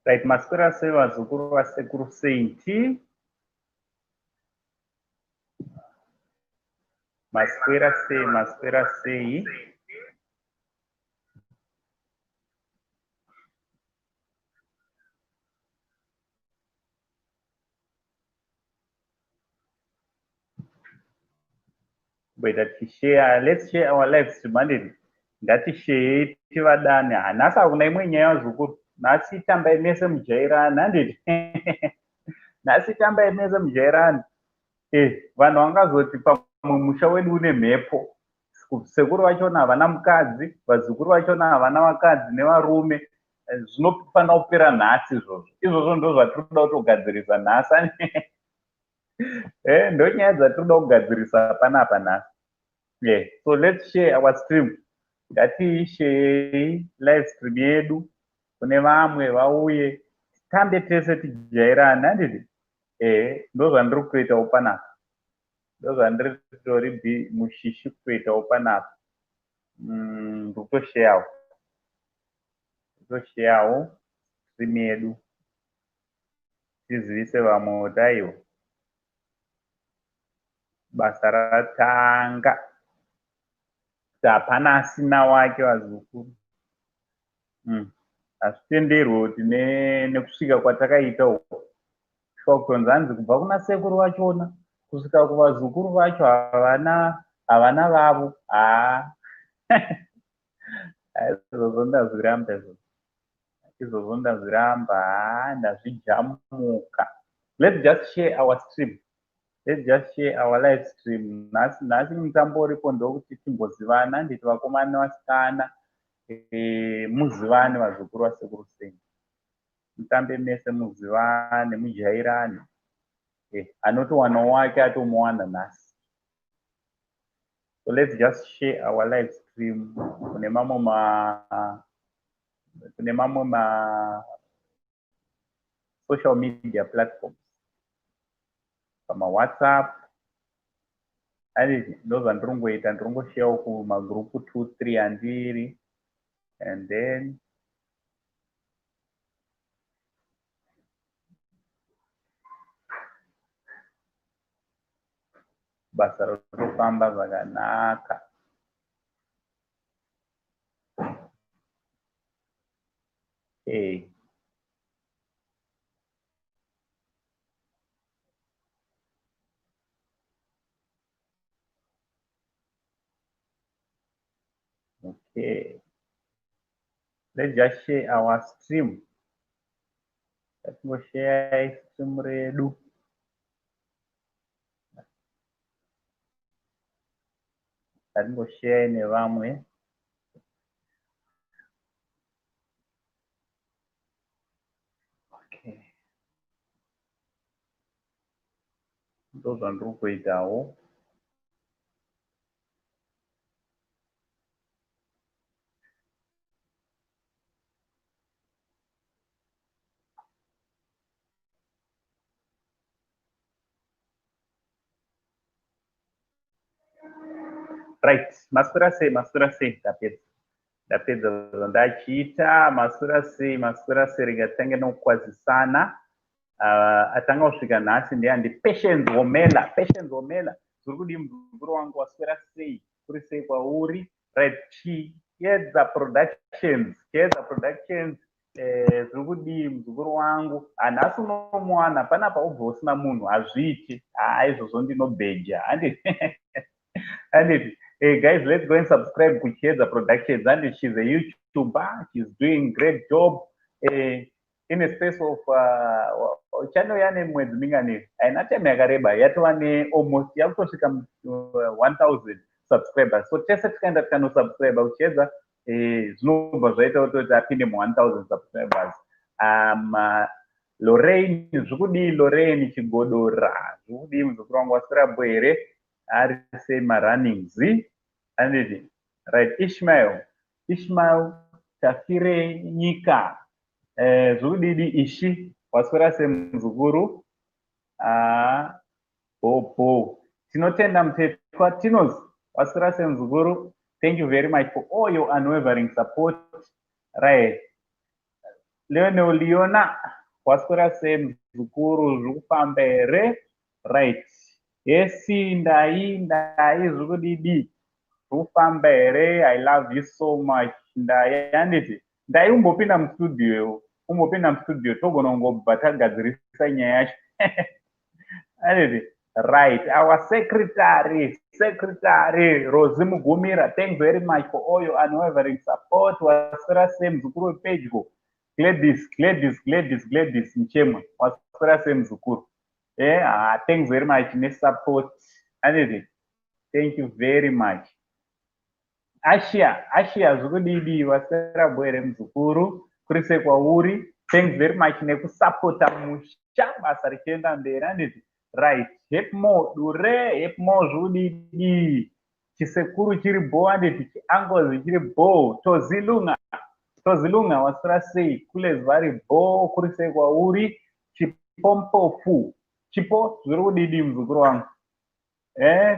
Right, maswera sei vazukuru vasekuru Saint? Maswera sei, maswera sei? Kumboita tichishare, let's share our live stream handiti? Ngatisheyei tivadane. Ha, nhasi hakuna imwe nyaya vazukuru. Nhasi tambai mese mujairani handiti? Nhasi tambai mese mujairani. Eh, vanhu vangazoti pamwe musha wedu une mhepo. Sekuru vachona havana mukadzi, vazukuru vachona havana vakadzi nevarume. Zvinofanira kupera nhasi izvozvo. Izvozvo ndo zvatiri kuda kutogadzirisa nhasi. Eh, ndo nyaya dzatiri kuda kugadzirisa panapa nhasi. Yeah. So let's share our stream. Ngatiisheyei live stream yedu kune vamwe vauye titambe tese tijairane handiti? Eh, ndo zvandiri kutoitawo panapa. Ndo zvandiri kutori mushishi kutoitawo panapa. Ndiri kutosharewo. Kutosharewo stream yedu. Tizivise vamwe kuti aiwa basa ratanga. Kuti hapana asina wake vazukuru. Hazvitenderwe kuti nekusvika kwatakaita uko. Kusvika kutonzi hanzi kubva kuna sekuru vachona kusvika kuvazukuru vacho havana vavo. Haa. Izvozvo ndazviramba izvozvo. Izvozvo ndazviramba. Haa, ndazvijamuka. Let's just share our stream. Let's just share our live stream. Nhasi mutambo uripo ndokuti timbozivana, nditi vakomana nevasikana, muzivane vazukuru vasekuru Saint. Mutambe mese muzivane, mujairane. Anotowanawo wake atomuwana nhasi. So let's just share our live stream kune mamwe ma social media platforms. Pama WhatsApp. Handiti ndo zvandiri kungoita, ndiri kungosharewo kumagroup 2 3 andiri and then basa rotofamba zvakanaka. Hey. Okay. Let's just share our stream. Ngatingoshare stream redu. Ngatingoshare nevamwe. Okay. Ndozvandiri kuitawo. Right, maswera sei, maswera sei? Ndapedza. Ndapedza zvandachiita. Maswera sei, maswera sei? Rega titange nokukwazisana. Atanga kusvika nhasi ndeyandi Patience Womela. Patience Womela, zviri kudii muzukuru wangu? Waswera sei? Kuri sei kwauri? Right, Chiedza Productions. Chiedza Productions, zviri kudii muzukuru wangu? Hanhasi unomuwana panapa ubva usina munhu, hazviiti. Haa, izvozvo ndinobheja. Handiti? Handiti? Hey guys, let's go and subscribe kuChiedza Productions, and she's a YouTuber. She's doing great job. In a space of channel yane mwedzi mingani, haina time yakareba, yatova nealmost yakutosvika 1000 subscribers. So tese tikaenda tikanosubscribe kuChiedza, zvinobva zvaita kutoti apinde mu1000 subscribers. Lorraine, zvikudii? Lorraine Chigodora, zvikudii muzukuru wangu? Wasirapo here? Ari sei marunnings, anditi? Right, Ishmael, Ishmael Tafire Nyika, zvikudidi ishi? Waswera semuzukuru? Bo tinotenda. Mutetwa Tinos, waswera semuzukuru? Thank you very much for all your unwavering support. Right, Leonel Leona, waswera semuzukuru? Zviri kufamba here? Right, yesi, ndai, ndai, zviri kudidi? Zviri kufamba here? I love you so much, ndai, handiti? Ndai, umbopinda mustudio, umbopinda mustudio, togona kungobva tagadzirisa nyaya yacho, handiti? Right, our secretary, Secretary Rosi Mugumira, thanks very much for all your unwavering support. Waswera sei muzukuru wepedyo? Gladys, Gladys, Gladys, Gladys Muchemwa, waswera sei muzukuru? Ah, thanks very much nesupport, handiti? Thank you very much. Ashia, Ashia, zvikudidi? Waswera bo here muzukuru? Kuri sei kwauri? Thanks very much nekusapota musha, basa richienda mberi, handiti? Right, Hepmo Dure, Hepmo, zvikudidi? Chisekuru chiri bo, handiti? Chiangozi chiri bo. Tozilunga, Tozilunga, waswera sei? Kule vari bo. Kuri sei kwauri? Chipompofu, Chipo, zviri kudidi muzukuru wangu?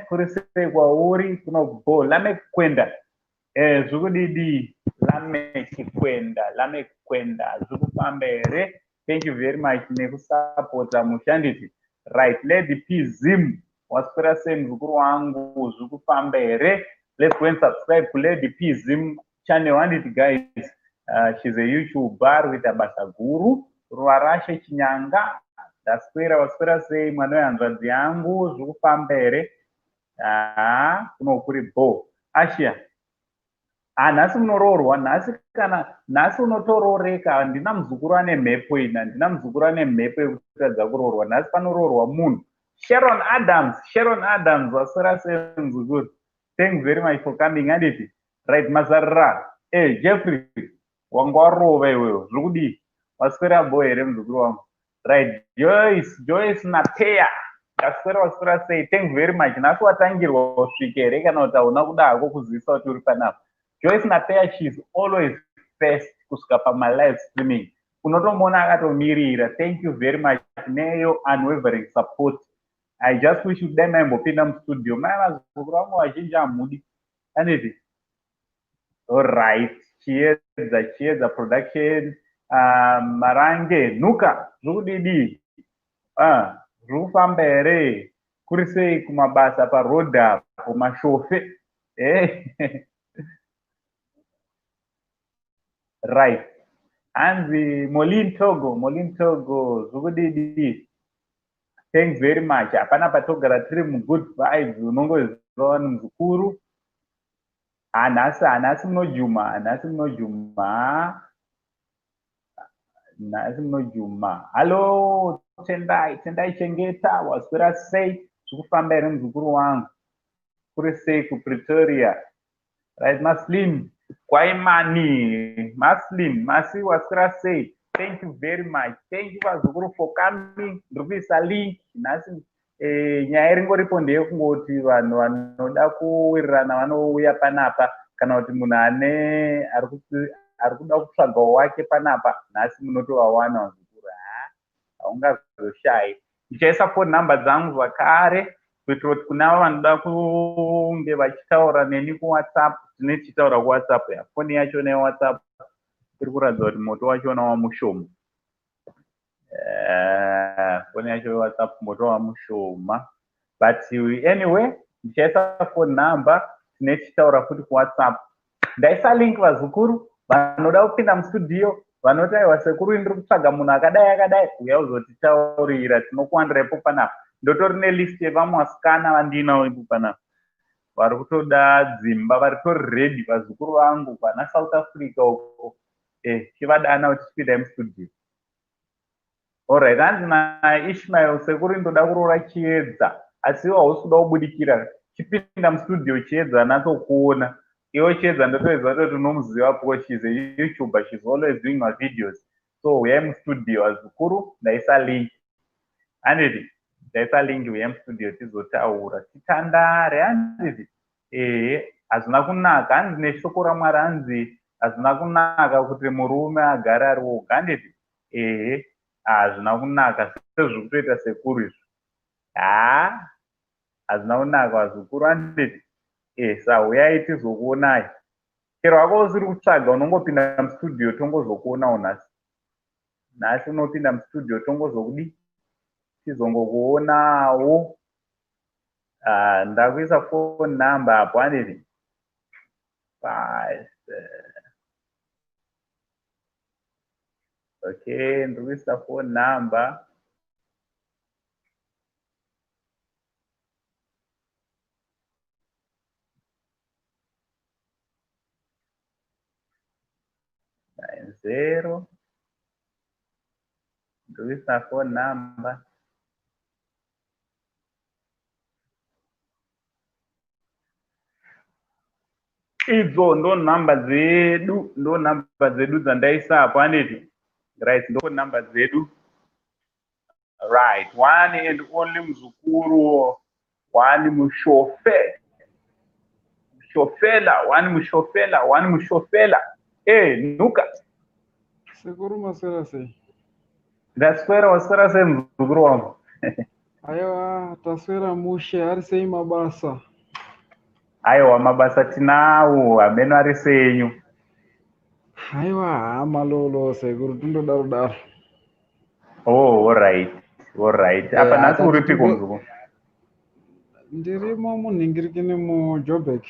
Kuri sei kwauri? Kuno bo. Lame Kwenda, zviri kudidi Lame Chikwenda? Lame Kwenda, zviri kufamba here? Thank you very much nekusapota mushandisi. Right, Lady P Zim, waswera sei muzukuru wangu? Zviri kufamba here? Let's go and subscribe kuLady P Zim channel, handiti guys? She's a YouTuber, ari kuita basa guru. Ruva Rashe Chinyanga, ndaswera. Waswera sei mwana wehanzvadzi yangu? Zviri kufamba here? Haa, kuno kuri bo. Ashia, nhasi munoroorwa nhasi, kana nhasi unotororeka. Handina muzukuru ane mhepo ini, handina muzukuru ane mhepo yekutadza kuroorwa. Nhasi panoroorwa munhu. Sharon Adams, Sharon Adams, waswera sei muzukuru? Thanks very much for coming, handiti? Right, Mazarira. Jeffrey, wanga warova iwewo, zviri kudii? Waswera bo here muzukuru wangu? Right, Joyce, Joyce Napeya, ndaswera. Waswera sei? Thanks very much. Nhasi watangirwa usvike here, kana kuti hauna kuda hako kuzivisa kuti uri panapa? Joyce Napeya, she is always first kusvika pamalive streaming, unotomuona akatomirira. Thank you very much neyo unwavering support. I just wish kuti dai maimbopinda mustudio mai. Vazukuru vangu vazhinji hamudi, anditi? Allright, Chiedza, Chiedza Production, Marange Nhuka, zviri kudidi? Zviri kufamba here? Kuri sei kumabasa paroad apo, mashofe? Right, hanzi Molin Togo, Molin Togo, zviri kudidi? Thanks very much. Hapana patogara tiri mugood vibes, unongoziva vanhu muzukuru. Hanhasi, hanhasi munojuma, nhasi munojuma, nhasi munojuma. Hallo Tendai, Tendai Chengeta, waswera sei? Zviri kufamba here muzukuru wangu? Kuri sei kuPretoria? Right, Maslim Kwaimani, Maslim Masi, waswera sei? Thank you very much. Thank you vazukuru for coming. Ndiri kuisa link nhasi. Nyaya iringoripo ndeyekungoti vanhu vanoda kuwirirana vanouya panapa, kana kuti munhu ane ari kuda kutsvagawo wake panapa nhasi, munotovawana vazukuru. Ha, haungazoshayi. Ndichaisa phone number dzangu zvakare kuitira kuti kune avo vanoda kunge vachitaura neni kuWhatsApp, tine tichitaura kuWhatsApp. Ya, foni yachona yeWhatsApp iri kuratidza kuti moto wachona wamushoma. Foni yacho yeWhatsApp moto wamushoma, but anyway, ndichaisa phone number, tine tichitaura futi kuWhatsApp. Ndaisa link. Vazukuru vanoda kupinda mustudio, vanoti aiwa sekuru, ndiri kutsvaga munhu akadai akadai, uya uzotitaurira, tinokuwandira ipo panapa. Ndotori nelist yevamwe vasikana vandinawo ipo panapa. Vari kutoda dzimba, vari tori ready, vazukuru vangu vana South Africa uko. Chivadana kuti chipindai mustudio. Alright, hanzi naIshmael, "Sekuru, ndoda kuroora Chiedza, asi iwe hausi kuda kubudikira." Chipinda mustudio, Chiedza anatsokuona iwe. Chiedza ndotoziva kuti unomuziva because she's a YouTuber, she's always doing my videos. So uyai mustudio, vazukuru. Ndaisa link, handiti? Ndaisa link. Uyai mustudio tizotaura, titandare, handiti? Ehe, hazvina kunaka, hanzi neshoko raMwari, hanzi hazvina kunaka kuti murume agare ari woga, handiti? Ehe, hazvina kunaka sezviri kutoita sekuru izvo. Haa, hazvina kunaka, vazukuru, handiti? Sa uyai tizokuonai. Chero wako usiri kutsvaga, unongopinda mustudio tongozokuonawo nhasi. Nhasi unopinda mustudio tongozokudi, tizongokuonawo. Ndakuisa phone number apo, handiti? Five. Okay, ndikuisa phone number 90. Ndikuisa phone number. Idzo ndo nhamba dzedu, ndo nhamba dzedu dzandaisa apo, handiti? Right, ndo nhamba dzedu. Right, one and only muzukuru, one mushofe, mushofela, one mushofela, one mushofela. Nuka. Sekuru, maswera sei? Ndaswera. Waswera sei, muzukuru wangu? Aiwa, taswera mushe. Ari sei mabasa? Aiwa, mabasa tinawo, hameno ari senyu. Aiwa, hamalolo sekuru, tindodaro daro. Oh, alright, alright. Apa nhasi uripiko, muzukuru? Ndirimo munhingirikini muJobek.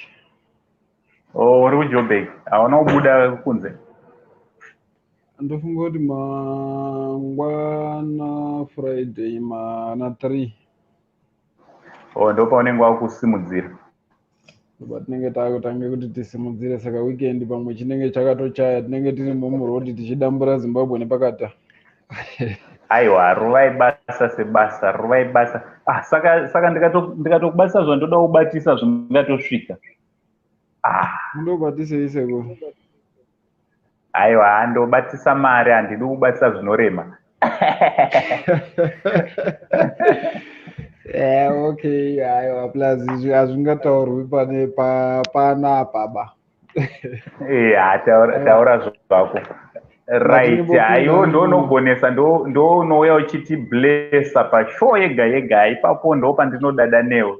Oh, uri kuJobek, hauna kubuda kunze? Ndofunga kuti mangwana Friday mana 3. Oh, ndopaunenge wakusimudzira. Patinenge takutange kuti tisimudzire, saka weekend pamwe chinenge chakatochaya, tinenge tirimo muroad tichidambura Zimbabwe nepakata. Aiwa, rovai basa sebasa, rovai basa. Ah, saka ndikatokubatisa zvandoda kubatisa zvingatosvika. Ah. Mundobatisei, sekuru? Aiwa, ndobatisa mari, handidi kubatisa zvinorema. Yeah, okay, aiwa, plus izvi hazvingataurwi pane panapa ba. Yeah, taura zvako. Right, aiwo ndonogonesa, ndounouya uchiti blessa pashow yega yega. Ipapo ndo pandinodada newe.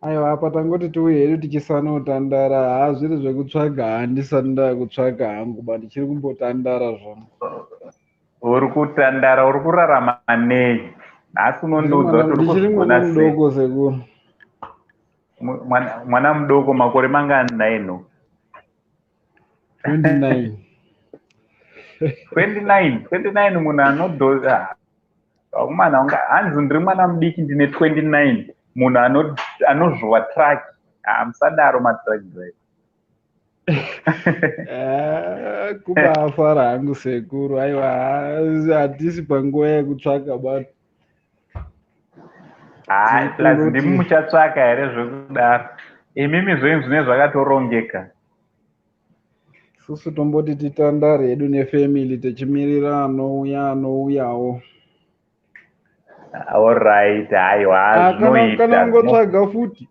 Aiwa, apa tangoti tiuye hedu tichisanotandara. Haa, zviri zvekutsvaga, handisati ndakutsvaga hangu ba, ndichiri kumbotandara zvangu. Uri kutandara, uri kurarama nei nhasi? Unondiudza kuti uri Ndichiri mwana kuzvigona sei? mudoko, sekuru. Mwana mudoko, makore mangani naino? 29. 29, 29. Munhu anodho akomana, hanzi ndiri mwana mudiki, ndine 29. Munhu anozvova truck, musadaro, matruck driver. Kubafara hangu sekuru. Aiwa, hatisi panguva yekutsvaka ba. Hai, plus ndimi muchatsvaka here zvekudaro? Imimi zvenyu zvine zvakatorongeka. Isusu tomboti titandare hedu nefamily, tichimirira anouya, anouyawo. Alright, haiwa. Ah, kana Zvinoita. kana ungotsvaga futi.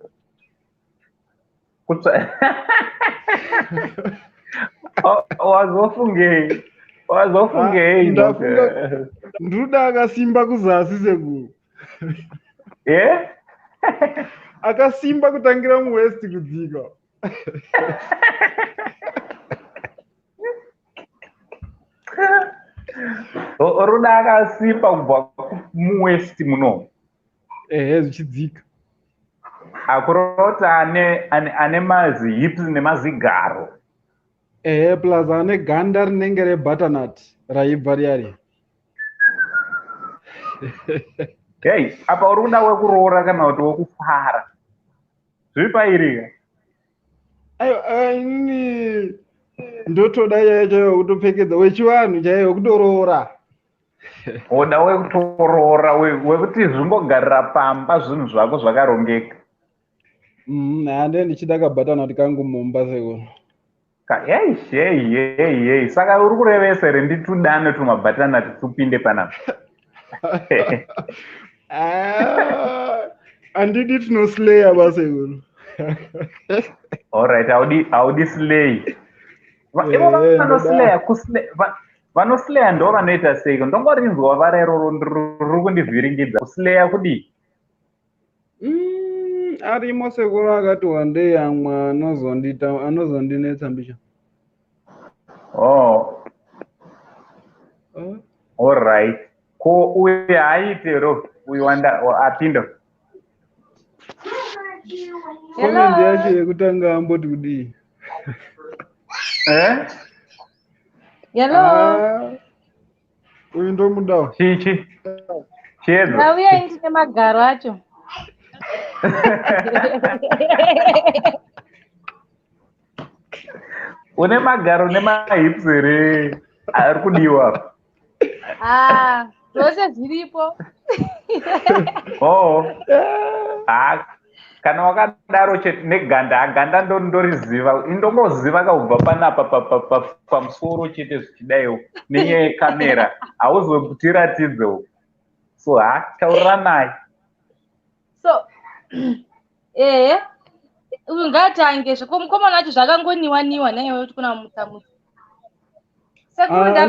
Wazofungei? Wazofungei? Ah, ndafunga nduda akasimba kuzasi, sekuru. Akasimba kutangira muwaist kudzika. Ruda akasimba kubva muwaist muno? Ehe, zvichidzika. Akuroti ane mazihips nemazigaro. Ehe, plus ane ganda rinenge rebutternut raibva riyari. Hei, apa uri kuda wekuroora kana kuti wekufara? Zviri pairika. Aiwa, inini ndotoda chaiyo chaiyo kutopfekedza wechivanhu chaiyo wekutoroora. Oda wekutoroora, wekuti zvimbogarira pamba, zvinhu zvako zvakarongeka. Hande ndichida kabutternut kangu mumba, sekuru. Hei hei hei hei, saka uri kurevesa here nditudane tumabutternut tupinde panapa? Ah, handidi tinoslaya basekuru. Alright, haudi slay. Ivo vanoslaya, vanoslaya ndo vanoita seiko? Ndongorinzwa vara iroro riri kundivhiringidza. Kuslaya kudii? Arimo sekuru, akati wandei, amwe anozondita, anozondinetsa mbicha. Oh. Alright, ko uyu haaite ro, uyu wanda apinda? Comment yacho yekutanga amboti kudii? Eh? Hello. Ah, uyu ndomudawo. Chichi Chiedza. Ndauya ndine magaro acho. Une magaro nemahips here ari kudiwa apa? Ah, zvose zviripo. Oh, ha, kana wakadaro chete neganda, ganda ndoriziva, indongoziva kakubva panapa pamusoro chete zvichidaiwo. Nenyaya yekamera hauzotiratidzewo, so ha, tauriranai. So, ehe, uyu ngaatange zveko mukomana wacho zvakangoniwa niwa naiwe kuti kuna mutsa mutsa. Sekuru, Ah,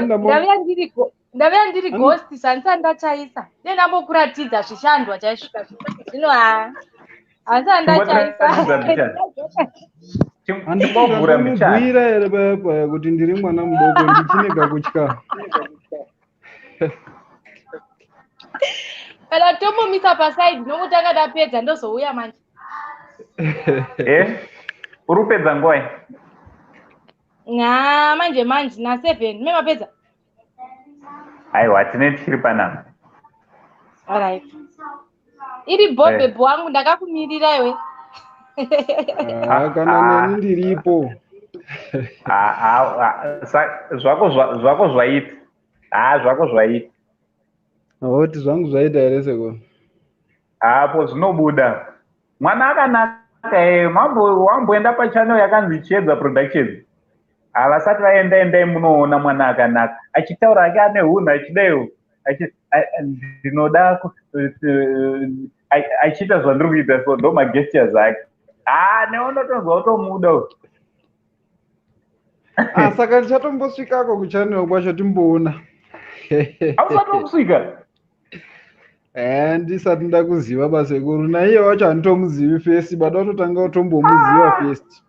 ndauya ndiri ghost, zvandisati ndachaisa. Dei ndambokuratidza zvishandwa chaizvo. Zvino ha, handisati ndachaisa. Chimbotiratidza mbichana. Chimbovhura mbichana. Handimubwira here paya paya kuti ndiri mwana mudoko, ndichine kakutya? Kana tombomisa paside, nongotanga ndapedza, ndozouya manje. Eh, uri kupedza nguwai? Nga manje manje na7 me mapedza. Aiwa, tine tichiri panapa. Alright, iri bhobhebho wangu, ndakakumirira iwe. Ah, kana neni ndiripo. Ah, ah, ah, zvako zvaita, ha, zvako zvaita. Oti zvangu zvaita here, sekuru? Apo zvinobuda mwana akanaka. E, mambo wamboenda pachannel yakanzi Chiedza Productions? Havasati vaenda, endai munoona mwana akanaka achitaura ake, ane hunhu, achidaiwo, ndinoda achiita zvandiri kuita, so ndo magestures ake. Ha, neunotonzwa kutomuda uyu. Ah, saka ndichatombosvikako kuchannel kwacho timboona. Hausati wakusvika? Eh, ndisati ndakuziva basekuru, naiye wacho handitomuzivi first, bada kutotanga kutombomuziva first.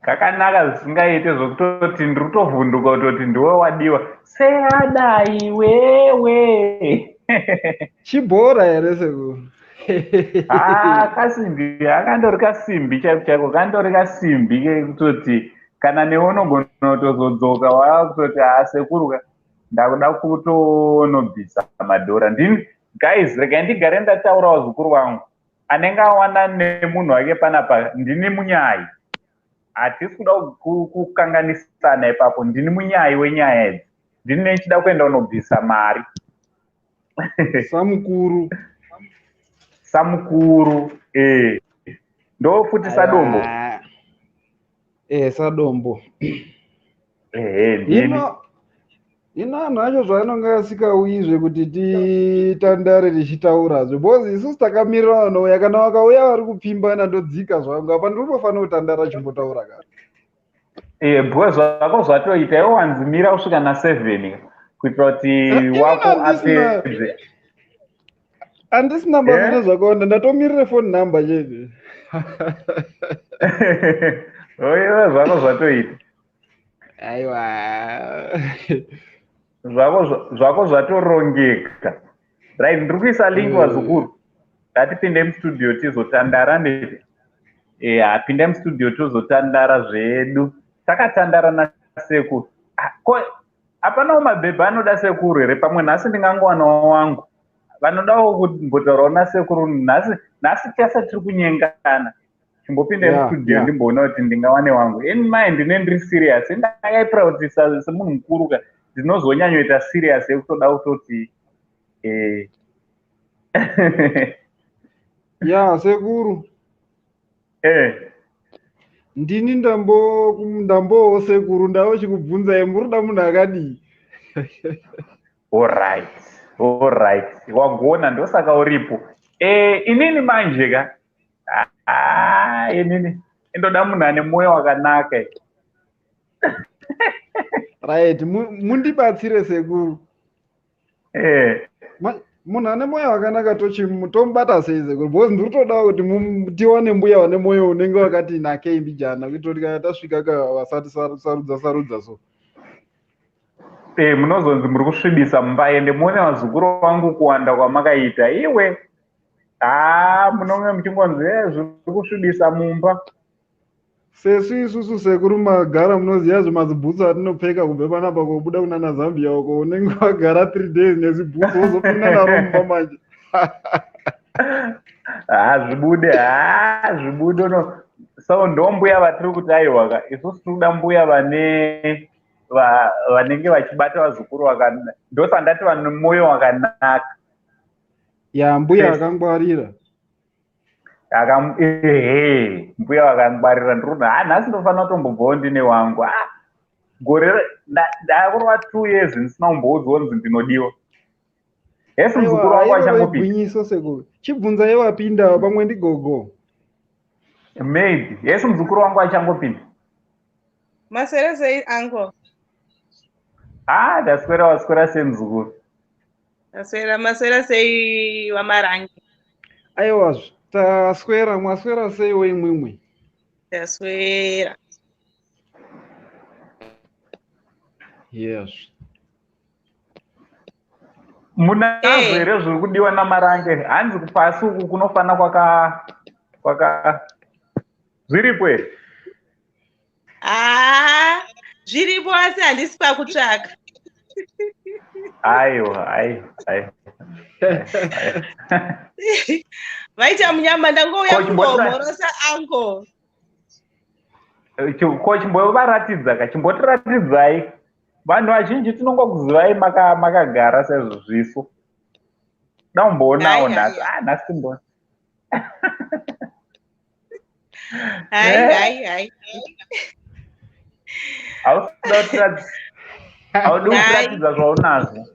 Kakanaka zvisingaite, zvokutoti ndiri kutovhunduka kutoti ndiwe wadiwa seadai wewe. Chibhora here, sekuru? Ha, kasimbi, akandori kasimbi chaiko chaiko, kandori kasimbi kekutoti kana newe unogona kutozodzoka wava kutoti, "Ha, sekuru ka, ndakuda kutonobvisa madhora." Ndini guys, regai ndigare ndataurawo, zukuru vangu anenge awana nemunhu wake panapa, ndini munyai. Hatisi kuda kukanganisana ipapo. Ndini munyai wenyaya idzi, ndini nechida kuenda kunobvisa mari. Samukuru. Samukuru, e, ndo futi sadombo. E, sadombo. Ehe, ndini. Hino anhu acho zvaanonge asikauyizve kuti titandare tichitaurazve, because isusu takamirira vanouya. Kana vakauya vari kupfimbana, ndodzika zvangu apa, ndinofanira kutandara chimbotaura ka. E, because zvako zvatoita, iwe wanzimira kusvika na7 kuitira kuti Ini wako apedze. Handisina basa nezvakawanda, ndatomirire phone number chete. Iwe zvako zvatoita. Aiwa. Zvako zvatorongeka. Right, ndiri kuisa link. Vazukuru, ngatipinde mustudio tizotandara nete. E, hapinde mustudio tozotandara zvedu, takatandara nasekuru. Ah, ko hapanawo mabhebha anoda sekuru here? Pamwe nhasi ndingangowanawo wangu. Vanodawo kumbotaurawo nasekuru nhasi. Nhasi tese tiri kunyengana. Chimbopinda mustudio, ndimboona kuti ndingawane wangu. In mind ndine ndiri serious, ndakaipira kuti semunhu mukuru ka, ndinozonyanyoita serious yekutoda kutoti Ya, sekuru. Ndini ndambowo sekuru, ndavo chikubvunzai, muri kuda munhu akadii? Alright, wagona, ndosaka uripo. Inini manje ka, inini indoda munhu ane mwoyo wakanaka. Right, mundibatsire sekuru. Munhu ane mwoyo wakanaka tomubata sei, sekuru? Because ndiri kutodawo kuti tiwane mbuya vane mwoyo unenge wakati nakei mbijana, kuitira kuti kana tasvika ka, vasati sarudza sarudza so. Munozonzi muri kusvibisa mumba. Ende muone vazukuru vangu kuwanda kwamakaita iwe. Ha, munonge muchingonzi, "Zviri kusvibisa mumba." Sesu isusu sekuru, magara munoziva zvemazibhutsu atinopfeka kubva panapa kobuda kunana Zambia uko, unenge wagara 3 days nezibhutsu, wozopinda naro mumba manje. Hazvibude, hazvibude. No, so ndo mbuya vatiri kuti aiwaka, isusu tiri kuda mbuya vane vanenge vachibata vazukuru ndosandati vane mwoyo wakanaka. Ya, mbuya akangwarira. Ehe, mbuya vakangwarira. Ndiri ha, nhasi ndofanira kutombobvawo ndine wangu. Gore ndakurova 2 years ndisina kumboudzwa kunzi ndinodiwa. Hesi, muzukuru wangu achangopinda. Gwinyiso sekuru, chibvunzai wapinda, pamwe ndigogo. Maybe. Hesi, muzukuru wangu achangopinda. Maswera sei, uncle? Ah, ndaswera. Waswera sei, muzukuru? Maswera. Maswera sei, waMarange? Aiwa, taswera. Mwaswera seiwo imwimwe? Taswera. Yes. Munazvo here zviri kudiwa naMarange? Hanzi kupasi uku kunofanira kwaka zviripo here? Haa, zviripo, asi handisi pakutsvaka. Aiwa, aiwa, aiwa. Vaita munyama, ndangouya kungomhorosa uncle. Ko chimbovaratidza ka, chimbotiratidzai. Vanhu vazhinji tinongokuzivai makagara sezvo zviso. Daumboonawo nhasi. Ah, nhasi timboona. Hai, hai, hai. Haudi kutiratidza zvaunazvo?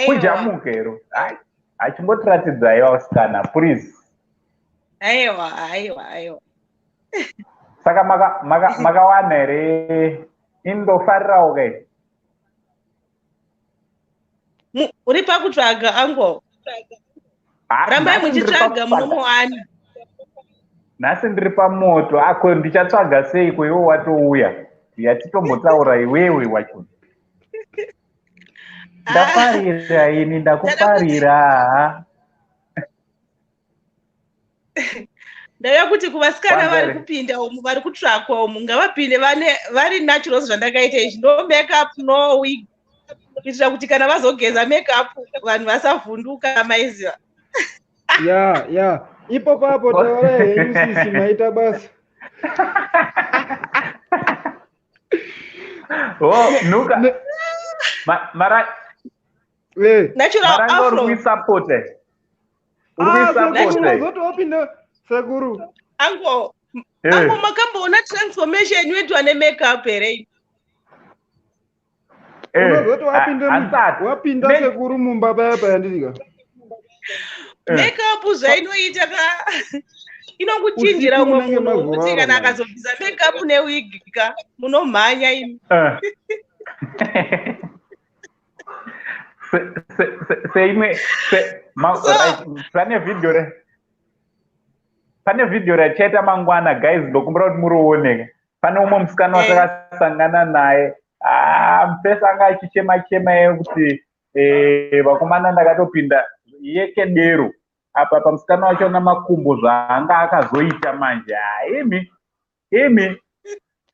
Kujamuka ero. Achimbotiratidzai vasikana, please. Aiwa, aiwa, aiwa. Saka makawana here? Indofarirawo kai. Uri pakutsvaga, uncle? Rambai muchitsvaga, munomuwana. Nhasi ndiri pamoto ako. Ndichatsvaga seiko iwe watouya? Yatitombotaura iwewe wacho. Ndafarira ini, ndakufarira. Ndaiva kuti kuvasikana vari kupinda umu, vari kutsvakwa umu, ngavapinde vane vari natural zvandakaita izvi, no makeup, no wig, kuitira kuti kana vazogeza makeup vanhu vasavhunduka, maiziva. Ya, ipo papo taurai henyu sisi, maita basa. Oh, nuka mara Natural afro. Uri kuisapota? Uri kuisapota? Uzoti wapinda sekuru. Uncle, uncle, makamboona transformation inoitwa nemakeup here? Unozoti wapinda, wapinda sekuru mumba paya paya, ndirika. Makeup zvainoita ka, inokuchinjira Usiku umwe munenge munhu wekuti mazorara kana manje. akazobvisa makeup newig ka, munomhanya imi. Seimwe right, pane vhidhiyo rachaita mangwana, guys, ndokumbira kuti murioneka. Pane umwe musikana watakasangana naye. Ah, mufesi anga achichema chema yekuti vakomana, ndakatopinda yekedero apa pamusikana wacho namakumbo zvaanga akazoita manje. Ha, imi imi,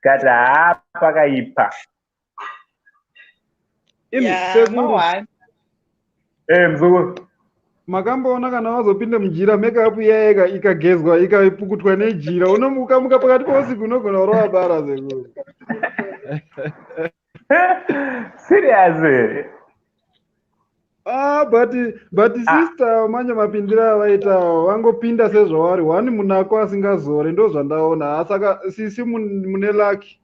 kati haa, pakaipa. Imi Ya, sekuru. mawani. Mzukuru. Makamboona kana wazopinda mujira, makeup iya ikagezwa, ikapukutwa nejira, unomukamuka pakati pousiku, unogona kurova bara, sekuru. Serious? Ah, but sister, manje mapindiro avaita, vangopinda sezvavari one, munako asingazore, ndo zvandaona. Saka sisi mune lucky.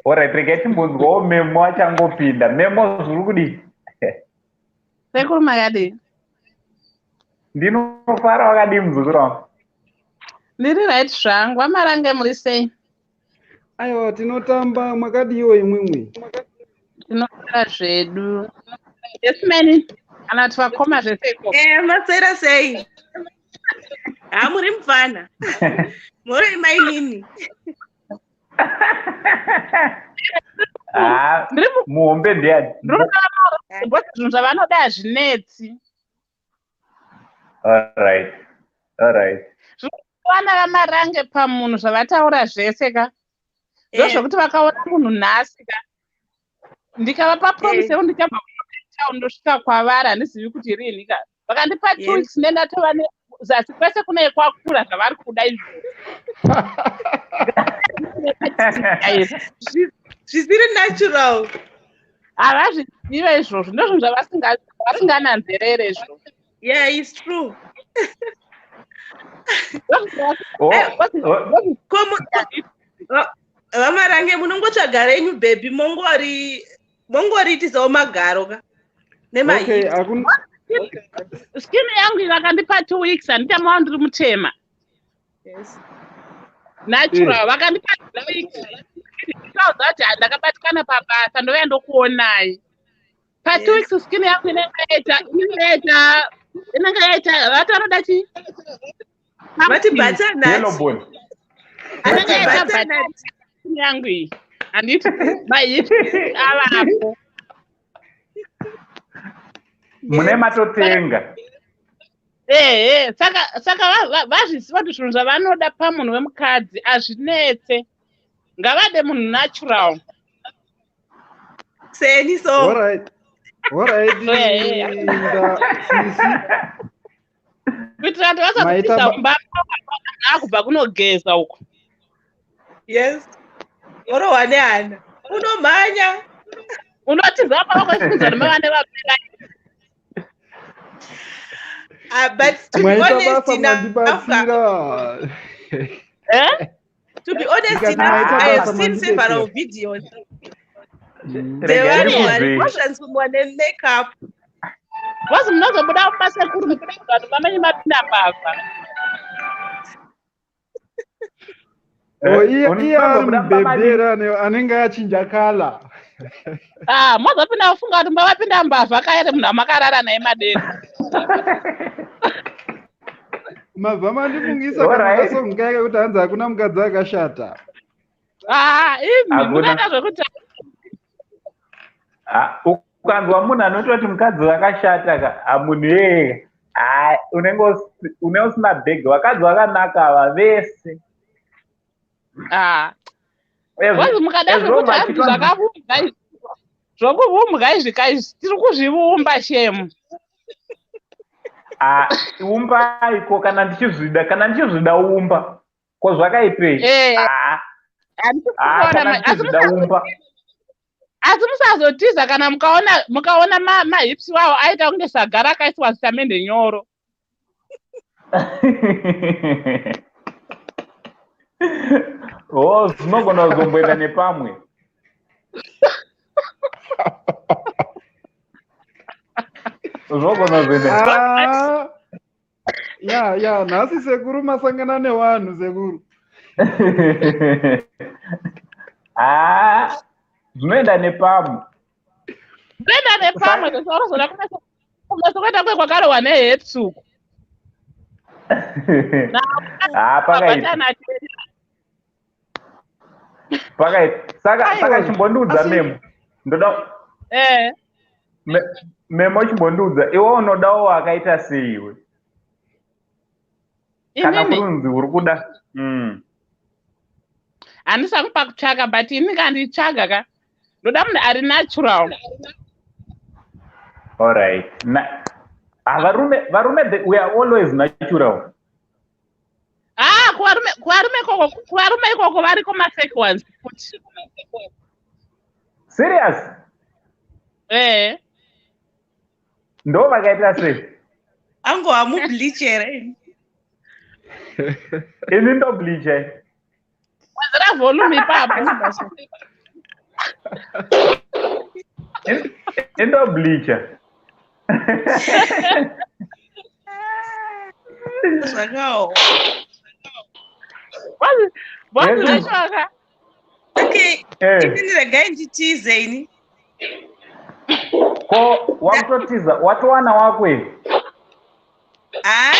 Alright, regai timbonzwawo Memo achangopinda. Memo, zviri kudii? Sekuru, makadii? Ndinofara, wakadii, muzukuru wangu? Ndiri right zvangu. Vamarange, muri sei? Aiwa, tinotamba. Mwakadiwo imwimwi? Tinofara zvedu. Yesmeni kana kuti vakoma, zvese ikoko? Maswera sei? Ha, muri mufana muri mainini. Ah, muhombe ndeyani? Ndiri zvinhu zvavanoda hazvinetsi. Alright. Vana vamarange, pamunhu zvavataura zvese ka, ndozvokuti vakaona munhu nhasi ka, ndikavapa promise yekuti ndichabva kutown ndosvika kwavari, handizivi kuti rini ka, vakandipa 2 weeks, nendatova zasi kwese kune kwakura zvavari kuda izvozvo. Zvisiri natural. Havazvizive izvozvo, ndozvinhu zvavasingananzerere izvozvo. Yeah, it's true. Oh. Vamarange, munongotsvaga renyu baby, mongori mongoriitisawo magaro ka. Okay. Nemahips. Skin yangu, vakandipa 2 weeks, handichamawa ndiri mutema. Natural. Vakandipa 2 weeks, ndikaudza kuti ndakabatikana pabasa, ndouya ndokuonai pa 2 weeks. Skin yangu inenge yaita vati vanoda chii? Vati Pumpkin. butternut. Yellow bone. Inenge yaita Butternut. skin yangu iyi, handiti mahips avapo. Mune matotenga. Ehe, saka vazviziva kuti zvinhu zvavanoda pamunhu wemukadzi hazvinetse, ngavade munhu natural. Seni so. Alright. Nda sisi. Kuitira kuti Maita vasazopinda mumba akubva kunogeza uko. Yes, orohwa nehana, unomhanya. Unotiza pavakwesikunza nemava nevapera. Ah, but to be Maita honest basa, enough, mandibatsira. Eh? To be honest Ndikati enough, maita I have basa, seen several mandibetsera. videos Regai dzevanhu vari ndikubvei. kutransformwa nemakeup. Vozi munozobuda mumasekuru muchifunga kuti mamenye mapinda mbavha. Oh, iye ari Unozobuda mumamadi. mubhebhera anenge achinja colour. Ah, mozopinda kufunga kuti mavapinda mbavha kaere, munhu amakarara naye madera. Mabva mandifungisa kana kasong kaya kuti hanzi hakuna mukadzi akashata. Ah, imi Hakuna. munoita zvekuti Ah, ukanzwa munhu anototi mukadzi wakashata ka, ah, munhu iyeye, ah, unenge une usina bhegi. Vakadzi vakanaka ava vese. Ah, vozi mukada Ezvo zvekuti hanzi zvakavumbwa izvi, zvokuvumbwa izvi kaizvi, tiri kuzviumba shemu. Ah, umbai ko kana ndichizvida, kana ndichizvida umba ko, zvakaipei? Eh. Ah, Handisi ah, kuona kana asi ndichizvida umba. Asi musazotiza kana mukaona mahips wawo aita kunge sagara akaiswa samende nyoro. Oh, zvinogona kuzomboenda nepamwe. Zvinogona kuzoenda. Ah, ya, nhasi sekuru masangana nevanhu, sekuru. Ah, zvinoenda nepamwe. Zvinoenda nepamwe, zvesaurozona kumeso kuita kwe kwakarohwa nehepsuku. Ah, pakaipa, pakaipa. Saka Aiwa, chimbondiudza, Memo, ndoda Memo, chimbondiudza iwe, unodawo akaita sei iwe, kana Inini kurunzi uri kuda? Handisangu pakutsvaka, but ini kanditsvaga ka, ndoda munhu ari natural. All right. Na, ah, varume, we are always natural. Ah, kuvarume ikoko variko mafake ones futi. Serious? Eh. Ndo vakaita sei? Ango, hamubleach here? Ini ndobleacha. Wedzera volume ipapo. Indobleacha. Zvakaoma. Bozi racho. Okay, inini regai nditize ini. Ko wakutotiza? Watowana wako here? Ha,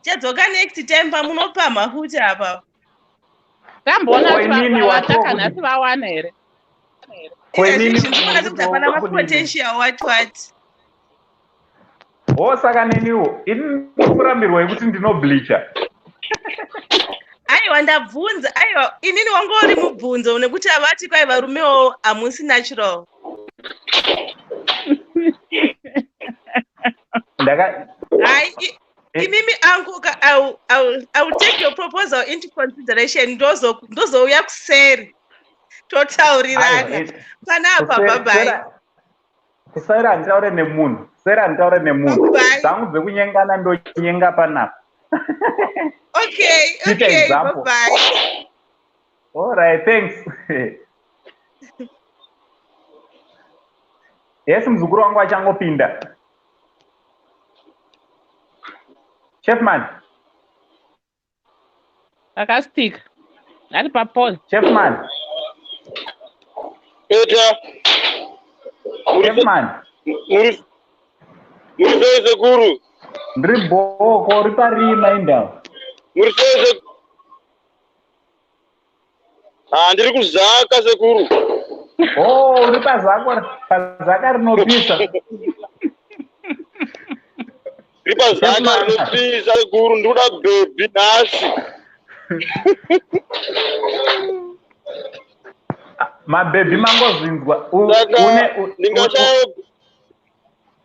chadzoka next time pamunopamha futi apa. Tamboona Ko inini vataka nhasi vawana here? Ko inini Ndinoona sekuti hapana mapotential, what what. Ho, saka neniwo ini ndikurambirwa yekuti ndinobleacha? Aiwa, ndabvunza. Aiwa, inini wanga uri mubvunzo nekuti havati kwai varumewo hamusi natural. Ndaka Hai, imimi angu ka, I will take your proposal into consideration. Ndozouya kuseri totaurirana. Aiwa, Panapa, bye bye. Kuseri handitaure nemunhu, kuseri handitaure nemunhu. Bye. Dzangu dzekunyengana ndonyenga panapa. Okay. Kuita Okay. example. Bye bye. All right, thanks. Yes, muzukuru wangu achangopinda, Chefman. Akastika ari papause. Chefman. Peter, Chefman. Muri sei, sekuru? Ndiri bhoko. Uri parima indau? Muri sei, sekuru? Ah, ndiri kuZaka, sekuru. Oh, uri pazaka, pazaka rinopisa. Ndiri paZaka. Chefman. Rinopisa, sekuru. Ndiri kuda bhebhi nhasi. Mabhebhi mangozvinzwa. Saka ndingashaya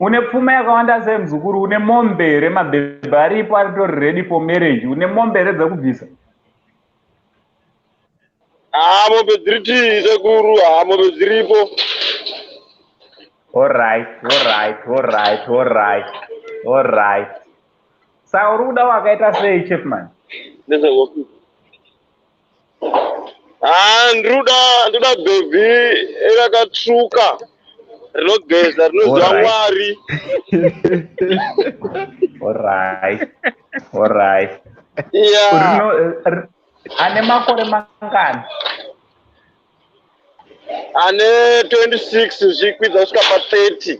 Une pfuma yakawanda sei, muzukuru? Une mombe here? Mabhebhi aripo, aritori ready for marriage. Une mombe here dzekubvisa? Ah, mombe dziri tii, sekuru. Ah, mombe dziripo. Alright. Saka uri kuda wakaita sei, Chefman? Ndezveofisi. Ah, ndiri kuda bhebhi rakatsvuka, rinogeza, rinoziva Mwari. Alright. Yeah. Ane makore mangani? Ane 26 zvikwidza kusvika pa30.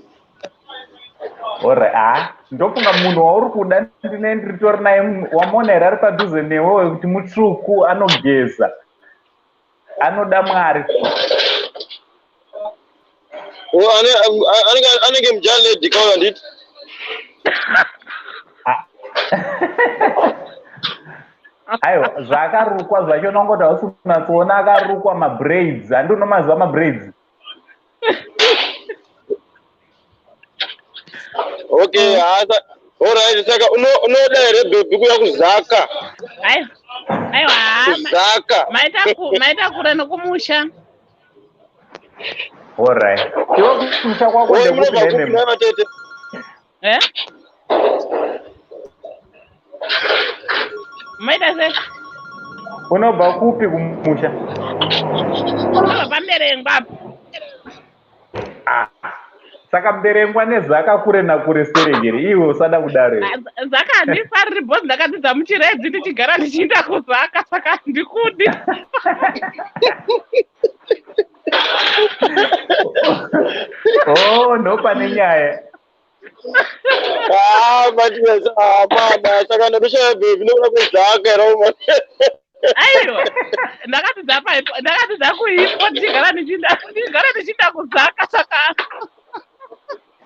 Alright. Ah, ndofunga munhu wauri kuda ndine ndiritori naye. Wamuona here ari padhuze newe, wekuti mutsvuku, anogeza, anoda Mwari? Oh, anenge mujaledi kauya, nditi? Ah. Aiwa, zvaakarukwa zvacho nongoti hausi kunyatsoona. Akarukwa mabraids, handi unomaziva mabraids? Okay, hasa. Alright, saka unoda here bhebhi kuya kuZaka? Aiwa, aiwa. KuZaka. Maita kure nokumusha. Alright, iwe kumusha kwako Oi, ndekupi? munobva kupi? Nememo. Nhai vatete? Eh, maita sei? Unobva kupi kumusha? Unobva paMberengwa apo. Ah, saka Mberengwa neZaka kure nakure seregere, iwe usada kudaro iwe. Ah, Zaka handifariri bhozi. Ndakadzidza muChiredzi, ndichigara ndichienda kuZaka, saka handikudi. Oh, ndopane nyaya. Ah, matiwesa. Ah, mana, saka ndoshaya bhebhi nokuda kweZaka here uma? Aiwa, ndakadzidza ndakadzidza kuipo, ndichigara ndichienda kuZaka, saka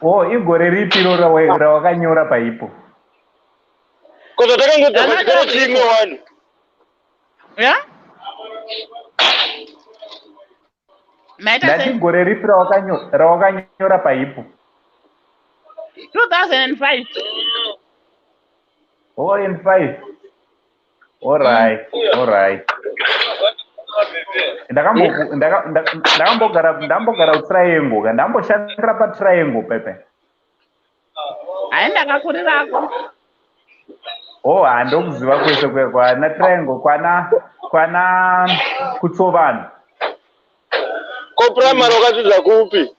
Oh, igore ripi iro rawakanyora paipo? Ko zvatakangodza pachikoro chimwe wani. Ya, maita Ndati sei? gore ripi rawakanyora paipo? 2005. Oh, in 5. Alright, alright. Ndakambogara kuTriangle ka, ndamboshandira paTriangle pepe. Hayi, ndakakurirako. Oh, handokuziva kwese kuya kwana Triangle, kwana kuTsovana. Ko primary wakadzidza kupi?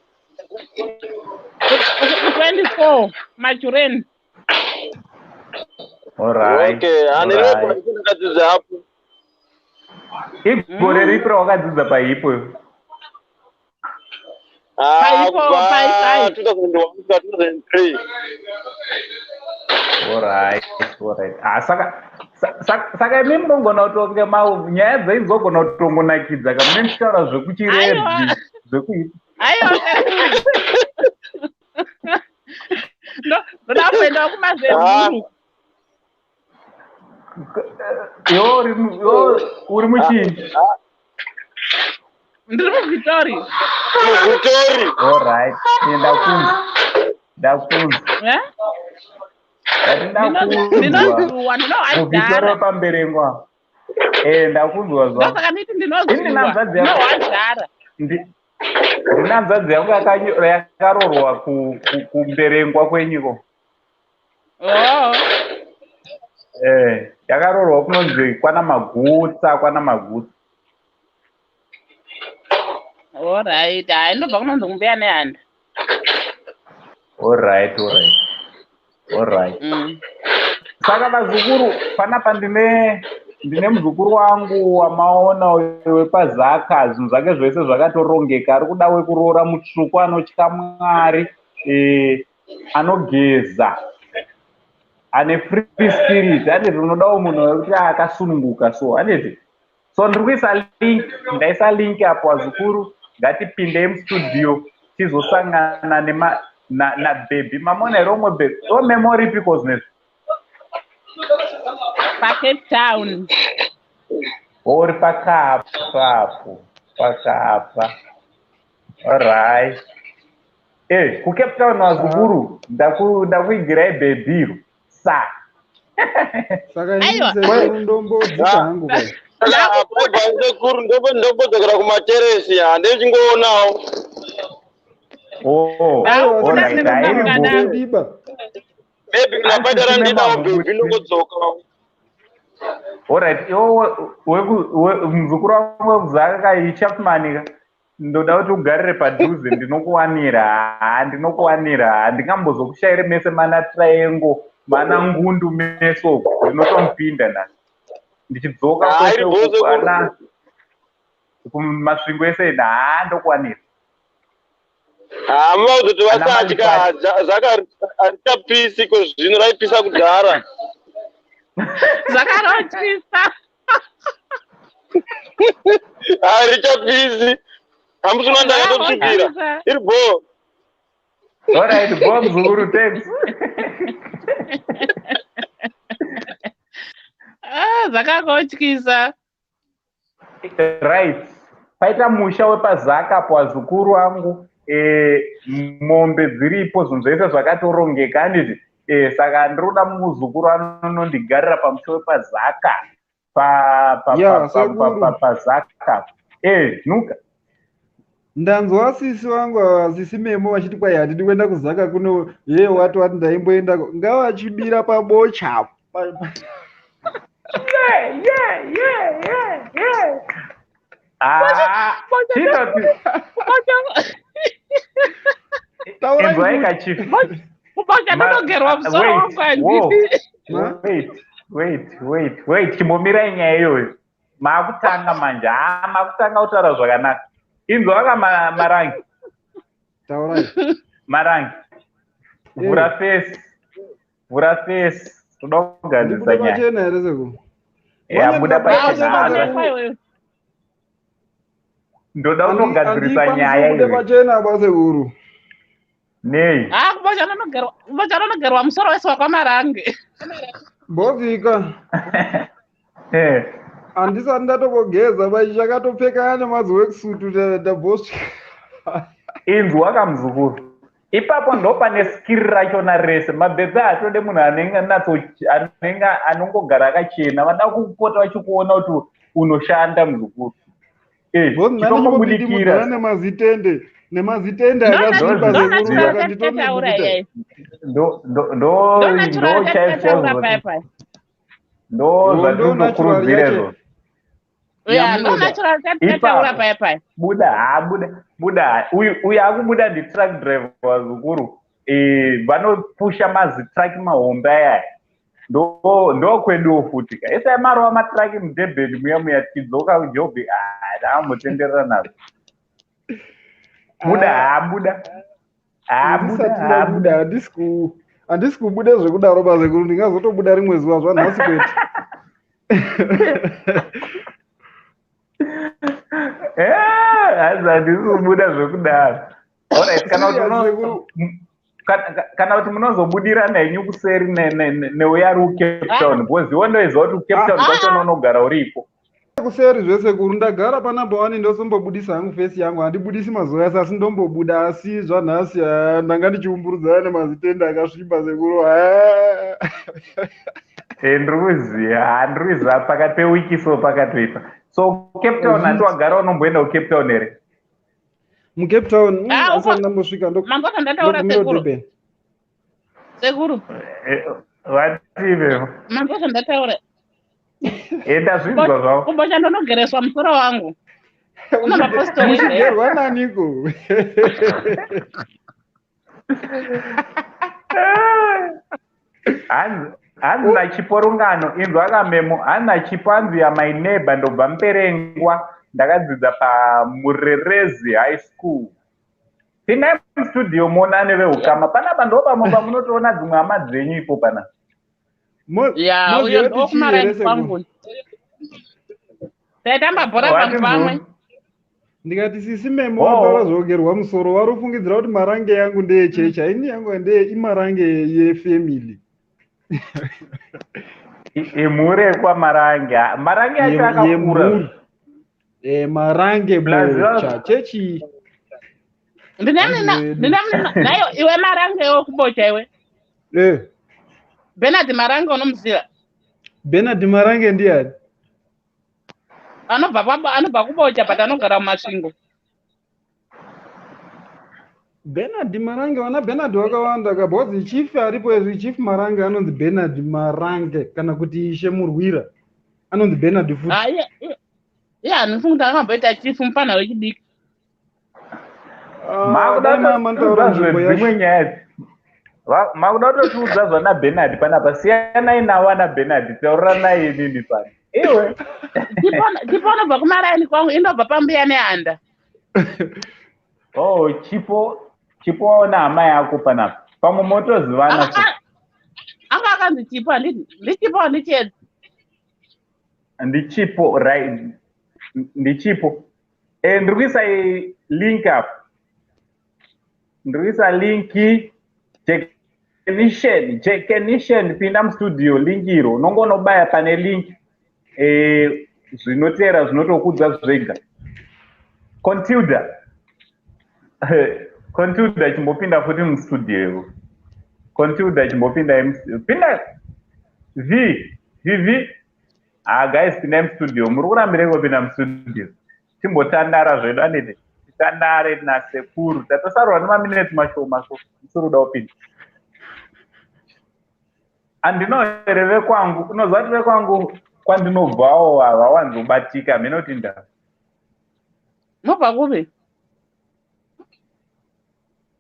Ku24 Majureni. Alright. Okay, Alright. ndakadzidza apo. Igore ripi rawakadzidza pahipo? Ah, Paipo, kubva pai. 2001 kusvika 2003. Alright, alright. Ah, saka imi munogona kutonge nyaya dzenyu dzogona kutongonakidza ka, mune muchitaura zvekuchiredzi Aiwa. zvekuhipo. Aiwa, ndoda kuendawo kumazezuru. Iwe iwe uri muchii? Ndiri muVictoria. MuVitori. Alright, ndakunzwa. Ndakunzwa. Eh? Ndati ndakunzwa. Ndinozuwa, MuVictoria ndinohwajara. pamberengwa. Eh, ndakunzwa zvangu. Ndosaka nditi ndinozuwa, Ini hanzvadzi yangu. ndinohwajara. Ndine hanzvadzi yangu yakaroorwa kuMberengwa kwenyiko. Oh. Eh, yakaroorwa kunonzi kwana Magutsa, kwana Magutsa. Alright, hayi, ndobva kunonzi kumbuya nehanda. Alright, alright. Alright. Saka vazukuru, panapa ndine muzukuru wangu wamaona uyo wepaZaka, zvinhu zvake zvese zvakatorongeka, ari kuda wekuroora mutsvuku anotya Mwari, anogeza, ane free spirit, handiti unodawo munhu wekuti akasununguka so, handiti? So ndiri kuisa link, ndaisa link apo vazukuru, ngatipindei mustudio tizosangana nema na baby. Mamona here umwe baby? O memory ipiko zvinezvi? PaCape Town. Uri pakapa apo, pakapa. Alright. Eh, kuCape Town vazukuru, ndakuigirai baby iro. Sa. Saka Aiwa. ini sekuru ndombodzika hangu kai. Saka bye sekuru, ndombodzokera kumateresi, handichingoonawo. Oh, Aiwa, alright. sekuru, Hairi bo. ndodiba. Maybe kana paita randidawo baby ndongodzoka. Alright, iwo muzukuru wangu wekuzaka kai Chapman ka. Ndoda kuti ugarire padhuze, ndinokuwanira. Ha, ndinokuwanira. Handingambozokushayiri mese mana Triangle, mana Ngundu mese uko. Ndinotomupinda nhasi. Ndichidzoka Ah, kwese iri uko bho sekuru. kwana kuMasvingo ese, ha, ndokuwanira. Ah, muvaudze kuti Ana vasatya, Malipati. Zaka harichapisi kozvino, raipisa kudhara. Zvakarotyisa. Harichapisi. Hamusina, ndakatotsvukira. Zvakarotyisa. Iri bho. Alright, bo muzukuru, thanks. Ah, zvakakotyisa. Right. Paita musha wepaZaka apo vazukuru vangu, mombe dziripo, zvinhu zvese zvakatorongeka, handiti? Saka ndiri kuda muzukuru anonondigarira pamusha wepaZaka Ya, sekuru. paZaka. Nuka. Ndanzwa sisi vangu ava, sisi Memo, vachiti kwai handidi kuenda kuZaka kuno, ye wati wati ndaimboendako, ngavachibira pabocha. Yeah. Ah, chitoti Taurai inzwai futi. kachief. Kubocha ndonogerwa musoro Wait, wangu, whoa. handidi. Ma? Wait, wait, wait, wait, chimbomirai nyaya iyoyo. Maakutanga manje, ha, maakutanga kutaura zvakanaka. Inzwaka Marangi. Taurai. Marangi, vhura face, vhura face, toda kugadzirisa Ndibude nyaya. pachena here sekuru? Ya, buda Pachena, pachena. sekuru. Iwewe. Ndoda kutogadzirisa Handikwanisi nyaya kubude iyoyo. pachena ba sekuru. Nei? Ah, kubocha ndonogerwa musoro wese wakwaMarange. Bozika. Handisati ndatombogeza bai, chakatopfekana nemaziworksuit ndabhosvika. Inzwa kamuzukuru. Ipapo ndo pane skiri rachona rese. Mabhebhe haatode munhu anenge natso anenge anongogara akachena. Vada kupota vachikuona kuti unoshanda, muzukuru. Chitongobudikidzana nemazitende, nemazitende akasviba. Sekuru. Ndo chaizvo, ndo zvatinokurudzira izvozvo. Buda, ha, buda, buda. Uyu akubuda nditruck driver, vazukuru. Vanopusha mazitruck mahombe ayaya. Ndo kweduwo futi ka. Isai marova matruck muDurban muya muya, tichidzoka kuJobi taambotenderera nazvo. Buda, ha, buda, ha, buda. Buda. Handisi kubuda zvekudaro, bazekuru. Ndingazotobuda rimwe zuva, zvanhasi kwete. Hanzi handisi kubuda zvekudaro. Alright, kana kuti munozobudirana henyu kuseri neuya ari kuCape Town, because iwe ndoiziva kuti kuCape Town kwachona unogara uripo. Kuseri zvesekuru, ndagara panumber one. Ndosombobudisa hangu face yangu. Handibudisi mazuva ese, asi ndombobuda. Asi zvanhasi ndanga ndichiumburudzana nemazitende akasviba, sekuru. Ndiri kuziva, ndiri kuziva. Pakati pewiki so pakatoipa. So Cape Town hati wagara, unomboenda kuCape Town here? MuCape Town asati ndambosvika. Mangwana ndataura, sekuru, sekuru. Vative. Mangwana ndataura. Ndazvinzwa zvavo. Kumbocha ndonogereswa musoro wangu. Kuna mapostori. Muchigerwa naniko? Hanzi naChipo Rungano, inzwa kamemo. Hanzi naChipo, hanzi ya my neighbor, ndobva Mberengwa, ndakadzidza paMurerezi High School. Pindai mustudio muonane veukama panapa. Ndo pamwe pamunotoona dzimwe hama dzenyu ipo pana. Ya, uyo ndokumaraini kwangu, taitamba bhora pamwe pamwe. Ndikati sisi Memo wataura zvogerwa musoro, vari kufungidzira kuti Marange yangu ndeyechechi. Haini, yangu ndeye iMarange yefamily. Imhuri yekwaMarange. Marange acho akakura. Marange Bocha chechi. Ndinayo iwe Marange wekuBocha iwe. Benard Marange unomuziva? Benard Marange ndiani? Anobva kuBocha, but anogara muMasvingo. Benard Marange, vana Benard vakawanda ka, because chief aripo izvi, Chief Marange, anonzi Benard Marange, kana kuti Ishe Murwira anonzi Benard futi. Iye handifungi kuti akamboita chief, mufana wechidiki. Makuda dzimwe nyaya, makuda kutotiudza zvana Benard panapa. Siyanai navo ana Benard, tauriranai inini pano iwe. Chipo anobva kumaraini kwangu, indobva pambuya Nehanda. Oh, Chipo, Chipo waona hama yako panapa, pamwe motozivana. Anga akanzi Chipo, handiti ndiChipo, handichedzi. Ndichipo, right, ndiChipo. Ndiri kuisa link up, ndiri kuisa link. Jekenishen, Jekenishen, pinda mustudio. Link iro unonge unobaya pane link, zvinotera zvinotokudza zvega. Contilda, Contilda, chimbopinda futi mustudio ivo. Contilda, chimbopinda, pinda. V v v Ah guys, pindai mustudio. Muri kurambirei kupinda mustudio? Timbotandara zvedu, anditi titandare nasekuru. Tatosarwa nemaminetsi mashoma, so musiri kuda kupinda. Handino here vekwangu? Unoziva kuti vekwangu kwandinobvawo havawanzobatika, hamene kuti nda Mobva kupi?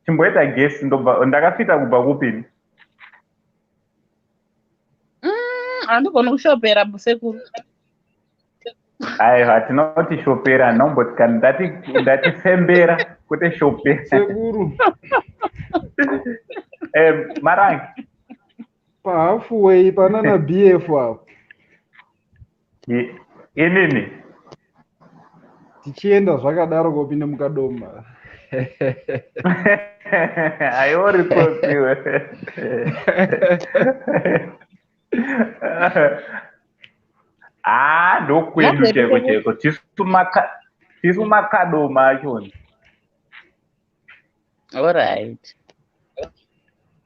Chimboita guess, ndobva ndakafita kubva kupini? Handigoni kushopera, sekuru. Aiwa, tinoti shopera, nomboti kana ndati ndatifembera, kwete shopera. Sekuru. Marangi. Pahalfway panana BF apo. Inini? Tichienda zvakadaro kopinde mukadoma. Aiori tsotsi iwe. Ah, ndokwedu chaiko chaiko. Tisu makadoma achona. Alright.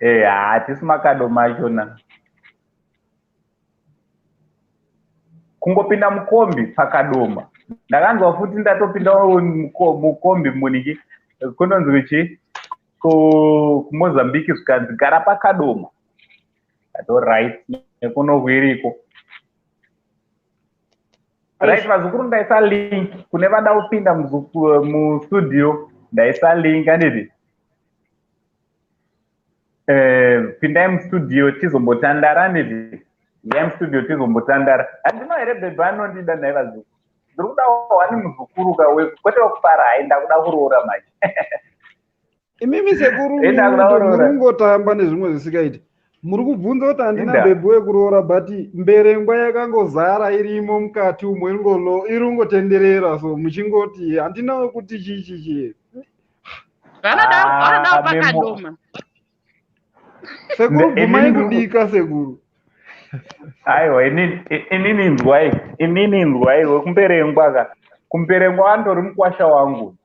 Hatisi makadoma achona. Kungopinda mukombi pakadoma. Ndakanzwa futi ndatopinda mukombi muniki kunonzi kuchi kuMozambique zvikanzi gara pakadoma. Ato right nekuno iriko. Right, vazukuru, ndaisa link kune vada kupinda mustudio, ndaisa link handiti. Pindai mustudio tizombotandara handiti. Ndai mustudio tizombotandara. Handino here bhebhi anondida nhai vazukuru. Ndiri kuda wani muzukuru ka kwete wekufara, hai, ndakuda kuroora manje. Imimi sekuru, muri kungotamba nezvimwe zvisikaiti. Muri kubvunza kuti handina bhebhi wekuroora, but mberengwa yakangozara irimo mukati umo, iri kungotenderera, so muchingoti handina wekuti chii chii chii. Vanodawo pakadoma. Sekuru, bvumai kudika, sekuru. Aiwa, inini inzwai, inini inzwai, wekumberengwa ka, kumberengwa andori mukwasha wangu,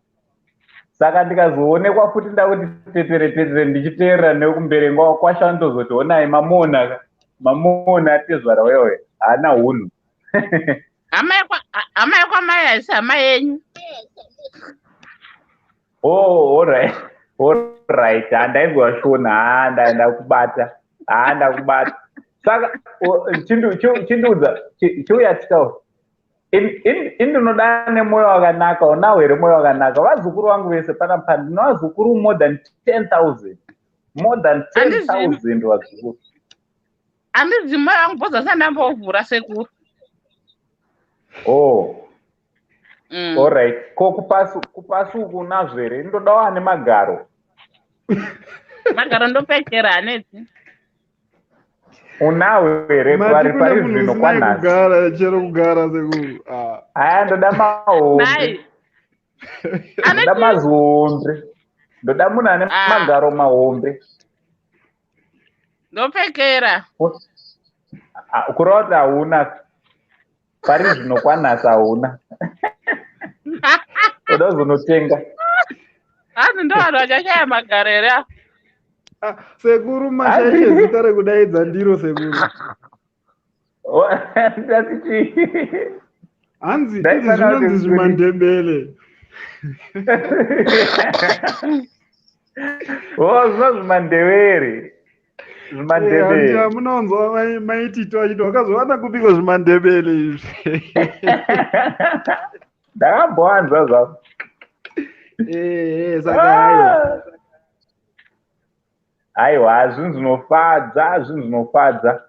saka ndikazoonekwa futi ndakuti tetere tetere ndichiteerera nekumberengwa, wakwasha andozoti onai mamuona ka, mamuona atezvara wewe haana hunhu. Hama yekwamai haisi hama yenyu. Oh, alright, alright, handainzwa shona. Ha, ndakubata, ha, ndakubata. Saka chindiudza, chiuya titaura. Indinoda nemwoyo wakanaka. Unawo here mwoyo wakanaka? Vazukuru vangu vese panapa, ndina vazukuru more than 10,000, more than 10,000 vazukuru. Handizi moyo wangu bhoza sandambovhura, sekuru. Oh. Alright, ko kupasi uku unazvo here? Ndodawo ane magaro. Magaro ndopfekera hanetsi. Unawo here pari Mati pari kune munhu zvino usinai kwanhasi? Kugara chero kugara, sekuru. Ah. Aya, ndoda mahombe. Nai. Ndoda mazihombe, ndoda munhu ane Ah. magaro mahombe. Ndopfekera. Ah, kureva kuti hauna pari zvino kwanhasi, hauna, uda kuzonotenga. Hanzi ndo vanhu vachashaya magaro here ava? Ah, sekuru, mashaishe zita rekudaidza ndiro, sekuru. Ndati chii? Hanzi Ndaifana izvi zvinonzi kuti zvimandebele. O, zvino zvimandevere. Handi Zvimandebele. hamunonzwa maitito achiti wakazowana kupiko zvimandebele izvi? Ndakambowanza zvavo. Saka haiwa. Aiwa, zvinhu zvinofadza, zvinhu zvinofadza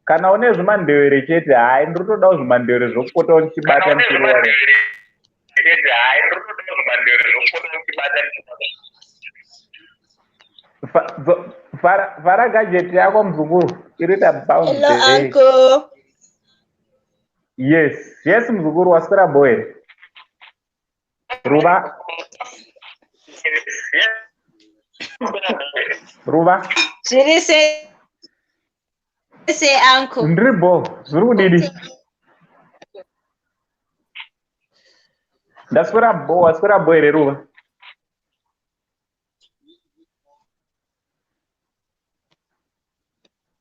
kana une zvimandevere chete. Hai, ndiri kutodawo zvimandevere zvokupotawo ndichibata ndichirova. Hai, ndiri kutodawo zvimandevere zvokupotawo ndichibata. Vhara gadget yako, muzukuru, iri ita bounce. Hello, uncle. Yes, muzukuru, waswera bo here, Ruva? Ruva. Zviri sei sei, uncle? Ndiri bo, zviri kudidi? Ndaswera bo, waswera bo here, Ruva?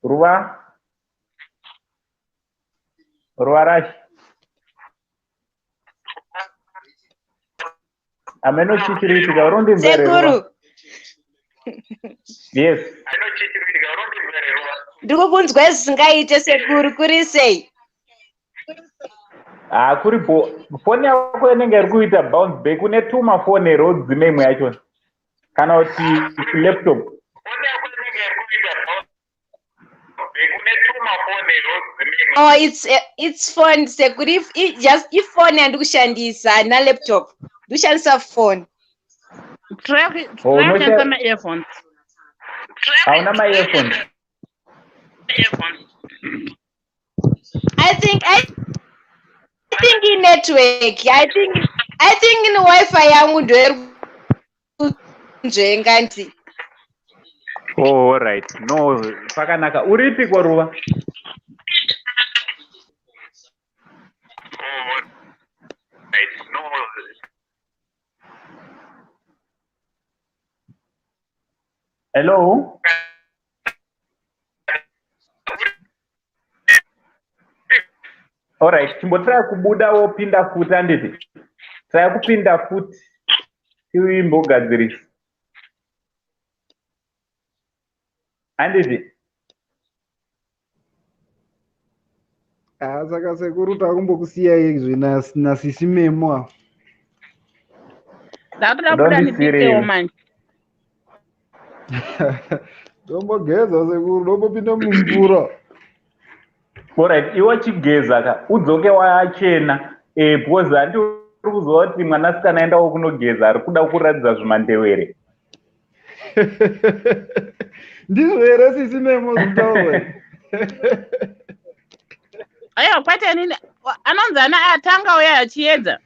Ruva, Ruva rashi ameno chichiriitika urondinzwa here, Ruva? Sekuru. Yes. Ndiri kukunzwa zvisingaite, sekuru, kuri sei? Ha, kuri bo. Foni yako inenge iri kuita bounce back. Une two mafoni here? Udzime imwe yacho kana kuti laptop. Foni yako inenge iri kuita bounce back. Une two mafoni here? Udzime imwe. Oh, it's phone, sekuru. If just ifone yandiri kushandisa, handina laptop, ndiri kushandisa phone. Try Oh, kushandisa maearphones. Hauna maearphones? I think inetwork. I think in Wi-Fi yangu ndo iri kunzvenga ndi. Oh, alright, no, pakanaka. Uripi kwaRuva? Oh, right. No. Hello. Alright, chimbotraya kubuda wopinda futi handiti? Traya kupinda futi tiimbogadzirisa. Handiti? Ah, saka sekuru takumbokusiyai izvi nasisi Memo ava. Ndakutoda kubuda ndipitewo manje. Ndombogeza sekuru, ndombopinda mumvura. Alright, iwe chigeza ka udzoke wachena eh, because handi uri kuziva kuti mwanasikana aendawo kunogeza ari kuda kuratidza zvimandewere. Ndizvo here sisi Memo zvitaurwa? Aiwa kwete inini anonzi ana atanga uya achiedza.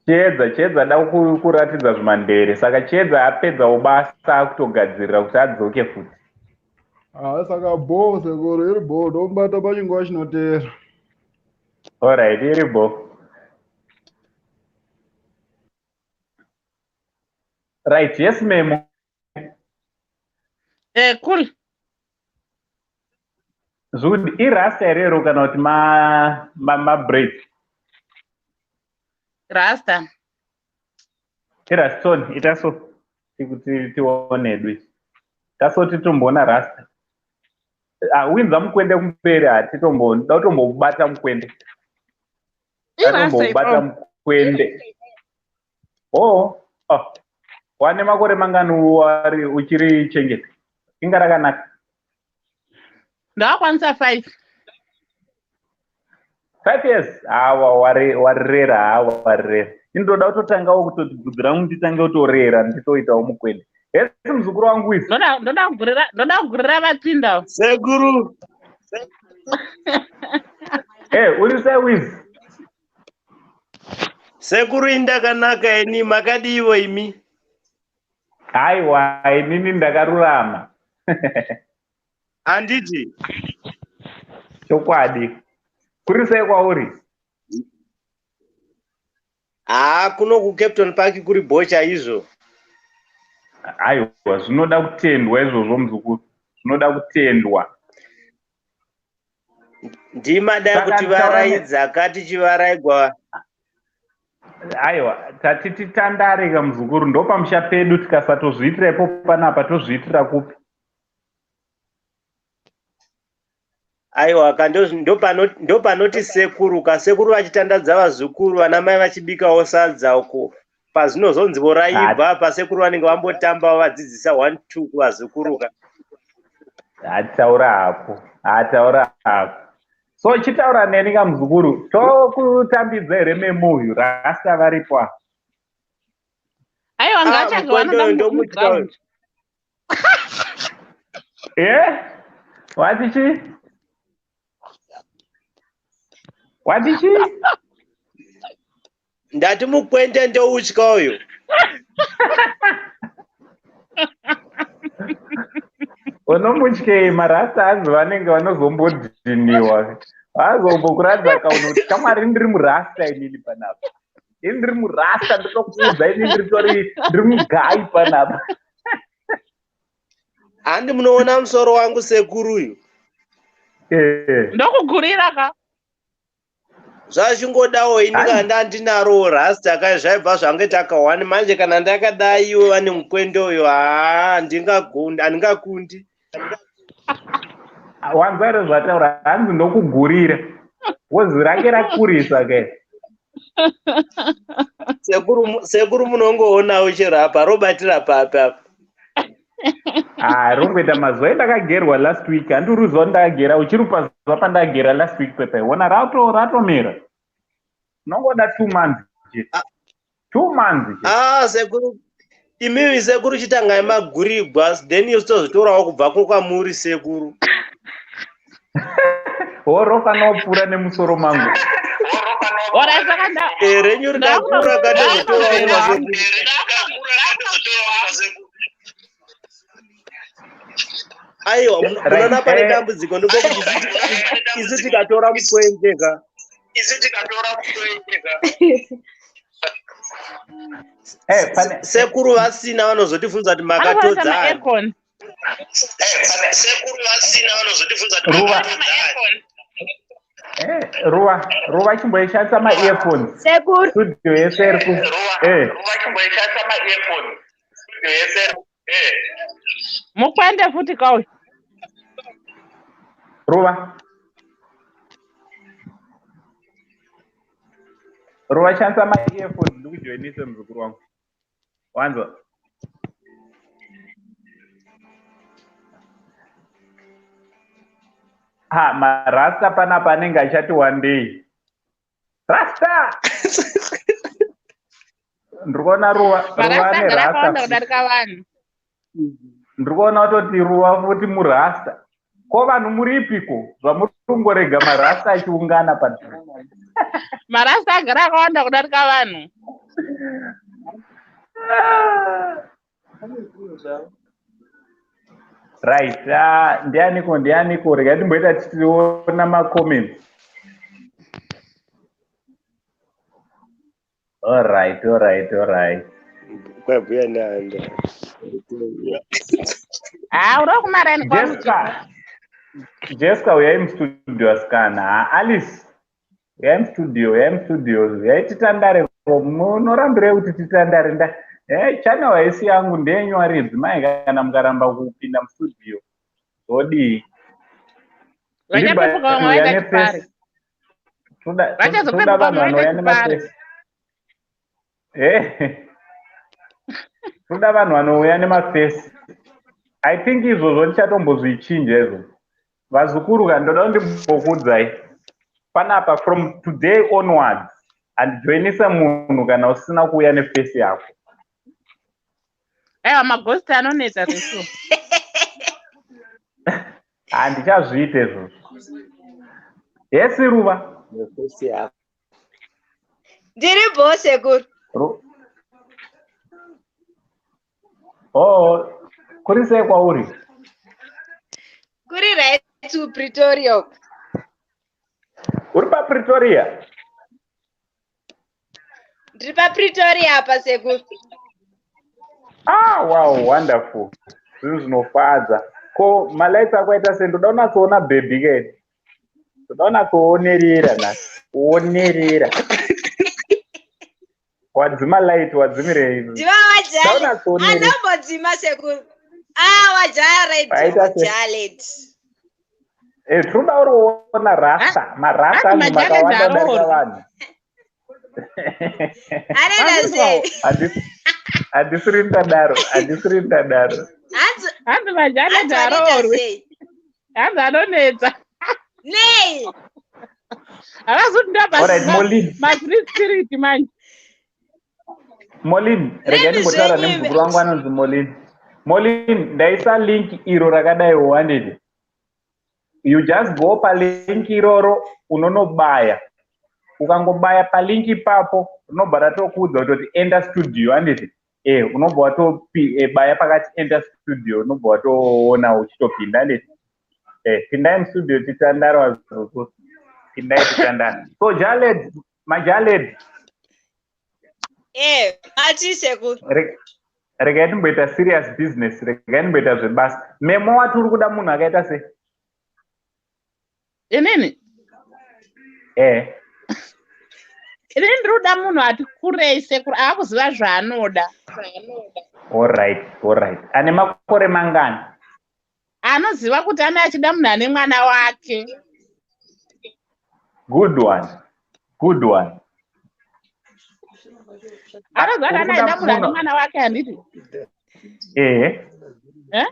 Chiedza, Chiedza ada kuratidza zvimandere saka Chiedza apedzawo basa akutogadzirira kuti adzoke futi. Ah, saka bho sekuru iri bho ndomubata pachinguva chinoteera. Alright, iri bho. Right, yes Memo. Eh, cool. Zvikuti irasta here iro kana kuti ma ma, ma braids? Rasta. Iraston ita so kuti tione hedu isu. Taso titomboona rasta. Ah, winza mukwende kumberi hatitombo da kutombobata mukwende. Atombobata mukwende. Oh, oh. Wane makore mangani wari uchiri chengeta? Inga rakanaka. Ndakakwanisa 5. 5 years hawa warera hawa warera. Indoda kutotangawo kutoti bvudzi rangu nditange kutorera nditoitawo mukwende. Hesi muzukuru wangu izi. Ndoda kugurira vapinda. Sekuru. Eh, uri sei wizi? Sekuru indakanaka ini makadiivo imi? Haiwa, inini ndakarurama. Handiti? Chokwadi. Kuri sei kwauri? Haa, kuno kuCapton Park kuri bho chaizvo. Aiwa, zvinoda kutendwa izvozvo muzukuru. Zvinoda kutendwa. Ndima dai kuti varaidza ka tichivaraigwa. Aiwa, tati titandare ka muzukuru, ndopamusha pedu tikasatozviitira ipo panapa tozviitira kupi? Aiwa ka ndopanoti sekuru ka sekuru vachitandadza vazukuru vana mai vachibikawo sadza uko pazvinozonzi voraibva pasekuru vanenge vambotambawo vadzidzisa 1 2 kuvazukuru ka. Ataura hako, ataura hako. So chitaura neni ka muzukuru, tokutambidza here memo uyu rasta varipo apa? Aiwa ngaachange vanoda muground. Eh? Wati chi? Wati chi? Ndati mukwende ndoutya uyu. Unomutyei marasta anzi vanenge vanozombodhiniwa. Vazombokuratidza kaunhu kuti shamwari ndiri murasta inini panapa. Ini ndiri murasta ndinokuudza ini ndiritori ndiri mugayi panapa. Handi munoona musoro wangu sekuru uyu. Eh. Ndokugurira ka. Zvachingodawo ini kana ndandinaro rasta ka zvaibva zvange takawani manje kana ndakadai iwe vane mukwende uyo haa handingagundi handingakundi. Wanzwa here zvataura hanzi ndokugurira. Wozi range rakurisa ke. Sekuru sekuru munongoonawo chero apa robatira papi apa. Ah, rongoita mazuva endakagerwa last week handiri uziva kuti ndakagera uchiri pazuva pandakagera last week pepe wona rato ratomera unongoda 2 months chete 2 months chete Ah sekuru imimi sekuru chitangai magurigwa then isu tozotorawo kubva kwamuri sekuru. Horo fanopfuura nemusoro mangu. Ora saka nda Eh, renyu rikakura katozotorawo sekuru. Aiwa munoona pane dambudziko ndopokuti isu tikatora mukwenje ka. Eh, pane Sekuru vasina vanozotifunza kuti anokuisa makatodza ani. maaircon. Ruva. Ruva, Ruva, chimboishandisa maearphones. Sekuru. Studio yese iri ku eh. Ruva, chimboishandisa maearphones. Studio yese iri. Mukwende futi kauyu. Ruva. Ruva, shandisa maearphones, ndikujoinise muzukuru wangu. Wanzwa? Ha, marasta panapa anenge achati wandei. Rasta! Ndiri kuona Ruva, Ruva Marasta ane agara rasta. akawanda kudarika vanhu. Ndiri kuona kutoti Ruva futi murasta. Ko vanhu muripiko zvamuri kungorega marasta achiungana padhuze? Marasta agara akawanda kudarika vanhu. Right, ah, ndianiko, ndianiko? Regai timboita tichiona macomments. Alright, alright, alright. Kwabhuya nehanda. Ha, uri kumaraini kwangu. Jessica, Jessica, uyai mustudio asikana. Ha, Alice, uyai mustudio, uyai mustudio, uyai titandare. Munorambirei kuti titandare? Nda channel haisi yangu, ndeyenyu aridzi mai. Kana mukaramba kupinda mustudio, zvodii? Vachapepuka vamwe Uya vaita neface. chipare. Toda Vachazopepuka toda vanhu vamwe vaita vanouya chipare. nemaface. Toda vanhu vanouya nemaface. I think izvozvo ndichatombozvichinja izvozvo. Vazukuru ka, ndoda kundimbokuudzai panapa, from today onwards handijoinisa munhu kana usina kuuya neface yako. Aiwa, maghost anonetsa zvesu. Handichazviite izvozvo. Hesi, Ruva. Neface yako. Ndiri bho, sekuru. Oh, kuri sei kwauri? Kuri right to Pretoria uko. Uri paPretoria? Ndiri paPretoria apa, sekuru. Ah, wow, wonderful. Zvinhu zvinofadza. Ko malights ako aita sei? Ndoda kunatsoona bhebhi ke, ndoda kunatsoonerera nhasi, kuonerera. Wadzima light? Wadzimirei? Dzima wajale. Ndaunatsoonera. Andombodzima, sekuru. Ah, wajaya right. Waita sei? Wajalet. Eh, tinoda uriona rasta, marasta Hanzi angu majalet makawanda darika aroorwa. vanhu. Anoita sei? Handisiri ndadaro, handisiri ndadaro. Hanzi Hanzi majalet hanzi vanoita aroorwe. sei? Hanzi anonetsa. Nei? Havasi kuti Alright, Molin. Mafree spirit manje. Molin, regai Nemi ndimbotaura zvenyu. nemuzukuru wangu anonzi Molin. Molin, ndaisa link iro rakadai, 100. You just go palink iroro, unonobaya. Ukangobaya palink ipapo, rinobva ratokuudza kutoti enda studio, handiti? Unobva watobaya pakati enda studio, unobva watoona uchitopinda, handiti? Pindai mustudio titandare, vazukuru. Pindai titandare. So Jaled, majaled. Ati, sekuru. Regai timboita serious business, regai timboita zvebasa. Memo, wati uri kuda munhu akaita sei? Inini? Eh. Inini ndiri kuda munhu ati kurei, sekuru, aakuziva zvaanoda. Alright, ane makore mangani? Anoziva kuti ane achida munhu ane mwana wake. Good one, good one. Anoziva kuti Uri ane kuda achida munhu ane munhu- mwana wake, handiti? Ehe. Eh?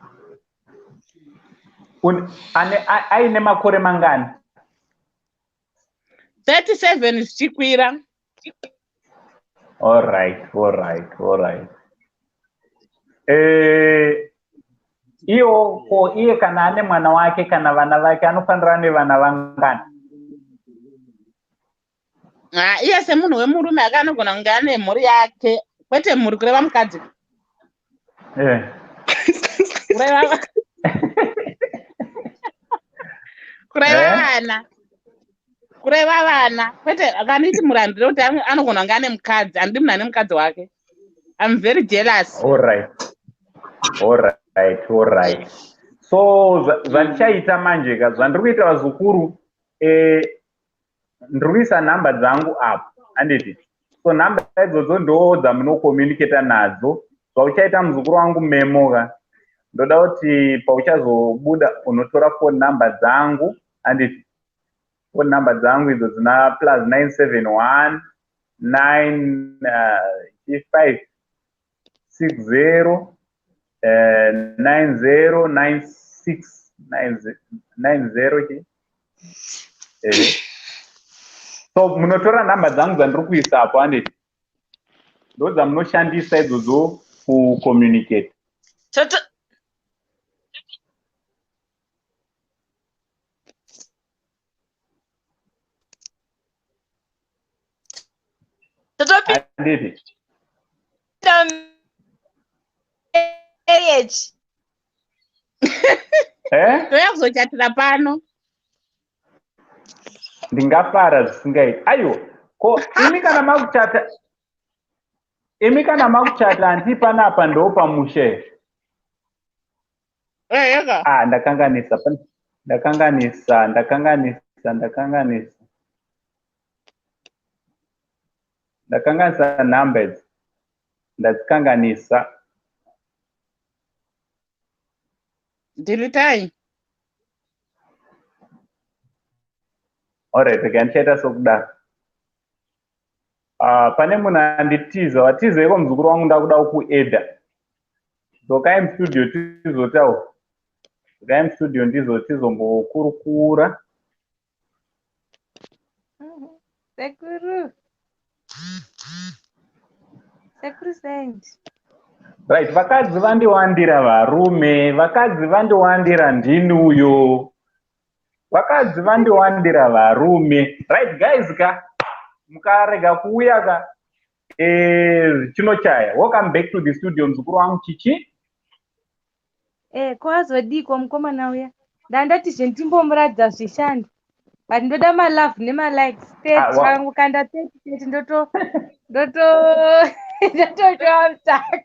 Ane aine makore mangani? 37 zvichikwira. Alright. Iwo ko iye kana ane mwana wake kana vana vake, anofanira ane vana vangani? Ah, iye semunhu wemurume ake anogona kunge ane mhuri yake, kwete mhuri kureva mukadzi, kureva vana, kureva vana, kwete akanditi murandire kuti anogona kunge ane mukadzi. Handidi munhu ane mukadzi wake. I'm very jealous. Alright. So zvandichaita manje ka, zvandiri kuita, vazukuru, Ndiri kuisa nhamba dzangu apo, handiti? So nhamba idzodzo ndo dzamunocommunicata nadzo. Zvauchaita muzukuru wangu Memo ka, ndoda kuti pauchazobuda unotora phone number dzangu, handiti? Phone number dzangu idzo dzina plus 971 9 5 60 90 96 90 chi. So munotora nhamba dzangu dzandiri kuisa apo, handiti? Ndo dzamunoshandisa idzodzo kucommunicate. Totopinda marriage. Eh? Toya kuzochatira pano. Ndingafara zvisingaiti. Aiwa, ko imi kana makuchata, imi kana makuchata hanti panapa ndo pamusha here? Ega. Ah, ndakanganisa. Ndakanganisa, ndakanganisa, ndakanganisa. Ndakanganisa nhamba idzi. Ndadzikanganisa. Dilitai. Alright, okay, ndichaita sokudaro. Pane munhu anditiza, watizeiko muzukuru wangu, ndakuda kukuedha. Dzokai mustudio tizotaura. Dzokai mustudio ndizo tizombokurukura. Sekuru. Sekuru Saint. Right, vakadzi vandiwandira varume, vakadzi vandiwandira ndini uyo. Vakadzi vandiwandira varume. Right guys ka, mukarega kuuya ka, chinochaya. Welcome back to the studio muzukuru wangu Chichi. Ko azodiko mukomana uya? Ndandati zve ndimbomuratidza zvishandi. But ndoda malove nemalikes. 30 vakangokanda 30 30 ndoto ndoto ndototoa mutaka.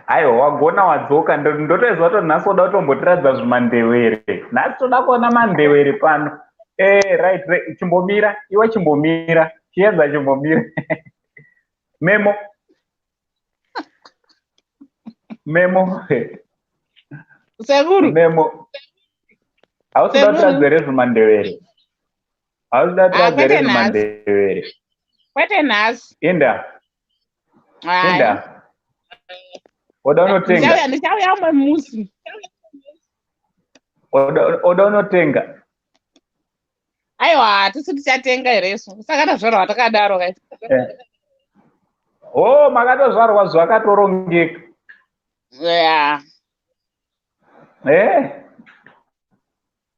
Aiwa, wagona wadzoka. Ndotoziva kuti nhasi woda kutombotiradza zvimandewere. Nhasi toda kuona mandewere pano. Right, right, chimbomira, iwe chimbomira. Chiedza chimbomira. Memo. Memo. Sekuru. Memo. Hausi kuda kutiradza here zvimandewere? Hausi kuda kutiradza here Kwete nhasi. zvimandewere? Kwete nhasi. Inda, Hai. inda. Oda unotenga. Ndichauya umwe musi. Oda unotenga. Aiwa, hatisi tichatenga here isu. Saka tazvarwa takadaro kai. Oh, makatozvarwa zvakatorongeka. Yeah.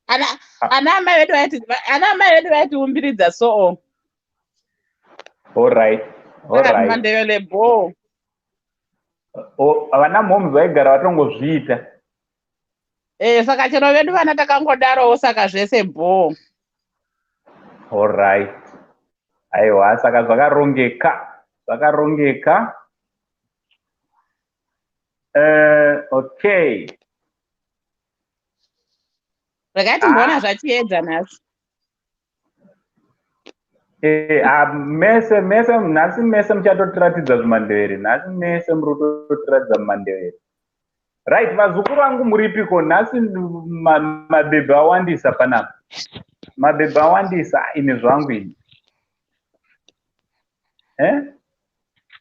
Ana amai vedu vaiti, ana amai vedu vaitiumbiridza so. All right. All Saka right. mandevele bho. Oh, vana moms vaigara vatongozviita. Saka chero vedu vana takangodarowo, saka zvese bho. All right. Aiwa, saka zvakarongeka. Zvakarongeka. Okay. Regai timboona zvachiedza nhasi. Mese, mese, nhasi mese muchatotiratidza zvimandewere. Nhasi mese muri kutotiratidza mumandewere. Right, vazukuru vangu muripiko? Nhasi mabhebhe awandisa panapa. Mabhebhe awandisa ini zvangu ini.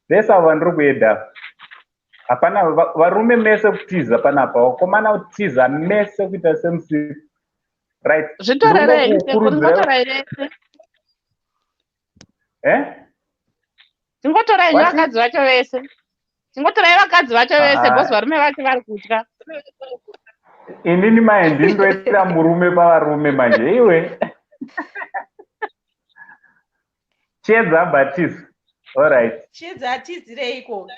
Vese avo vandiri kuedha. Hapana varume mese kutiza panapa. Vakomana kutiza mese kuita semusiku. Right. Zvitorerei, Ndinokukurudzira- tingotorai vese. Tingotorai What? vakadzi vacho vese. Tingotorai vakadzi vacho vese, because varume vacho vari kutya. Inini mai ndindoitira murume pavarume manje iwe. Chiedza Baptist. All right. Chiedza atizireiko?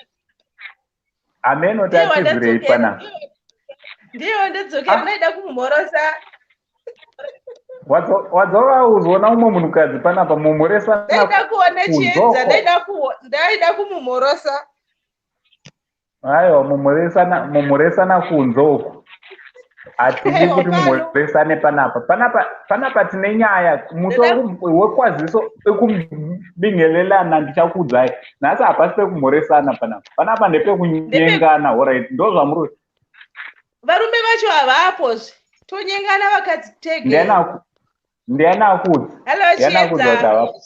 Ameno Ndiye tatizirei wandadzokera. panapa. Ndiye wandadzokera, ndaida kumumhorosa. Wadzoka uzoona umwe munhukadzi panapa mumhoresana. Ndaida kuona Chiedza, Kunzoko. ndaida kumumhorosa. Aiwa, mumhoresana kunze uku. Hatidi kuti mumhoresane panapa. Panapa panapa tine nyaya. Musi wekwaziso ekubingelelana ndichakuudzai. Nhasi hapasi pekumhoresana panapa. Panapa ndepekunyengana. Alright, ndozvamuri. Varume vacho havapozve. Tonyengana vakadzi tege. Ndiani akuudza? Hello Ndiani akuudza kuti Chiedza. havapo?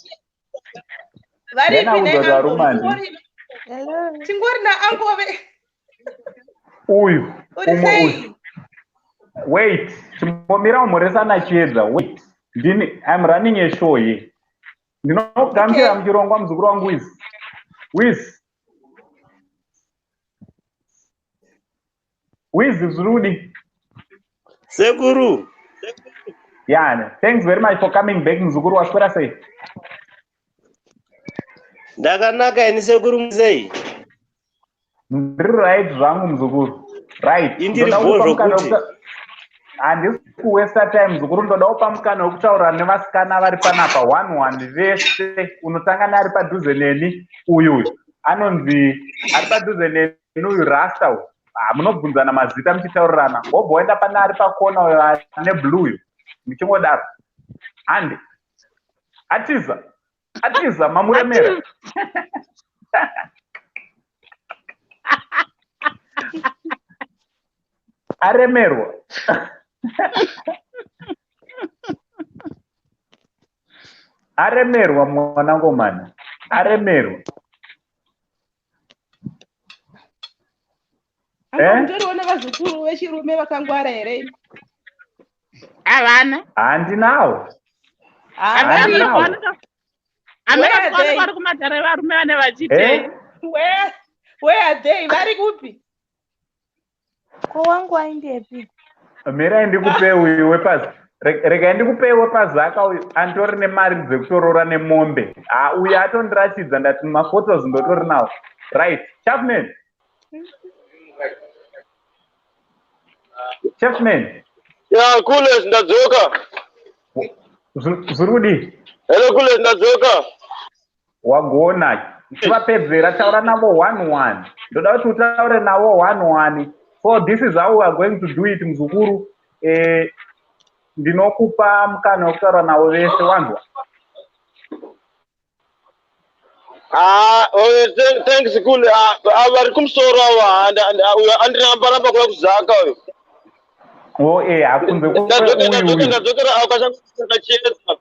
Varipi Ndiani akuudza kuti nhai varume uncle? handidi? Tingori nauncle ve Uyu, uri umwe uyu. sei? Wait, chimbomira umhoresana Chiedza. Wait. Ndini, I'm running a show here. Ndinokugamuchira Okay. muchirongwa muzukuru wangu Wiz. Wiz. Wiz zviri kudii? Sekuru. Yeah, thanks very much for coming back muzukuru waswera sei? Ndakanaka ini sekuru sei? Ndiri right zvangu muzukuru. Right. Indiri Ndoda bho kupa mukana zvokuti. Handisi kuwesta time muzukuru, ndoda kupa mukana wekutaura nevasikana vari panapa one one vese. Unotanga neari padhuze neni uyu uyu anonzi ari padhuze neni uyu Rasta uyu. Ah, munobvunzana mazita muchitaurirana. Wobva waenda pane ari pakona uyo ane blue uyu. Muchingodaro. Hande. Atiza. Atiza mamuremera. Aremerwa. Aremerwa mwanangomana. Aremerwa. Uncle Eh? mutoriona vazukuru vechirume vakangwara here? Havana. Handinawo. Havana. Handinawo. Amene Where are kuonekwa they? vari kumatare varume vane vachitei. Eh? Where are they? Vari kupi? Ko wangu waindepi? Mirai ndikupe uyu wepazi. Regai ndikupe wepazaka uyu anditori nemari dzekutorora nemombe. Ah, uyu atondiratidza ndati mafotos ndotori nawo. Right. Chapman. Chapman. Ya, Kules ndadzoka. Zviri kudii? Hello Kules ndadzoka. Wagona. Chivapedzera taura navo one one. Ndoda kuti utaure navo one one. So this is how we are going to do it muzukuru. Eh, ndinokupa mukana wekutaura navo vese wanzwa. Ah, oh, thanks Kule. Ah, ah, vari kumusoro ava uyo andiramba ramba kuya kuzaka uyo. Oh eh hakunze Ndadzoka uyu ndadzoka uyu. ndadzokera akashandisa chiedza.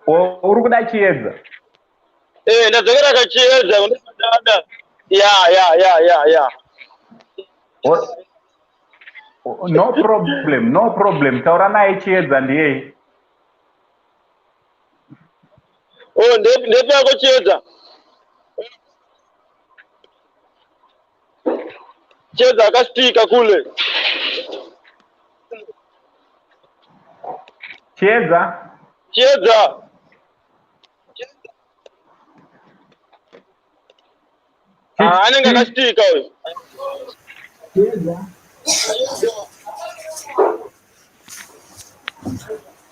Oh, uri kuda chiedza. Eh, ndadzokera kachiedza ndadada. Ya ya ya ya ya. Oh, no problem, no problem. Taura naye Chiedza ndiyei. Oh, ndepi yako Chiedza? Chiedza akastika kule. Chiedza. Chiedza. Ah, anenge akastika uyu.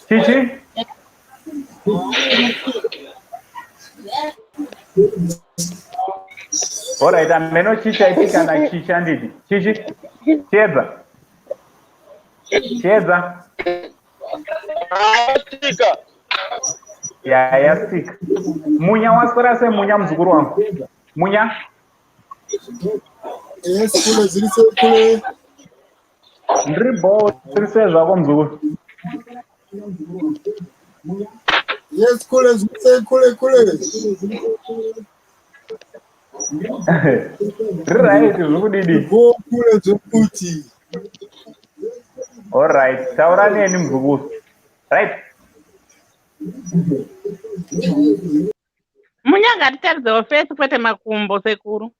Chichi? Alright, ameno chichi aitika na chichi handiti. Chichi? Chiedza. Chiedza. Akastika. Ya yastika. Munya waswera sei munya muzukuru wangu? Munya? Yes, kule zviri sei kule. Ndiri bho, zviri sei zvako muzukuru? Yes, kule zviri sei kule kule. Ndiri right, zviri kudidi? Bho kule zvekuti. Alright, taura neni muzukuru. Right. Munya ngatitaridzewo face kwete makumbo sekuru.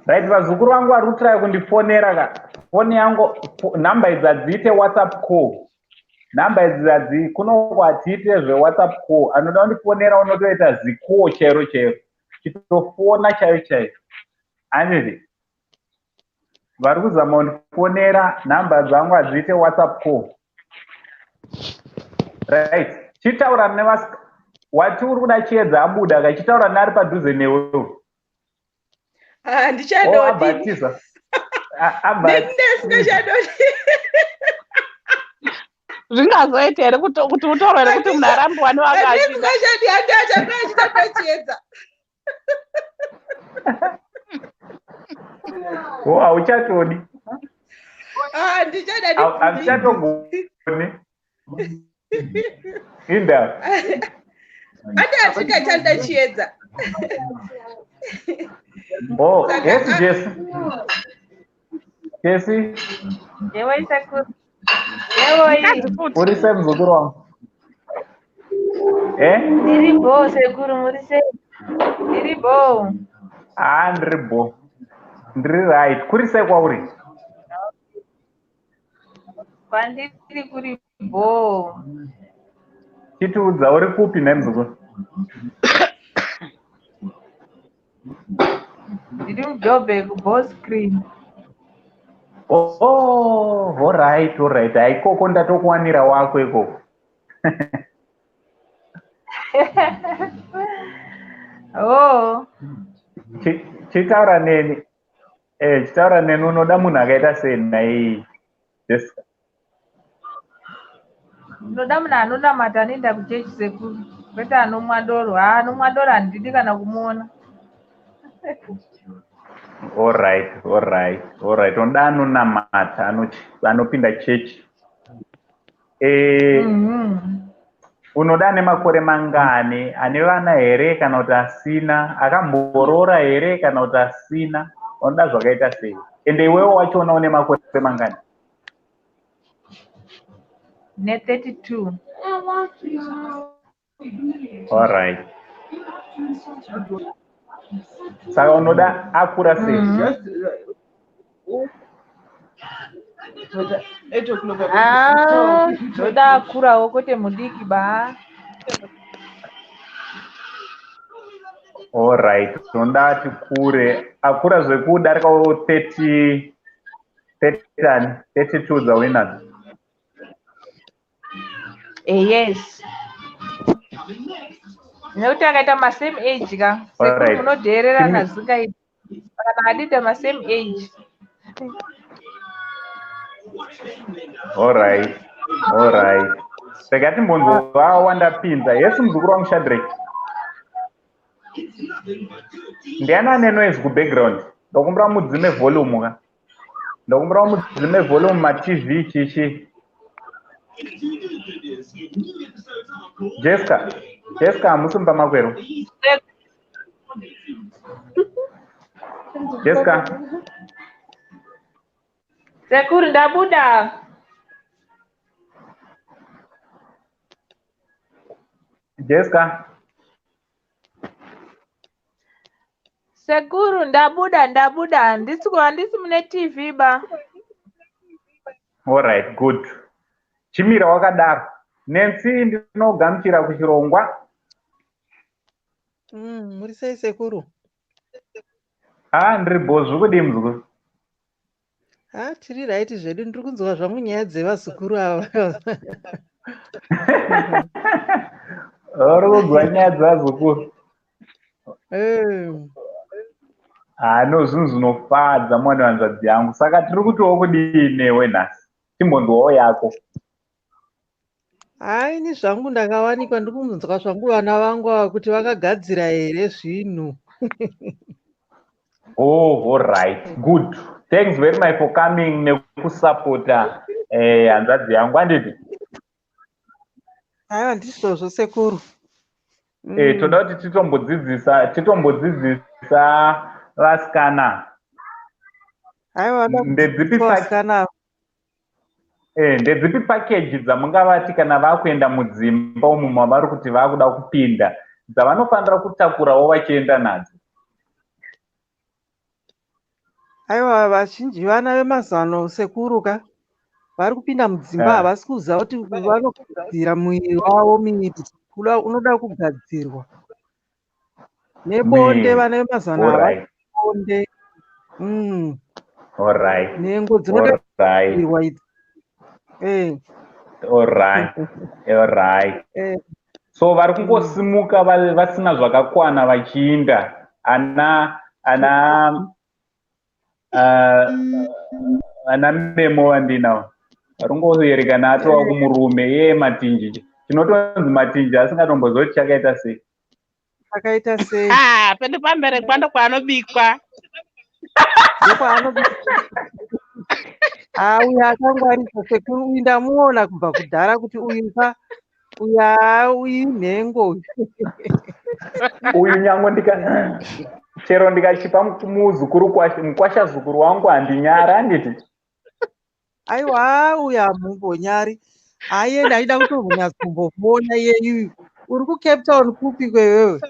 Right, vazukuru vangu vari kutraya kundifonera ka. Foni yangu nhamba idzi hadziite WhatsApp call. Nhamba idzi hadzi kuno hatiite zveWhatsApp call. Anoda kundifonera unotoita zicall chairo chairo. Chitofona chaiyo chaiyo. Handiti? Vari kuzama kundifonera nhamba dzangu hadziite WhatsApp call. Right. Chitaura nevasika. Wati uri kuda Chiedza abuda akachitaura nari padhuze newe. Handichadodi. Oh, abhatiza. Ndisingachadodi. Zvingazoita here kuti utorwe here kuti munhu arambiwa nevakadzi? Handisingachadi, handiachada Chiedza. Oh, hauchatodi. Handichada. Handichatogoni. Inda. Ati handingachada Chiedza. Oh, yes, Jesse. Jesse. Yewoi sekuru. Yewoi. Uri sei muzukuru wangu? Eh? Ndiri bho sekuru, muri sei? Ndiri bho. Ah, ndiri bho. Ndiri right. Kuri sei kwauri? Kwandiri kuri bho. Chitiudza uri kupi nhai muzukuru? Ndiri muJoburg, Boscreen. Oh, alright, alright. Haikoko ndatokuwanira wako ikoko. Oh. Chitaura neni. Chitaura neni unoda munhu akaita sei nhai Jessica? Ndinoda munhu anonamata anoenda kuchechi sekuru, kwete anomwa doro. Haa, anomwa doro handidi kana kumuona. Alright, alright, alright. Unoda anonamata, anopinda chechi. Unoda ane makore mangani? Ane vana here kana kuti asina? Akamboroora here kana kuti asina? Unoda zvakaita sei? Ende iwewe wachona une makore mangani? Ne 32. Alright. Saka unoda akura sei? Ndoda akurawo kwete mudiki ba. Alright, unoda ati kure. Akura zvekudarika 30 30 32 dzauinadzo. Yes. Nekuti akaita ma same age ka. Sekuru munodheererana zvingaiti. Kana adida ma same age. Alright, alright. Rega timbonzwa wandapinza. Yes, muzukuru wangu Shadrack. Ndiani ane noise kubackground? Ndokumbira mudzime volume ka. Ndokumbira mudzime volume ma TV chichi. Jessica, Jessica hamusi mumba makwero. Jessica. Sekuru ndabuda. Jessica. Sekuru ndabuda ndabuda handisi mune TV ba. All right, good. Chimira wakadaro. Nancy ndinogamuchira kuchirongwa. Muri sei sekuru? Ah, ndiri bho zvokudii muzukuru? Ah, tiri right zvedu, ndiri kunzwa zvangu nyaya dzevazukuru ava. Uri kunzwa nyaya dzevazukuru? Ah, no, zvinhu zvinofadza mwana wanzvadzi yangu. Saka tiri kutiwo kudii newe nhasi? Timbonzwawo yako. Hai, ini zvangu ndakawanikwa ndiri kunzwa zvangu vana vangu ava kuti vakagadzira here zvinhu. Oh, all right. Good. Thanks very much for coming nekusapota hanzvadzi yangu handiti? Aiwa ndizvozvo sekuru. Toda kuti titombodzidzisa vasikana. Aiwa ndedzipi vasikana? Ndedzipi package dzamungavati kana vakuenda mudzimba umu mavari kuti vakuda kupinda dzavanofanira kutakurawo vachienda nadzo? Aiwa vazhinji vana vemazano sekuru ka vari kupinda mudzimba havasi kuziva kuti vanogadzira muviri wavo. Miviri unoda kugadzirwa nebonde. Vana vemazano havasi bonde. Nhengo dzinoda kugadzirwa idzi. Alright. So vari kungosimuka vasina zvakakwana vachiinda ana ana ana memo vandinawo vari kungoerekana atova kumurume yee matinji, chinotonzi matinji asingatombozivi kuti chakaita sei. Chakaita sei? Ah, pedu pamberekwa ndokwaanobikwa. Ndokwaanobikwa. Ah, uyu akangwarisa sekuru uyu, ndamuona kubva kudhara kuti uyu ka uyu, haa, uyu inhengo uyu. Uyu nyange ndika chero ndikachipa muzukuru mukwasha zukuru wangu handinyara, handiti? Aiwa, uyu hamumbonyari. Haiye, ndaida kutombonyatsokumbomuona iyeyu. Uri kuCape Town kupi kwewewe?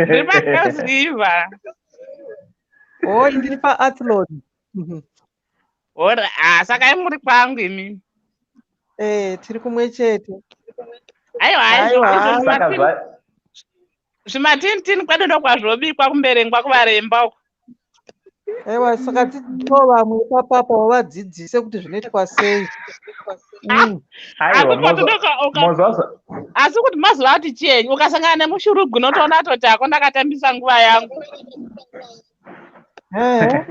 Ndiri paKuils River. O, ndiri paAthlone. Ora, ah, saka muri kwangu imi. Eh, tiri kumwe chete. Aiwa. Aiwa. Izvo Saka zvimatintini kwedu ndokwazvobikwa kumberengwa kuvaremba uko. Aiwa, saka dzidzisawo vamwe ipapapa, wavadzidzise kuti zvinoitwa sei. Aiwa. Asi kuti Mozwa. Asi kuti mazuva ati chienyi, ukasangana nemushurugu unotoona toti ako ndakatambisa nguva yangu. Eh.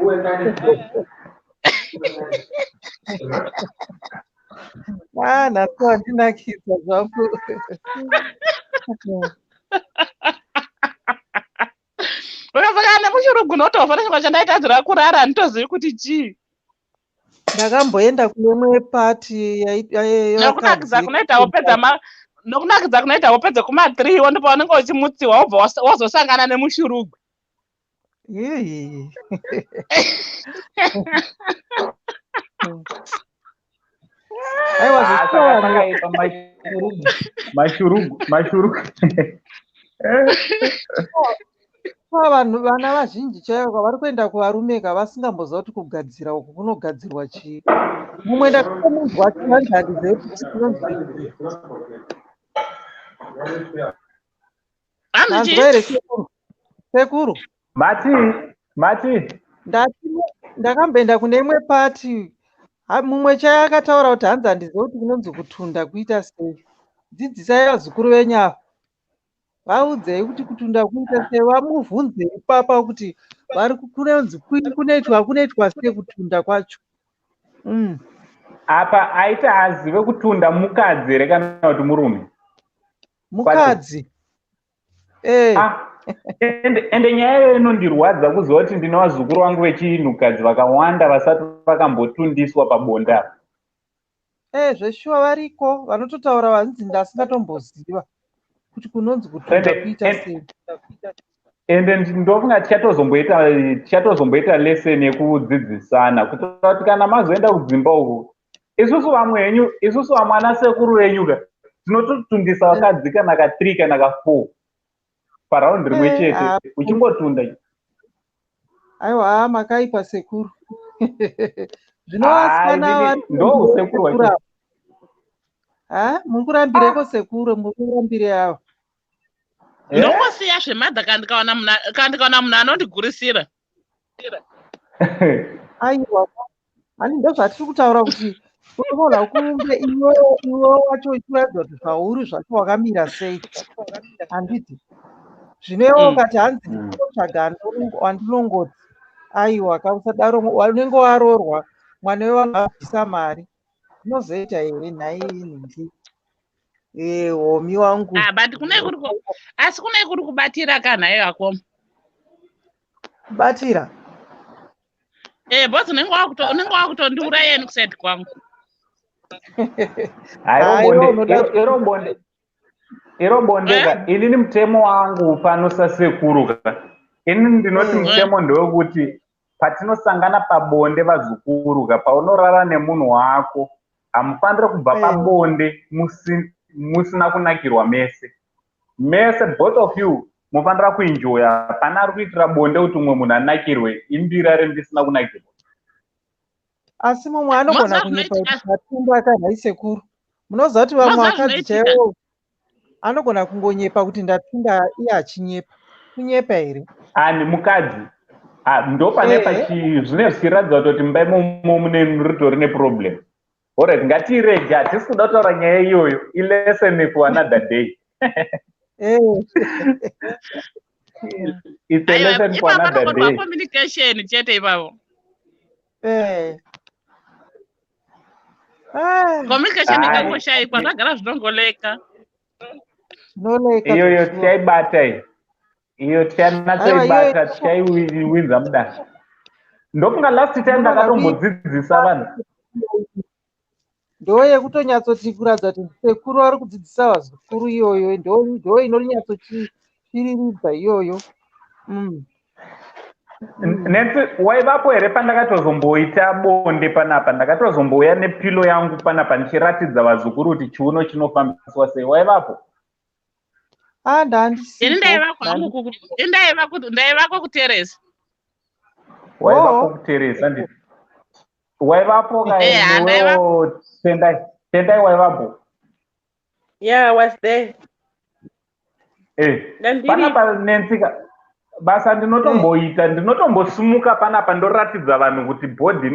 Ah, nhasi wandinakidza zvangu. Ukasangana nemushurugu unotofa nechingwa chandaitadzira kurara, handitozivi kuti chii. Ndakamboenda kune imwe pati Nokunakidza yevakadzi. Kunoita wopedza nokunakidza kunoita wopedza kuma3 wo, ndipo unenge uchimutsiwa, wobva wazosangana nemushurugu. Yee. Aiwa, Ah, saka zveshuwa. pakaipa mashurugu mashurugu mashurugu. Kwa vanhu, vana vazhinji chaivo vari kuenda kuvarume ka vasingamboziva kuti kugadzira uku kunogadzirwa chii. Mumwe ndakamunzwa achivanzi handizivi kuti chinonzi Hanzi Manzwa chii? here, sekuru? Sekuru. Mati mati. Ndati ndakamboenda kune imwe pati, mumwe chai akataura kuti hanzi handizivi kuti kunonzi kutunda kuita sei. Dzidzisai vazukuru venyu ava, vaudzei kuti kutunda kuita sei, vamubvunzei ipapa kuti vari kunonzi kunoitwa sei kutunda kwacho. Apa aita azive kutunda mukadzi here kana kuti murume? Mukadzi. Eh. Ah, ende nyaya iyoyo inondirwadza kuziva kuti ndine vazukuru vangu vechinhukadzi vakawanda vasati vakambotundiswa pabonde apa. Eh, zveshuwa, variko vanototaura vanzi ndasingatomboziva kuti kunonzi kutunda kuita sei. Ende ndofunga tichatozomboita lesson yekudzidzisana kuitira kuti kana mazoenda kudzimba uku, isusu vamwe henyu, isusu vamwe ana sekuru venyu ka, tinototundisa vakadzi kana ka3 kana ka4 paraundi rimwe chete, uchingotunda. Aiwa, makaipa sekuru. Zvino Hai, vasikana vari ndo usekuru sekuru hwacho. ava. Ha, muri kurambireko sekuru, muri kurambire ava. Eh? Ndongosiya zvemadha kana ndikaona munhu anondigurisira. Aiwa, hani ndozvatiri kutaura kuti unofanira kunge iwe wacho uchiratidza kuti zvauri zvacho wakamira sei, handiti? Zvino iwe ukati hanzi ndinotsvaga wandinongoti, aiwa kausadaro, unenge waroorwa mwana wevanhu abvisa mari, zvinozoita here nhai nhingi? Homi wangu. Ah, but asi kune kuri kubatira kanhai akoma. Kubatira? Eh, boss, unenge wakutondiuraya kuside kwangu. Aiwa, unoda Iro bondeka, inini mutemo wangu pano sasekuru ka, inini ndinoti mutemo ndewekuti patinosangana pabonde, vazukuru ka, paunorara nemunhu wako hamufaniri kubva pabonde musina kunakirwa mese mese. Both of you mufanira kuenjoya. Pana ari kuitira bonde kuti umwe munhu anakirwe, imbira rendisina kunakirwa. Asi mumwe anogona Moziva kunyepa zvinoitika? kuti matunda akanhai sekuru, munoziva kuti vamwe Moziva vakadzi zvinoitika? chaivo anogona kungonyepa kuti ndatunda, iye achinyepa. Kunyepa here? Ani mukadzi? Ah, ndo pane pachi zvine zvichiratidza kutoti mumba imomo mune ritori neproblem. Alright, ngatiirege, hatisi kuda kutaura nyaya iyoyo. Ilesson for another day. It's a lesson for another day. Communication chete ipapo. Communication ikangoshaikwa, zvagara zvinongoleka. Iyoyo tichaibata iyi. Iyo tichanatsoibata, tichaiwinza mudare. Ndofunga last time ndakatombodzidzisa vanhu. Ndo yekutonyatsoti kuratidza kuti sekuru vari kudzidzisa vazukuru iyoyo, ndo inonyatsochiriridza iyoyo. Nancy, waivapo here pandakatozomboita bonde panapa? Ndakatozombouya nepilo yangu panapa ndichiratidza vazukuru kuti chiuno chinofambiswa sei. Waivapo? Ah, ndandisipo. Ini ndaivako kuteresa. Waivapo kuteresa, nditi. Waivapo kaiwewo Tendai. Tendai waivapo? Yeah, I was there. Panapa Nancy, basa ndinotomboita, ndinotombosimuka panapa ndoratidza vanhu kuti bhodhi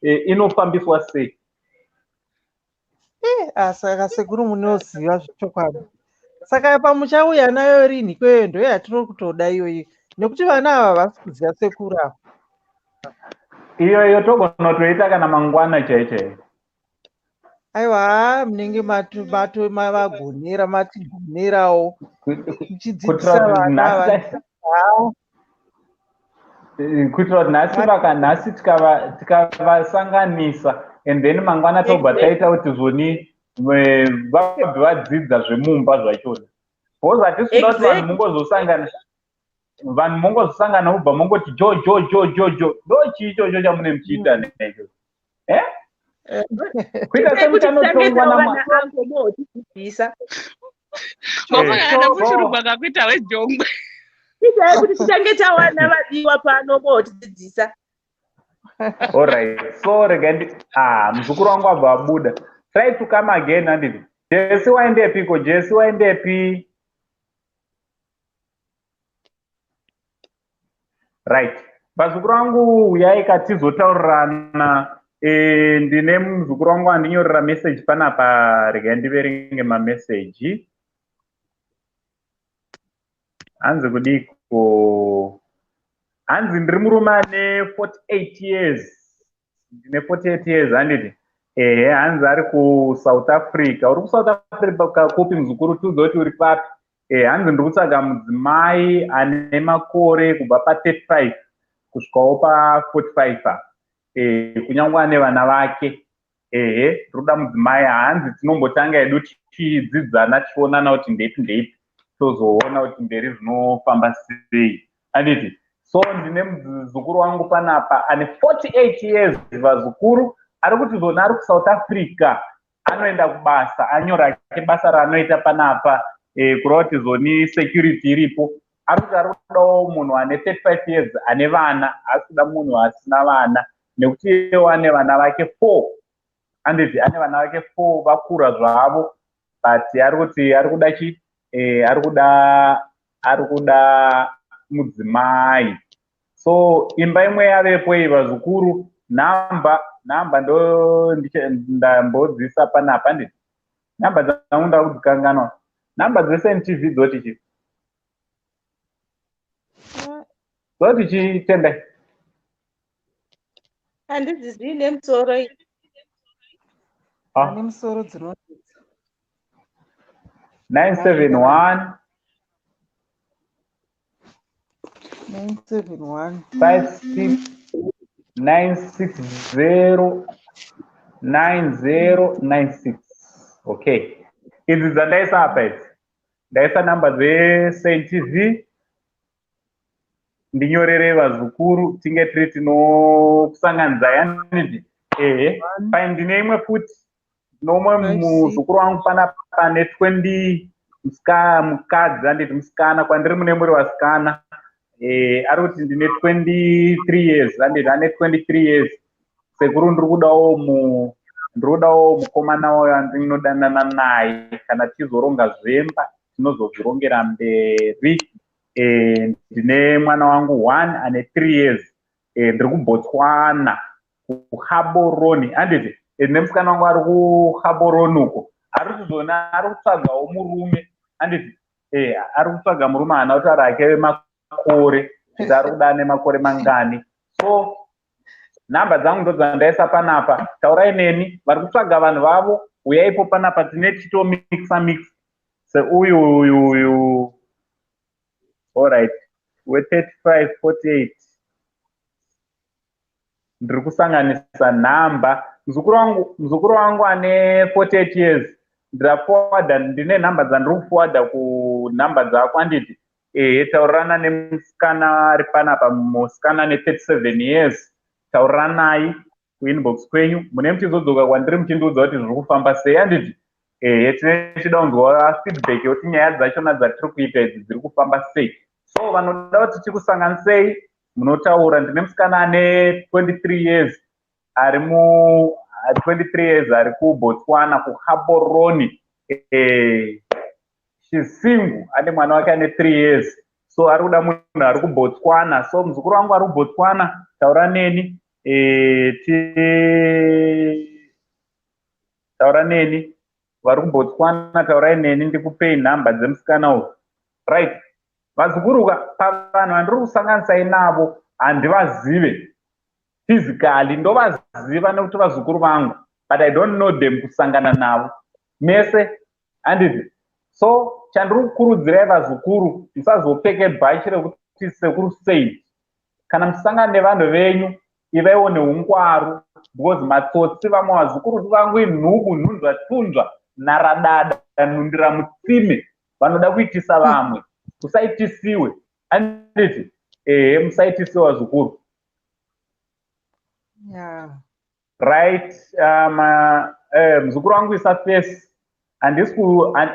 inofambiswa sei. Saka sekuru munoziva zvechokwadi. Saka pamuchauya nayo rini ikweyo, ndo yatiri kutoda iyoyi, nekuti vana ava havasi kuziva sekuru ava. Iyoyo togona kutoita kana mangwana chai chai. Aiwa, munenge mavagonera, matigonerawo muchidzidzisa vana ava. Kuitira kuti nhasi vakanhasi tikavasanganisa and then mangwana tobva taita kuti zvoni vabve vadzidza zvemumba zvachona. Because hatisi kuda kuti vanhu mungozosangana, vanhu mungozosangana mubva mungoti jo jo jo jo jo, ndo chii ichocho chamune muchiita necho? Kuita semuchanotongwa namotidzidzisa. Mafakana kushurugwa kakuita wejongwe. Itai kuti tichange tawana vadiwa pano motidzidzisa. Alright, so rega ndi muzukuru wangu abva abuda. Try to come again, handiti. Jesi waendepiko? Jesi waendepi? Right. Vazukuru vangu, uyai katizotaurirana. Ndine muzukuru wangu andinyorera message panapa, regai ndiverenge mameseji. Hanzi kudiko? Hanzi ndiri murume ane 48 years. Ndine 48 years, handiti? Ehe, hanzi ari kuSouth Africa. Uri kuSouth Africa kupi muzukuru? Tiudze kuti uri papi. Hanzi ndiri kutsvaga mudzimai ane makore kubva pa35 kusvikawo pa45. Kunyange ane vana vake. Ehe, ndiri kuda mudzimai. Hanzi tinombotanga hedu tichidzidzana, tichionana kuti ndeipi ndeipi, tozoona kuti mberi zvinofamba sei. Handiti? So ndine muzukuru wangu panapa ane 48 years, vazukuru, ari kuti zvona ari kuSouth Africa, anoenda kubasa, anyora ake basa raanoita panapa, kureva kuti zvoni security iripo. Ari kuti ari kudawo munhu ane 35 years ane vana, haasi kuda munhu asina vana, nekuti iyewo ane vana vake 4. Handiti? Ane vana vake 4 vakura zvavo, but ari kuti ari kuda chi ari kuda mudzimai. So imba imwe yavepo iyi vazukuru, namba ndo ndambodzisa panapa, handiti? Namba dzangu ndakudzikanganwa. Namba dzeSNTV dzoti chi? Dzoti chi, Tendai? Handidzizivi nemusoro iyi. Ane musoro dzinonetsa. 971 971 56 960 9096. Okay. Idzi dzandaisa apa idzi. Ndaisa namba dzeSNTV. Ndinyorere vazukuru tinge tiri tinokusanganidzai, handiti? Ehe. Fine, ndine imwe futi. Nomwe muzukuru wangu panapa ane 20, mukadzi, handiti? Musikana, kwandiri mune muri vasikana. Ari kuti ndine 23 years, handiti? Ane 23 years. Sekuru, ndiri kudawo mukomana wayo andinodanana naye, kana tichizoronga zvemba tinozozvirongera mberi. Ndine mwana wangu 1 ane 3 years. Ndiri kuBotswana, kuGaborone, handiti? Nemusikana wangu ari kuGaborone uko, ari kuzona, ari kutsvagawo murume, handiti? Ari kutsvaga murume. Haana kutaura hake makore, kuti ari kuda nemakore mangani. So nhamba dzangu ndo dzandaisa panapa. Taurai neni. Vari kutsvaga vanhu vavo, uyaipo panapa. Tine tichitomixa mix seuyu uyu uyu. Alright, we35 48, ndiri kusanganisa nhamba. Muzukuru wangu ane 48 years, ndiraforwarda. Ndine nhamba dzandiri kuforwarda kunhamba dzako, handiti? Ehe, taurirana nemusikana ari panapa. Musikana ane 37 years, tauriranai kuinbox kwenyu. Mune muchizodzoka kwandiri muchindiudza kuti zviri kufamba sei, handiti? Ehe, tine tichida kunzwa feedback yekuti nyaya dzachona dzatiri kuita idzi dziri kufamba sei. So vanoda kuti tikusanganisei, munotaura. Ndine musikana ane 23 years, ari mu 23 years, ari kuBotswana, kuGaborone. She's single, ane mwana wake ane 3 years. So ari kuda munhu ari kuBotswana. So muzukuru wangu ari kuBotswana, taura neni. Taura neni. Vari kuBotswana, taurai neni, ndikupei nhamba dzemusikana uyu. Right, vazukuruka, pavanhu vandiri kusanganisai navo, handivazive physically. Ndovaziva nekuti vazukuru vangu, but I don't know them kusangana navo mese, handiti? So chandiri kukurudzirai vazukuru, musazopfeke bhachi rekuti sekuru said. Kana muchisangana nevanhu venyu, ivaiwo neungwaru, because matsotsi. Vamwe vazukuru vangu inhubu, nhunzva tunzva, nharadada, nhundira mutsime, vanoda kuitisa vamwe. Musaitisiwe, handiti? Ehe, musaitisiwe, vazukuru. Right, muzukuru wangu, isa face. Handisi,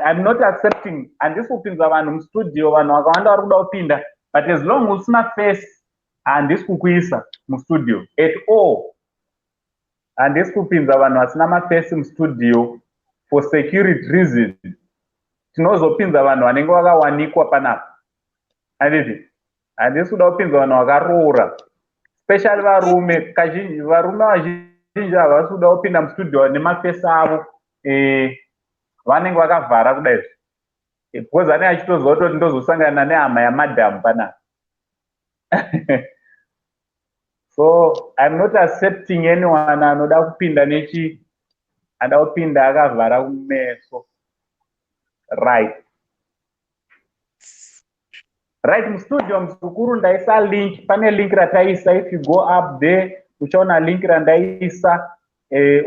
I'm not accepting, handisi kupinza vanhu mustudio. Vanhu vakawanda vari kuda kupinda, but as long usina face, handisi kukuisa mustudio at all. Handisi kupinza vanhu vasina maface mustudio for security reason. Tinozopinza vanhu vanenge vakawanikwa panapa, handiti? Handisi kuda kupinza vanhu vakaroora, especially varume. Kazhinji varume vazhinji havasi kuda kupinda mustudio nemaface avo. Vanenge vakavhara kudai, because anenge achitoziva kutoti ndozosangana nehama yamadhamu panapa. So I'm not accepting anyone anoda kupinda nechi, anoda kupinda akavhara kumeso. Right, mustudio, muzukuru, ndaisa link. Pane link rataisa. If you go up there, uchaona link randaisa.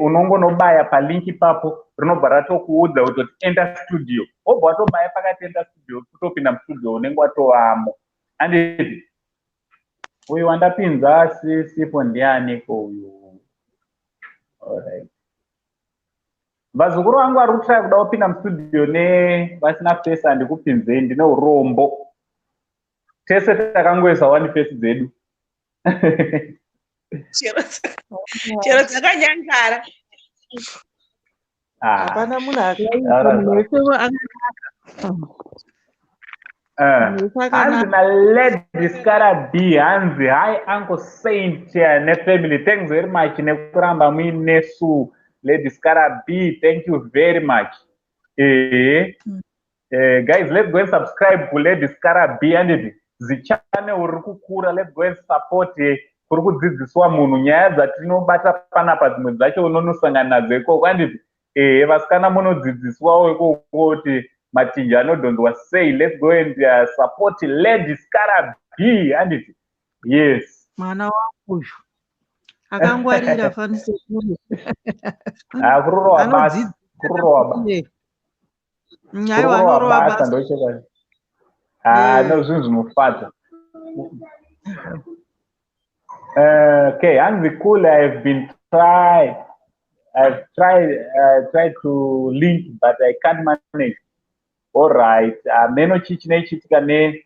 Unongonobaya palink ipapo, rinobva ratokuudza kutoti enter studio. Wobva watobaya pakati enter studio, kutopinda mustudio, unenge watovamo, handiti? Uyu wandapinza sipo ndianiko uyu? Alright, vazukuru vangu vari kutry kuda kupinda mustudio nevasina face, handikupinzei. Ndine urombo, tese takangoisa one face dzedu. Chero dzakanyangara. Ah. Hapana munhu akaita, munhu wese akanaka. Munhu wese Hanzi akanaka. naLady Scara B, hanzi, "Hi Uncle Saint nefamily, thanks very much nekuramba muinesu." Lady Scara B, thank you very much. Ehe. Guys, let's go and subscribe kuLady Scara B, handiti? Zichannel riri kukura, let's go and support. Kuri kudzidziswa munhu nyaya dzatinobata panapa, dzimwe dzacho unonosangana nadzo ikoko, handiti? Ehe, vasikana munodzidziswawo ikoko kuti matinji anodhonzwa sei. Let's go and support Lady Scara B, handiti? Yes. Mwana wangu uyu akangwarira fanisekuru. Ah, kurorowa basa. Anodzidza. Kurorowa basa. Aiwa, Kurorowa anorova basa. basa. Ndochokwadi. Ah, no, zvinhu zvinofadza. Okay, hanzi, "Cool, I've tried to link but I can't manage." All right, meno chii chinoichitika ne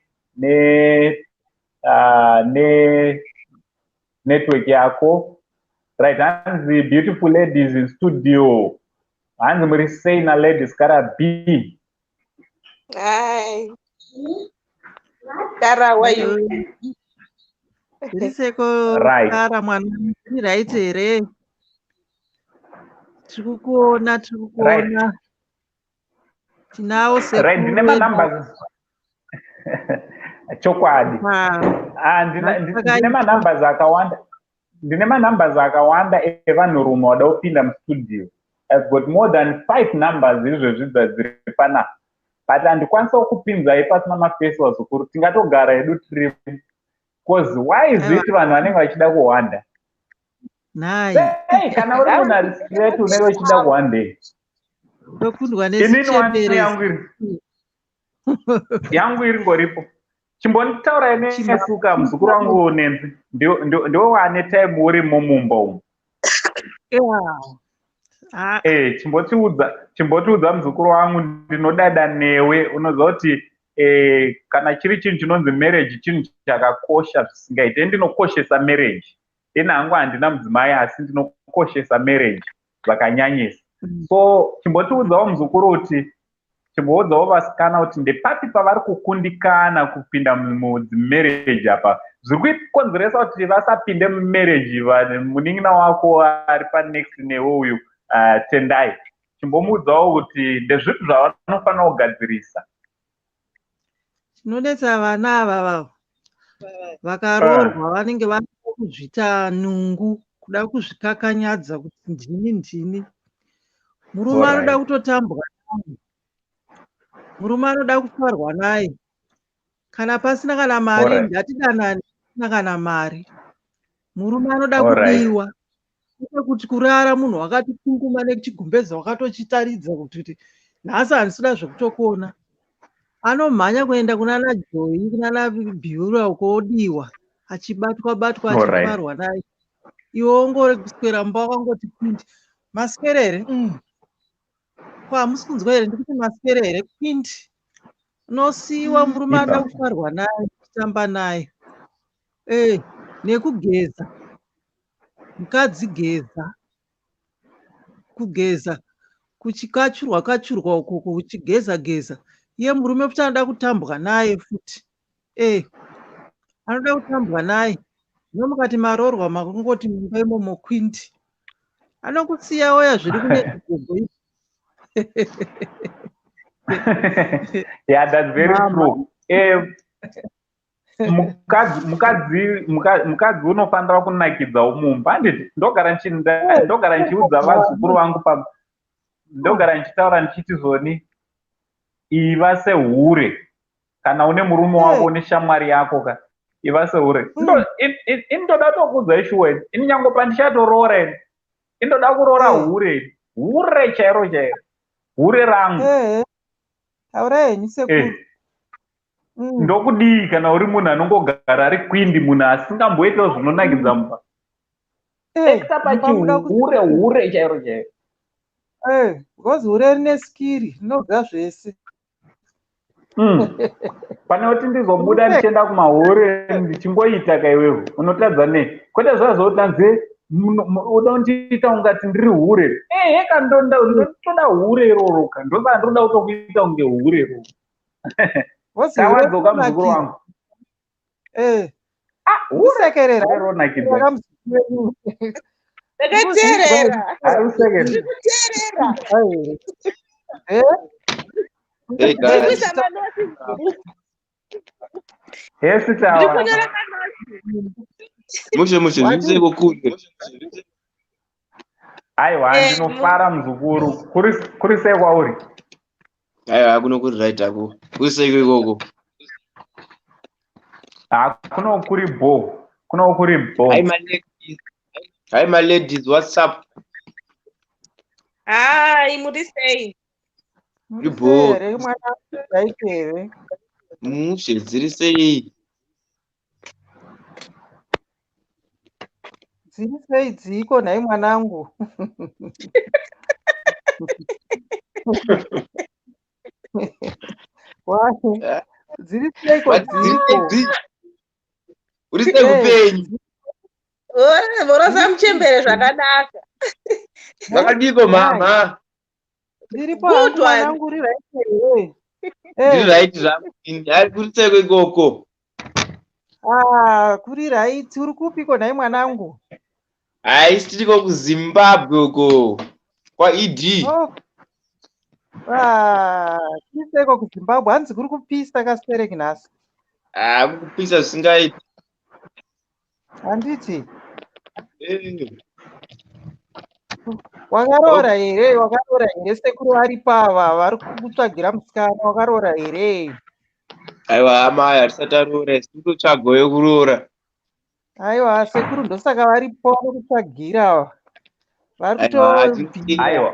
network yako. Right, hanzi, "Beautiful ladies in studio." Hanzi, "Muri sei naLady Scara B?" Hi Kara, how are you? Zviri seko. Right. Kara mwana, uri right here? Tiri kukuona, tiri kukuona. Tinawo sekuru. Right, ndine manumbers. Chokwadi. Ah, ndine manumbers akawanda. Ndine manumbers akawanda evanhurume vada kupinda mustudio. I've got more than 5 numbers izvezvi dziri panapa. But handikwanisa kukupinzai pasina mafesi, vazukuru. Tingatogara hedu tiri, because why is it vanhu vanenge vachida kuhwanda? Nhai. Hey, kana uri munhu ari straight unenge uchida kuhwandei? Ndokundwa Inini nesichembere. Yangu iri yangu iri ngoripo. Chimbonditaurai nesuka, muzukuru wangu Nenzi, ndiwo wane time urimo mumba umu. Ah. Chimbotiudza, muzukuru wangu, ndinodada newe. Unoziva kuti kana chiri chinhu chinonzi marriage, chinhu chakakosha zvisingaiti. Ndinokoshesa marriage. Ini hangu handina mudzimai, asi ndinokoshesa marriage zvakanyanyisa. So chimbotiudzawo, muzukuru, kuti chimboudzawo vasikana kuti ndepapi pavari kukundikana kupinda mudzimarriage apa, zviri kukonzeresa kuti vasapinde mumarriage. Munin'ina wako ari panext newe uyu, Tendai, chimbomuudzawo kuti ndezvipi zvavanofanira kugadzirisa. Chinonetsa vana ava vava vakaroorwa, vanenge vanoda kuzviita nungu, kuda kuzvikakanyadza kuti ndini, ndini. Murume anoda kutotambwa naye, murume anoda kufarwa naye kana pasina kana mari. Ngatidanane pasina kana mari. Murume anoda kudiwa, kwete kuti kurara munhu wakati kunguma nechigumbeza wakatochitaridza kuti nhasi handisida zvekutokuona. Anomhanya kuenda kunana Joyi, kunana Bhiura uko, odiwa, achibatwa batwa, achifarwa naye. Iwe wongoswera mumba wakangoti kwindi. Maswere here? Ko hamusi kunzwa here? Ndikuti maswere here? Kwindi. Unosiyiwa. Murume anoda Ipapo. kufarwa naye, kutamba naye, nekugeza. Mukadzi geza, kugeza kuchikachurwa kachurwa ukoko, uchigeza geza. Iye murume futi anoda kutambwa naye futi, anoda kutambwa naye. Zvino mukati maroorwa, makungoti mumba imomo kwindi, anokusiya oya zviri kune gogo izvi. Yeah, that's very Mama. true. Mukadzi unofanira kunakidzawo mumba, handiti? Ndogara ndichiudza vazukuru vangu pa ndogara ndichitaura ndichiti zoni, iva sehure. Kana une murume wako, une shamwari yako ka, iva sehure. Ini ndoda tokuudzai shuwa, ini nyange pandichatoroora, ini indoda kuroora hure, hure chairo chairo, hure rangu. Taurai henyu, sekuru. Ndokudii kana uri munhu anongogara ari kwindi, munhu asingamboitawo zvinonakidza mumba? Ekta Mumba muda pachihure, hure chairo chairo. Because hure rine skiri, rinoga zvese. Pane kuti ndizobuda ndichienda kumahure ndichingoita kaiwewe, unotadza nei? Kwete zvazotanze uda kundiita ungati ndiri hure. Ehe, ndotoda hure iroro ka, ndosaka ndoda kutokuita kunge hure iroro. Because hure Tawadzoka, muzukuru rinonakidza. wangu. Ah, Hure kusekerera. hure ronakidza. Ndakateerera. Ari kusekerera. Ndiri kuteerera. Hey Ndiri guys. kuisa manotsi. Hesi. Ndiri Tawa. kunyora manotsi. Mushe mushe, zviriseko kule? Aiwa, ndinofara, muzukuru. Kuri sei kwauri? Aiwa, kuno kuri right ako. Kuri seiko ikoko? Ha, kuno kuri bo, kuno kuri bo. Hi my ladies. Hi my ladies, what's up? Hai, muri sei? Muri Ibo. sei here, mwana right here? Mushe, dziri sei? Dziri sei dziko nhai, mwanangu? Wai, dziri seiko But dziri sei dziko? dziri? Uri sei kupenyu? Vorosa muchembere zvakanaka. Zvakadiko, mama? Ndiripo Good hangu, one. mwanangu, uri right here? Ndiri right zvangu. Hai, kuri seiko ikoko? Ah, kuri right. Uri kupiko nhai, mwanangu? Hai, tiriko kuZimbabwe uko. Kwa ED. Oh. Ah, tiseko kuZimbabwe hanzi kuri kupisa kastereki nhasi. Ah, kuri kupisa zvisingaiti. Handiti? Wakaroora here? Wakaroora here? Sekuru varipo ava vari kutsvagira musikana. Wakaroora here? Aiwa amai, hatisati taroora isu, tikutotsvagawo yekuroora. Aiwa, sekuru ndosaka varipo vanokutsvagira ava. Vari Aiwa, kutobvira. Aiwa,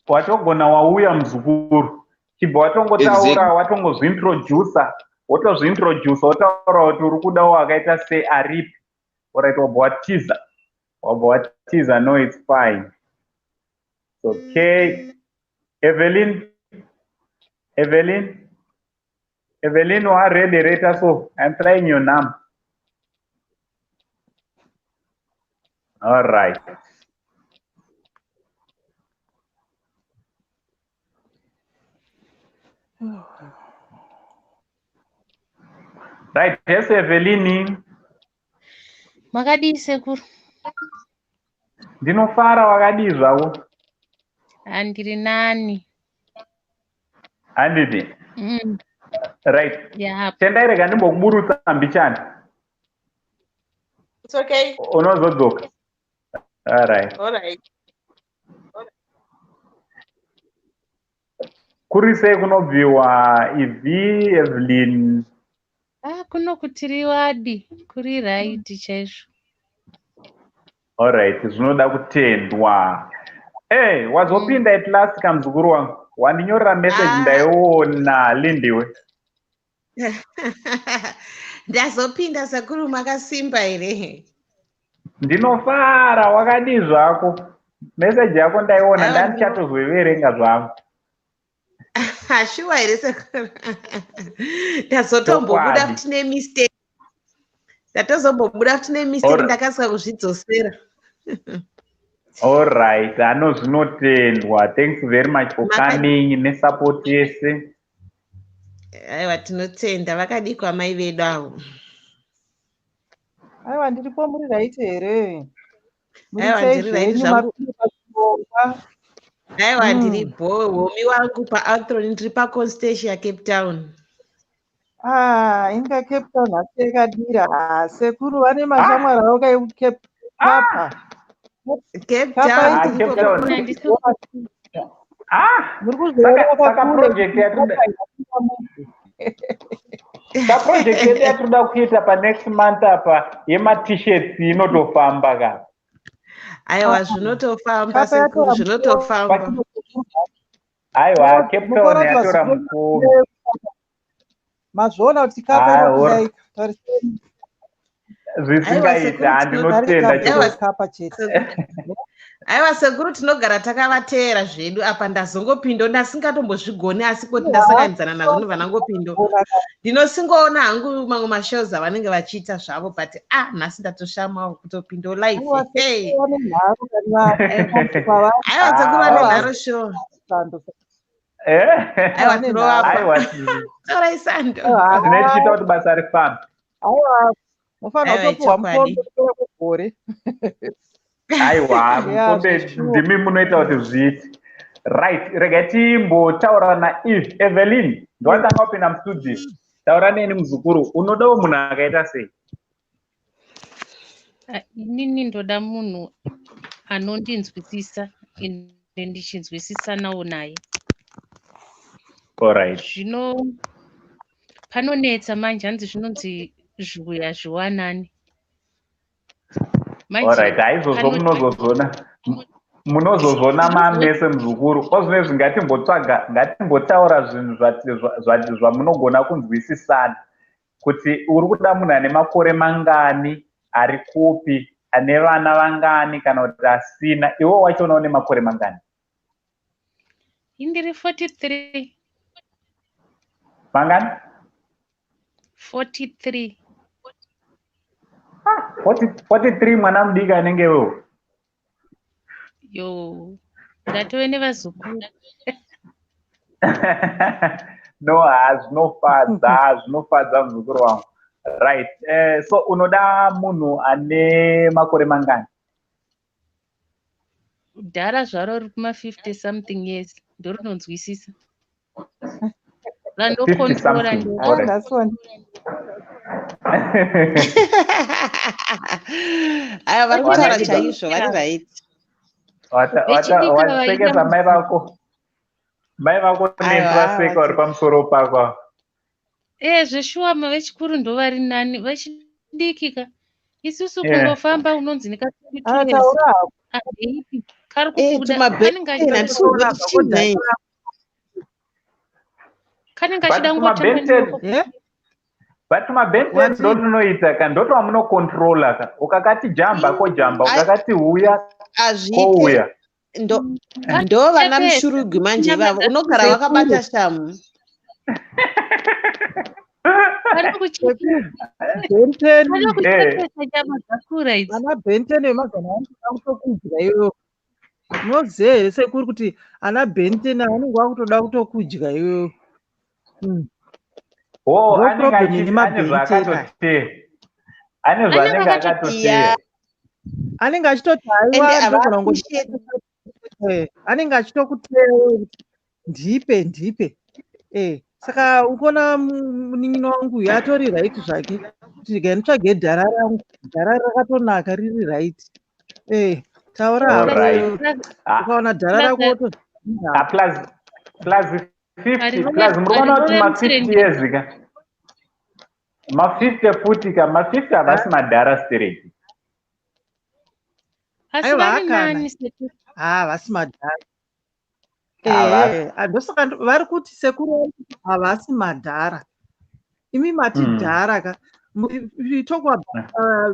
watogona wauya muzukuru. Chibva watongotaura, watongozviintrodusa, wotozviintrodusa, wotaura kuti uri kudawo akaita sei, aripi. Alright, wabva watiza. Wabva watiza, no, it's fine. It's okay. Evelyn, Evelyn, Evelyn, wa ready reta so. I'm trying your name. All right. Right, yes, Evelyn. Makadii sekuru? Ndinofara, wakadii zvako? Handiri nani. Handiti? Mm. Right. Yeah. Tendai, rega ndimbokuburutsa mbichani. It's okay. Unozodzoka. All right. All right. Kuri sei kunobviwa EV, Evelyn? Ah, kuno kutiri wadi, kuri right chaizvo. Alright, zvinoda kutendwa. Hey, wazopinda at last kamuzukuru wangu. Wandinyorera message. Ah. Ndaiona Lindiwe. Ndazopinda sekuru, makasimba here? Ndinofara, wakadii zvako? Message yako ndaiona. Aiwa, Ndandichatozoiverenga zvangu. Shuwa here sekuru? Ndazotombobuda Chokwadi. futi nemistake. Ndatozombobuda futi nemistake, ndakasika kuzvidzosera. Alright, ano zvinotendwa. Thanks very much for coming nesupport yese. Aiwa, tinotenda. Vakadikwa mai vedu avo? Aiwa, ndiripo, muri right here? Muri Aiwa, sei ndiri right zvenyu? zvangu. Mari pachirongwa? Aiwa, ndiri bho homi wangu paAltron, ndiri paConstantia, Cape Town. Ah, inga Cape Town nhasi yakadira. Ah, sekuru vane mashamwari avo kai Cape Kapa. Cape Kapa Town. Ah, iri Cape Town. Ah, muri kuzviona saka kakure. Project yatinoda, ka project yedu yatinoda kuita panext month apa yemaT-shirts inotofamba ka. Aiwa, zvinotofamba Kapa sekuru, yatora zvinotofamba. Aiwa, Cape Town Mukaona kuti yatora vazukuru mukombe. Mazviona kuti Kapa Ah, inokudai, tarisei. Zvisingaiti. Sekuru, Handinotenda. Aiwa, Chiko. Kapa chete. Aiwa sekuru, tinogara takavateera zvedu. Apa ndazongopindo ndasingatombozvigoni, asi kuti ndasanganidzana nazvo ndobva ndangopindo. Ndinosingoona hangu mamwe mashows avanenge vachiita zvavo, but ah, nhasi ndatoshamawo kutopindo live. Aiwa, Hey. sekuru vane nharo kani kwavari. Aiwa, sekuru vane Ah. nharo sure. Sando. Aiwa, Vane tinovapa. Aiwa, Taurai sando. tinenge tichiita kuti basa rifambe. Aiwa, mufanira Aiwa, kutopiwa ichokwadi. mukombe kupera kwegore. Aiwa, Yeah, mukombe zveshuwa. ndimi munoita kuti zviite. Right, rega timbotaura naEve. Evelyn, ndowatanga kupinda mustudio. Taura neni muzukuru, unodawo munhu akaita sei? Ah, inini ndoda munhu anondinzwisisa ende ndichinzwisisanawo naye. Alright. Zvino panonetsa manje, hanzi zvinonzi zviuya zviwanani manje. Alright, haizvozvo munozozvona mamese muzukuru. Ozvinezvi ngatimbotsvaga, ngatimbotaura zvinhu zvamunogona kunzwisisana, kuti uri kuda munhu ane makore mangani, ari kupi, ane vana vangani kana kuti asina. Iwe wachona une makore mangani? Indiri 43. Mangani? 43. 40 43, mwana mudiki anenge iwewo. Yo, ndatove nevazukuru. No, ha, zvinofadza, zvinofadza muzukuru wangu. Right, so unoda munhu ane makore mangani? Dhara zvaro riri kuma50 something years ndorinonzwisisa. 50 Randokontrora something. ndo. All right. Nhasi wani. Aya, vari kutaura Wanakidza. chaizvo, vari right. Vechidiki vaida Wasekesa mai vako. Mai vako nesu Aiwa, vaseka vari pamusoro pako. Zveshuwa vechikuru ndovari nani, vechidiki ka. Isusu kungofamba unonzi neka 22 Ah, years. taura hako. Aheipi kari Eh, kubuda tumabheni kanenge achida handisi kuziva kuti chii nhai. Kanenge But achida kungotamba tumabenten nemaoko. But tumabenten Wati ndotunoita ka, ndotowamunocontrola ka. Ukakati jamba kojamba, ukakati huya Hazviite. kouya. Ndo vana Kachepesa mushurugwi manje nyama ivavo, unogara dzakura. wakabata shamu. Kari sekuru Benten, kuchepesa nyama dzakura idzi. Vana Benten vemazana anoda kutokudya iwewe. Unoziva here sekuru kuti ana Benten anenge akutoda kutokudya iwewe? Oh, Ndo anenge problem achi ine ane mabhenten aya. zvaakatoteya. Ane Anenge zvaanenge akatoteya. akatoteya. Anenge achitoti Ende haiwa, ndogona kungo havaappreciate. Anenge achitokuteya kuti ndipe, ndipe. Saka ukuona munin'ina wangu uyu atori right zvake kuti regai nditsvage dhara rangu, dhara rakatonaka riri right. Taura All hako right. iwewe. Ah, Ukaona dhara rako Plus wotozvinda. ah, plus 50 plus muri kuona kuti harirove ma 50 mutrend. years ka. Ma 50 futi ka, ma 50 havasi madhara stereki. Asi Aiwa vari kana nani sekuru. havasi madhara. Havasi. Ehe, ndosaka vari kuti sekuru havasi madhara. Imi mati dhara ka. Talk about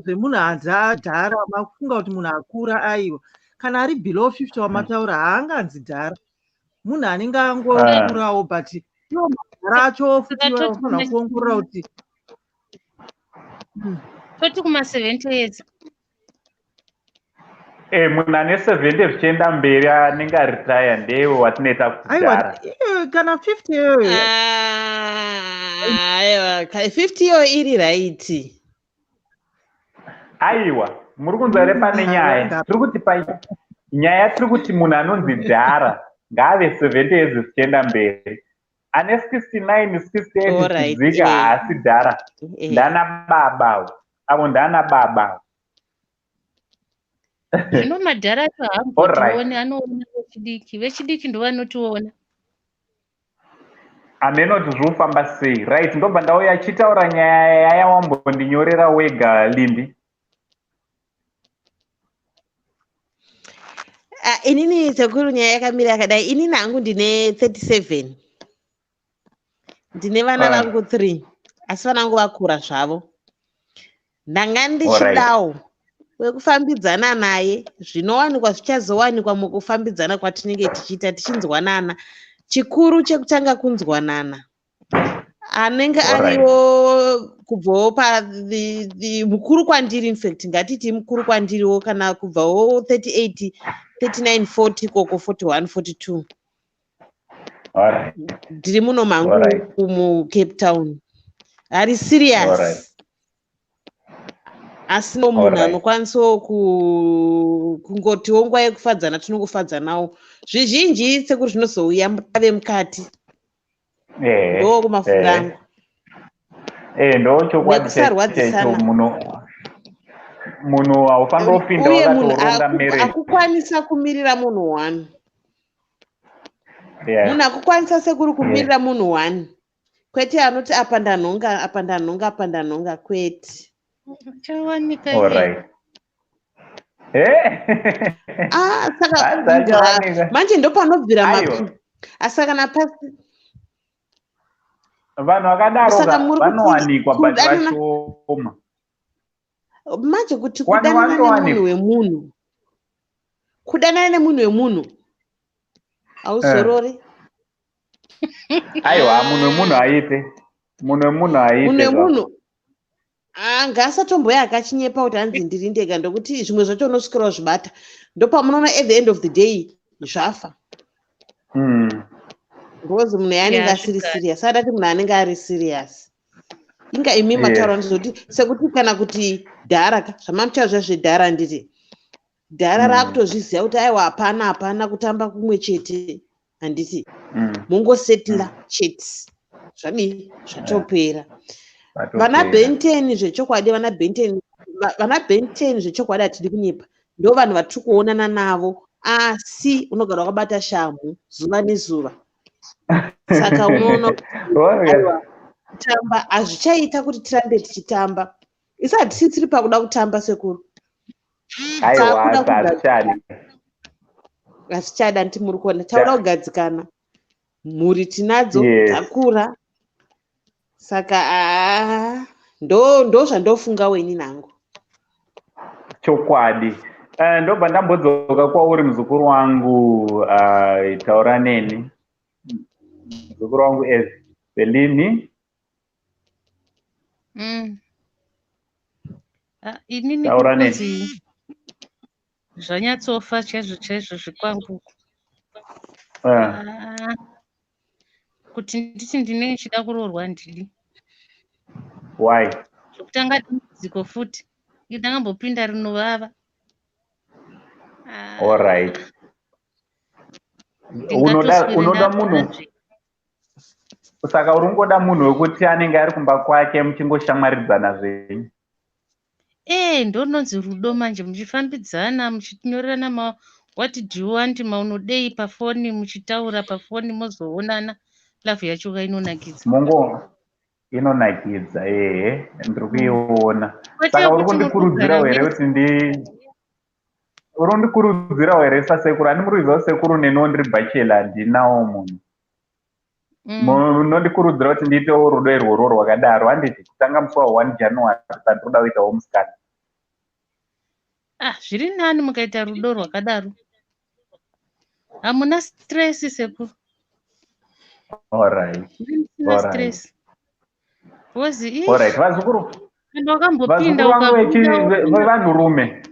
zvemunhu hanzi adhara, makufunga kuti munhu akura. Aiwa, kana ari below 50 wamataura haanganzi dhara, munhu anenge angokurawo, but iwo madhara acho futi Saka toti vanofanira kuongorora kuti toti kuma 70 years. Munhu ane 70 zvichienda mberi anenge aritaya ndewe watinoita kuti Aiwa, dhara. kana 50 iyoyo. Aiwa, 50 iyo iri right. Aiwa, muri kunzwa here pane nyaya? Tiri kuti pa nyaya tiri kuti munhu anonzi dhara ngaave 70 years zvichienda mberi. Ane 69, 68 zvichidzika haasi dhara. Ndana baba avo. Avo ndana baba. Zvino madhara acho All right. haambotioni, anoona vechidiki. Vechidiki ndovanotiona. Hameno kuti zviri kufamba sei. Right, ndobva ndauya achitaura nyaya yaya wambondinyorera wega, Limbi. Ah, inini sekuru, nyaya yakamira yakadai. Inini hangu ndine 37, ndine vana vangu 3, asi vana vangu vakura zvavo. Ndanga ndichidawo wekufambidzana naye. Zvinowanikwa zvichazowanikwa mukufambidzana kwatinenge tichiita, tichinzwanana. Chikuru chekutanga kunzwanana. Anenge ariwo kubvawo pa mukuru kwandiri, infact ngatiti mukuru kwandiriwo, kana kubvawo 38, 39, 40 koko, 41, 42. Ndiri muno mangu muCape Town, ari serious, asi no munhu anokwanisawo kungotiwo nguva yekufadzana tinongofadzanawo. Zvizhinji sekuri zvinozouya tave mukati. Ndo kumafunga angu. Ndo chokwadi chaicho. Nekusarwadzisana. Munhu haufaniri kupinda Uye munhu wakatoronga marriage. akukwanisa kumirira munhu one. Munhu akukwanisa sekuri kumirira munhu one, kwete anoti apa ndanhonga, apa ndanhonga, apa ndanhonga, kwete. Chawanika All iye. right. Ah, saka Hanzi achawanika. manje ndo panobvira Aiwa. Asi kana pasi Vanhu vakadaro Saka ka muri kuti vanowanikwa, but kudanana vashoma. Manje kuti Wani kudanana nemunhu vanowanikwa. wemunhu, kudanana nemunhu wemunhu hauzorori. Aiwa, munhu wemunhu haiite. Munhu wemunhu haiite Munhu zvako. wemunhu ngaasatomboya akachinyepa kuti hanzi ndiri ndega, ndokuti zvimwe zvacho unosvikira wazvibata, ndopamunoona at the end of the day zvafa, because munhu yaanenge asiri Zvigara. serious. Adati munhu anenge ari serious, inga imi mataura ndizoti sekuti kana kuti dhara ka, zvamamuchaura zvedhara, nditi Dhara rakutozviziva kuti aiwa, hapana, hapana kutamba kumwe chete, handiti? Mongosetla chete, zvadii, zvatopera. Vana Benten, zvechokwadi, vana Benten, vana Benten, zvechokwadi, hatidi kunyepa, ndo vanhu vatiri kuonana navo, asi unogara wakabata shamhu zuva nezuva. Saka unoona aiwa, kutamba hazvichaita kuti tirambe tichitamba. Isu hatisi tiri pakuda kutamba, sekuru. Aiwa, hazvichadi. Hazvichada, nditi muri kuona, tauda kugadzikana, mhuri tinadzo, dzakura. Saka aa, ndo zvandofunga weni nangu. Chokwadi. Ndobva ndambodzoka kwauri, muzukuru wangu. Taura neni, muzukuru wangu Evelini. Ah, inini Taura neni. Kunzi zvanyatsofa chaizvo chaizvo zvikwangu. Ah, kuti nditi ndinenge ndichida kuroorwa, handidi. Why? Zvokutanga dambudziko futi, ndangambopinda rinovava. Ah, Alright, unoda ndingatoswere unoda munhu ndazve. Saka uri kungoda munhu wekuti anenge ari kumba kwake, muchingoshamwaridzana zvenyu. Ee, ndononzi rudo manje, muchifambidzana, muchinyorerana ma "What do you want?", maunodei pafoni, muchitaura pafoni, mozoonana. Love yacho ka inonakidza. Mongo inonakidza, ehe, ndiri kuiona. Kwete Saka uri kuti muri kundikurudzirawo kugara here mese. kuti ndi uri kundikurudzirawo here sasekuru? Handi muri kuziva kuti sekuru neniwo ndiri bachelor, handinawo munhu. Munondikurudzira kuti ndiitewo rudo irworwo rwakadaro, handiti? Kutanga musi wa1 January, pandinoda kuitawo musikana. Ah, zviri nani mukaita rudo rwakadaro, hamuna stress, sekuru. Musina stress, because ish, Alright, vazukuru. Kana wakambopinda Vazukuru vangu ukabuda, wopinda. vevanhurume,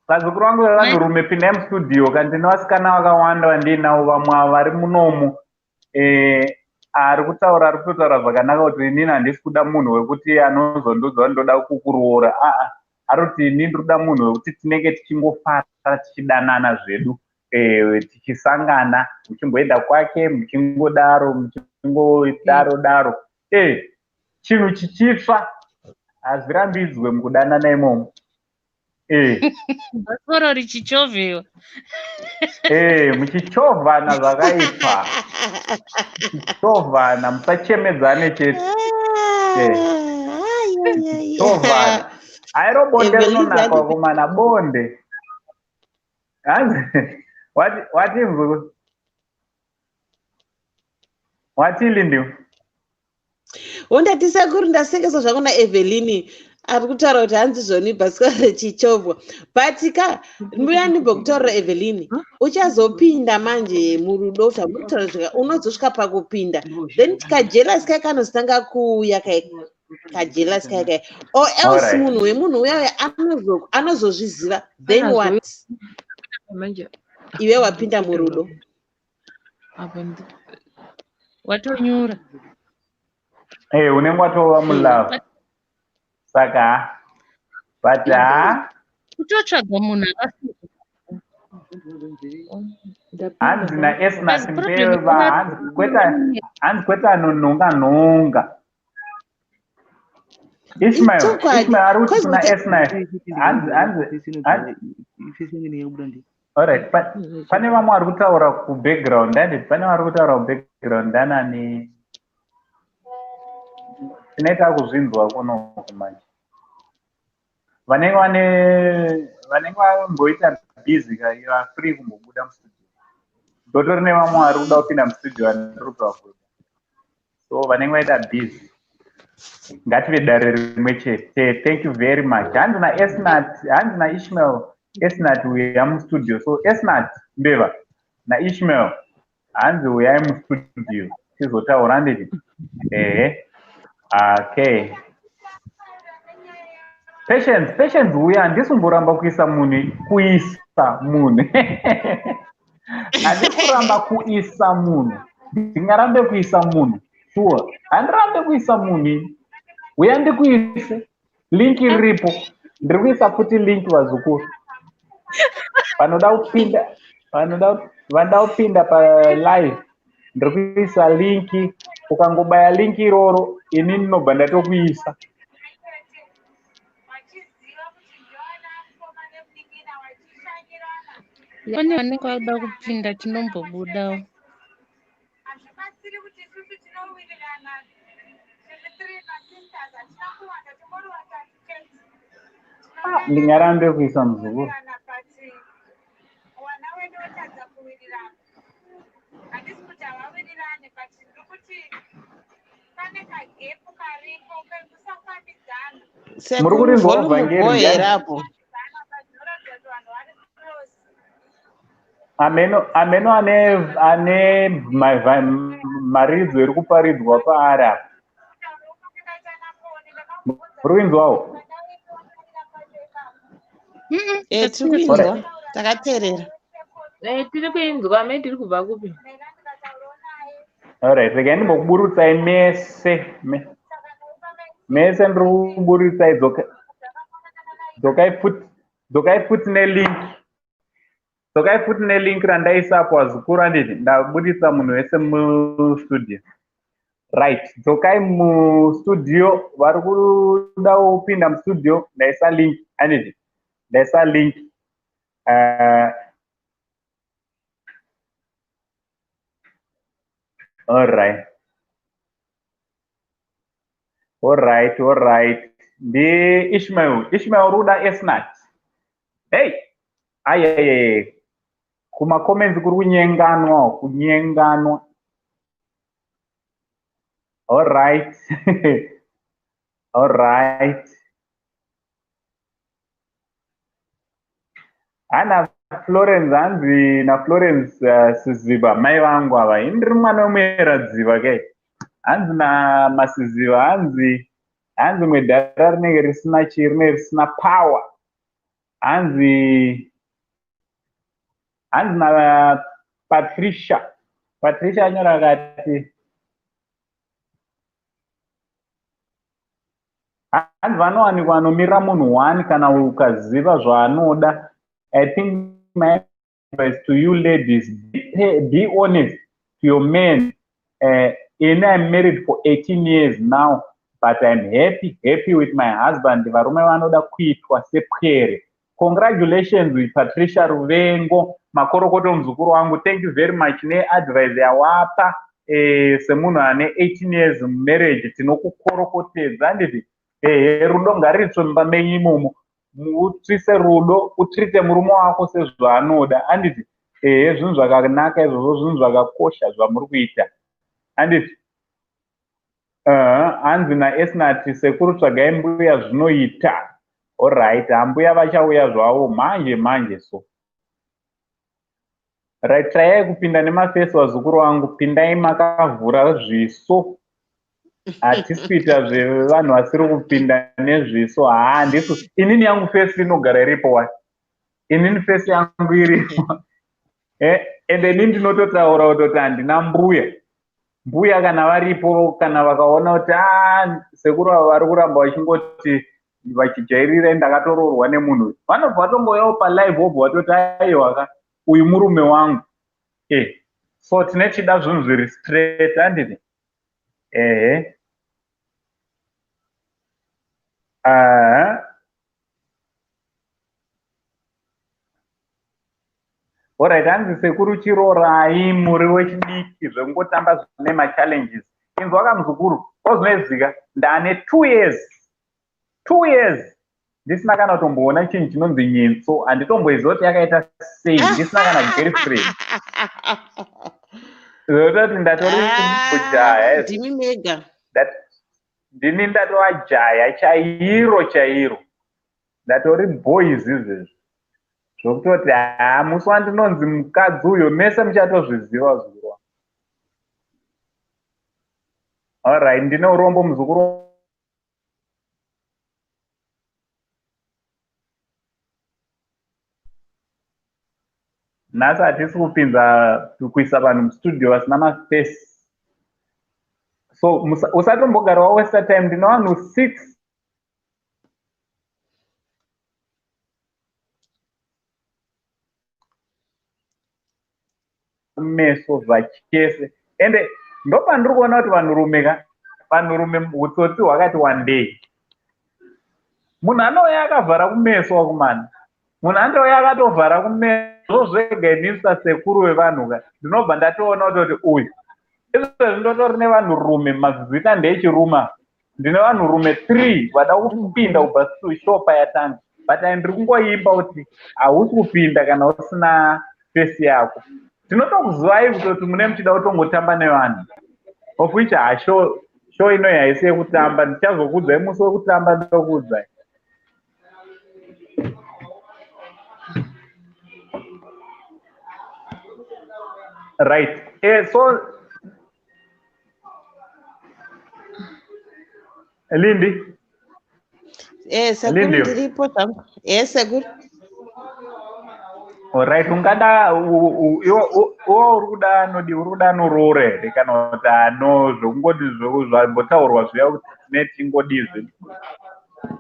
vazukuru vangu vevanhurume, pindai mustudio. Kana ndine vasikana vakawanda vandiinavo, vamwe ava vari munomu, ari kutaura, ari kutotaura zvakanaka kuti inini handisi kuda munhu wekuti anozondiudza kuti ndoda kukuroora. Aa, ari kuti inini ndiri kuda munhu wekuti tinenge tichingofara, tichidanana zvedu, tichisangana, muchimboenda kwake, muchingodaro, muchingodaro daro, chinhu chichitsva hazvirambidzwe mukudanana imomo. Bhasikoro richichovhewa. Muchichovhana zvakaipa, muchichovhana, musachemedzane chete. Chovhana airo, bonde Evelyn rinonaka. Vakomana, bonde hanzi wati mzukuru, wati Lindiwe? Wondati sekuru, ndasekeswa zvangu naEvelini ari kutaura kuti hanzi zvoni bhasikoro richichovhwa, but ka mbuya, ndimbokutaurira Evelini, uchazopinda manje murudo zvamuri kutaura zvika, unozosvika pakupinda, then kajealous kai kanozotanga kuuya, kai kajealous kai kai, or else munhu wemunhu uya uya anozozviziva, then what? Manje Iwe wapinda murudo. Apa Watonyura. Unenge watova mulove, saka but ha. Kutotsvaga munhu akafika. Hanzi naEsnat Asi problem Mbeva, hanzi kwete, hanzi kwete anonhonga nhonga. Ishmael Ichokwadi. Ishmael ari kuti Cause kuna Esnat, hanzi alright, pane vamwe vari kutaura kubackground, handiti? Pane vari kutaura kubackground, ndanani tinoita kuzvinzwa kunoku manje. Vanenge vane vanenge vamboita busy ka, you are free kumbobuda mustudio. Ndotori nevamwe vari kuda kupinda mustudio vandiri kutovabuda, so vanenge vaita busy, ngative dare rimwe chete. Thank you very much. Hanzi naEsnat, hanzi naIshmael, "Esnat, uya mustudio." So Esnat Mbeva naIshmael, hanzi uyai mustudio tizotaura, handiti? Ehe, okay. Patience, Patience, uya. Handisi kumboramba kuisa munhu, kuisa munhu handisi kuramba kuisa munhu. Ndingarambe kuisa munhu? Sure, handirambe kuisa munhu. Uya ndikuise, link riripo, ndiri kuisa futi link, vazukuru. Vanoda kupinda vanoda vanoda kupinda palive, ndiri kuisa linki. Ukangobaya linki iroro, ini ndinobva ndatokuisa. Pane vanenge vada kupinda, tinombobudawo. Ah, ndingarambe kuisa muzukuru. Muri Sekuru, kurinzwa volume vhangeri bho here ndiani? apo? Ameno ameno ane mharidzo iri kuparidzwa paari apa. Muri kuinzwawo? Eh, tiri kuinzwa, takateerera. Eh, tiri kuinzwa. Me tiri kubva kupi? Alright, regai ndimbokuburutsai mese. Mese ndiri kuburutsai, dzokai futi, dzokai futi nelink. Dzokai futi nelink randaisapo, vazukuru, handiti? Ndabudisa munhu wese mustudio. Right, dzokai mustudio. Vari kuda kupinda mustudio, ndaisa link, handiti? Ndaisa link. Alright. Ndi Ishmael. Ishmael uri kuda Esnat. Hey, ayayay. Kuma comments kuri kunyenganwa, kunyenganwa. Alright. Alright. Ana Florence, hanzi na Florence Siziba, mai vangu ava. Ini ndiri mwana wemuyeradziva ke. Hanzi na Masiziva, hanzi mwedhara rinenge risina chii, rinenge risina power. Hanzi na Patricia. Patricia anyora akati hanzi vanowanikwa anomirira munhu one kana ukaziva zvaanoda. I think my advice to you ladies, be honest to your men. Ini I'm married for 18 years now, but I'm happy, happy with my husband. Varume vanoda kuitwa sepwere. Congratulations, Patricia Ruvengo. Makorokoto, muzukuru wangu. Thank you very much neadvice yawapa. Semunhu ane 18 years marriage, tinokukorokotedza, handiti? Ehe, rudo ngaritswe mumba menyu imomo. Mutsvise rudo, utreate murume wako sezvaanoda, handiti? Ehe, zvinhu zvakanaka izvozvo, zvinhu zvakakosha zvamuri kuita, handiti? Hanzi naEsnati, sekuru tsvagai mbuya zvinoita. Alright, hambuya vachauya zvavo manje manje. So right, trayai kupinda nemafesi, vazukuru vangu. Pindai makavhura zviso. Hatisi kuita zvevanhu vasiri kupinda nezviso. Haa, handisi. Inini yangu face inogara iripo wani. Inini face yangu iripo. Ende inini ndinototaura kutoti handina mbuya. Mbuya kana varipo, kana vakaona kuti a sekuru ava vari kuramba vachingoti vachijairira ndakatoroorwa nemunhu uyu, vanobva vatongouyawo palive, vobva vatoti aiwa ka, uyu murume wangu. So tine chida zvinhu zviri straight, handiti? Ehe. Aha. Alright, hanzi sekuru chirorai muri wechidiki, zvekungotamba zvine machallenges. Inzwa kamuzukuru, ozvinoizika ndane 2 years, 2 years ndisina kana kutomboona chinhu chinonzi nyitso. Handitomboiziva kuti yakaita sei, ndisina kana girlfriend. Zvototi ndatori kujaya. Ndimi mega. Ndini ndatova jaya chairo chairo, ndatori boys izvezvi, zvokutoti haa, musi wandinonzi mukadzi uyo, mese muchatozviziva, zukuru. Alright, ndine urombo, muzukuru. Nhasi hatisi kupinza kuisa vanhu mustudio vasina mafesi, so usatombogara wawaste time. Ndine vanhu 6. kumeso zvachese. Ende ndopandiri kuona kuti vanhurume ka, vanhurume utsotsi hwakati wandei. Munhu anouya akavhara kumeso wakumana. Munhu anouya akatovhara kumeso zvega inini sasekuru vevanhu ka, ndinobva ndatoona kutoti uyu. Izvezvi ndotori nevanhurume, mazita ndeechirume. Ndine vanhurume 3 vada kupinda kubva shopa yatanga. But ndiri kungoimba kuti hausi kupinda kana usina face yako. Tinotokuzivai kutoti mune muchida kutongotamba nevanhu. Of which show ino haisi yekutamba, ndichazokuudzai musi wekutamba ndokuudzai. Right. So Lindi. Sekuru ndiripo zvangu. Sekuru. Alright, ungada iwe uri kuda anodi uri kuda anoroora here kana kuti ano zvekungoti zvambotaurwa zviya kuti tine tingodizve.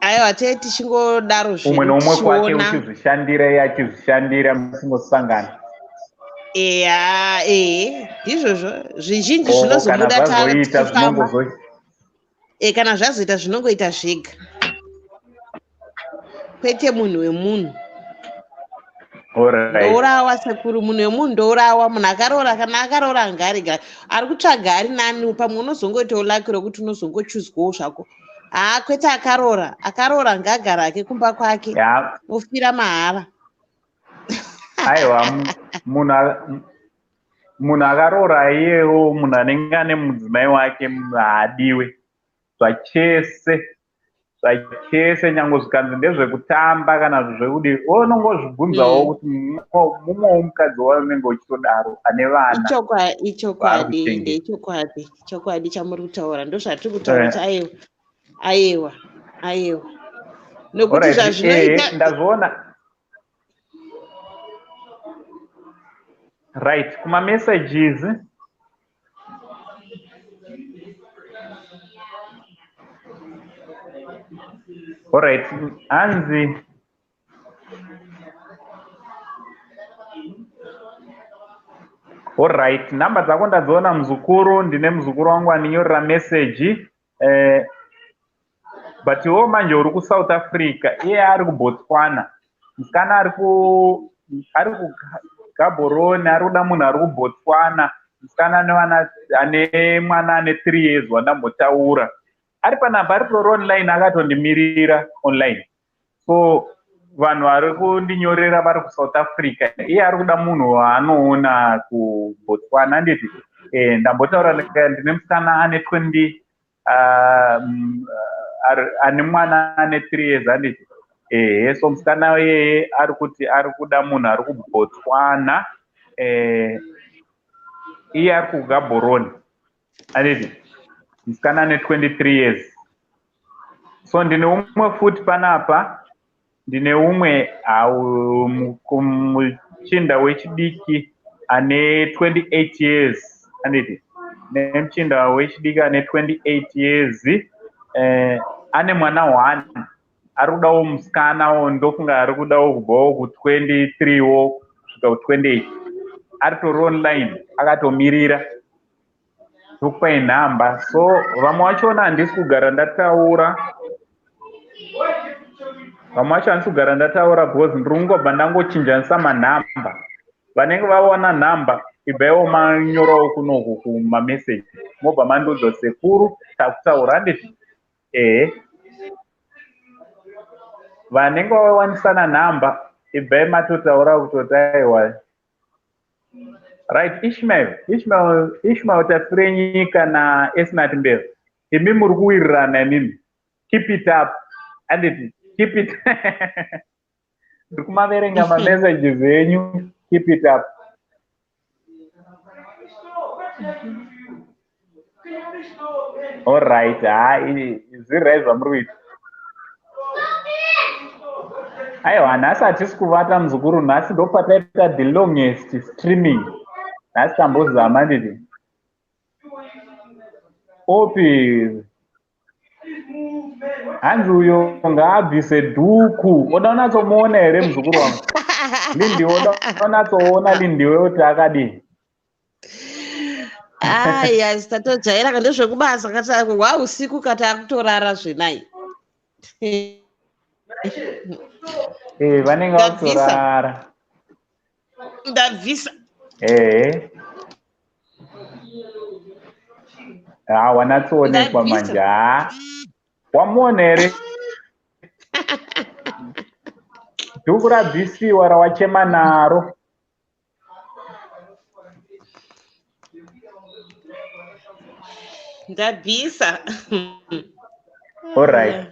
Aiwa, tee tichingodaro zvedu. Umwe neumwe kwake uchizvishandira iye achizvishandira musingosangana. Eya, ndizvozvo zvizhinji zvinozobuda tichifamba. Kana zvazoita zvinongoita zvega. Kwete munhu wemunhu. Ndourawa sekuru, munhu wemunhu ndourawa, munhu akaroora kana akaroora ngaarega. Ari kutsvaga ari nani, pamwe unozongoitawo lucky rokuti unozongochuzwawo zvako. Haa, kwete akaroora, akaroora ngaagara hake kumba kwake. Ofira mahara. Aiwa, munhu akaroora iyewo munhu anenge ane mudzimai wake haadiwe zvachese. Zvachese nyange zvikanzi ndezvekutamba kana zvekudi unongozvibvunzawo kuti mumwewo mukadzi waunenge uchitodaro ane vana. Ichokwadi, ndechokwadi, chokwadi chamuri kutaura, ndozvatiri kutaura kuti aiwa, aiwa, aiwa. Nokuti zvazvinoita ndazviona. Right, kuma messages. Alright, hanzi Alright, namba dzako ndadziona muzukuru, ndine muzukuru wangu andinyorera message. But iwo manje uri kuSouth Africa, iye ari kuBotswana. Musikana ari kuGaborone, ari kuda munhu ari kuBotswana. Musikana ane mwana ane 3 years wandambotaura. Ari panapa, ari kutori online, akatondimirira online. So vanhu vari kundinyorera vari kuSouth Africa, iye ari kuda munhu waanoona kuBotswana. Handiti ndambotaura ndine musikana ane 20 ane mwana ane 3 years handiti. So musikana iyeye ari kuti ari kuda munhu ari kuBotswana, iye ari kuGaborone handiti. Musikana ane 23 years. So ndine umwe futi panapa, ndine umwe muchinda wechidiki ane 28 years handiti. Nemuchinda wechidiki ane 28 years, ane mwana 1, ari kudawo musikanawo, ndofunga ari kudawo kubvawo ku23 wo kusvika ku28. Ari tori online akatomirira. Ndokupai nhamba. So vamwe vachona handisi kugara ndataura. Vamwe vacho handisi kugara ndataura because ndiri kungobva ndangochinjanisa manhamba. Vanenge vawana nhamba ibvaiwo manyorawo kunoku kumameseji. Mobva mandiudza sekuru takutaura handiti. Vanenge vawanisana nhamba ibvai matotaura kutoti aiwa. Right, Ishmael Tafirenyika na Esnat Mbeva. Imi muri kuwirirana imimi. Keep it up. Anditi, keep it. Ndiri kumaverenga mamessages enyu. Keep it up. All right, zviri right zvamuri kuita. Aiwa, nhasi hatisi kuvata muzukuru, nhasi ndopataita the longest streaming. Nhasi tambozama handiti. Opi hanzi uyo ngaabvise dhuku. Oda unatsomuona here muzukuru wangu? Lindiwe, oda unatsoona Lindiwe kuti akadii? Aya, tatojaira ka, ndezvekubasa kata hwa usiku kata akutorara zvenai. Eh, vanenge Ndabvisa. vakutorara. Ndabvisa. Ehe. Ha, wanatsoonekwa Ndabvisa. manje. Ha. Wamuona here? Dhuku rabvisiwa rawachema naro. Ndabvisa. Alright.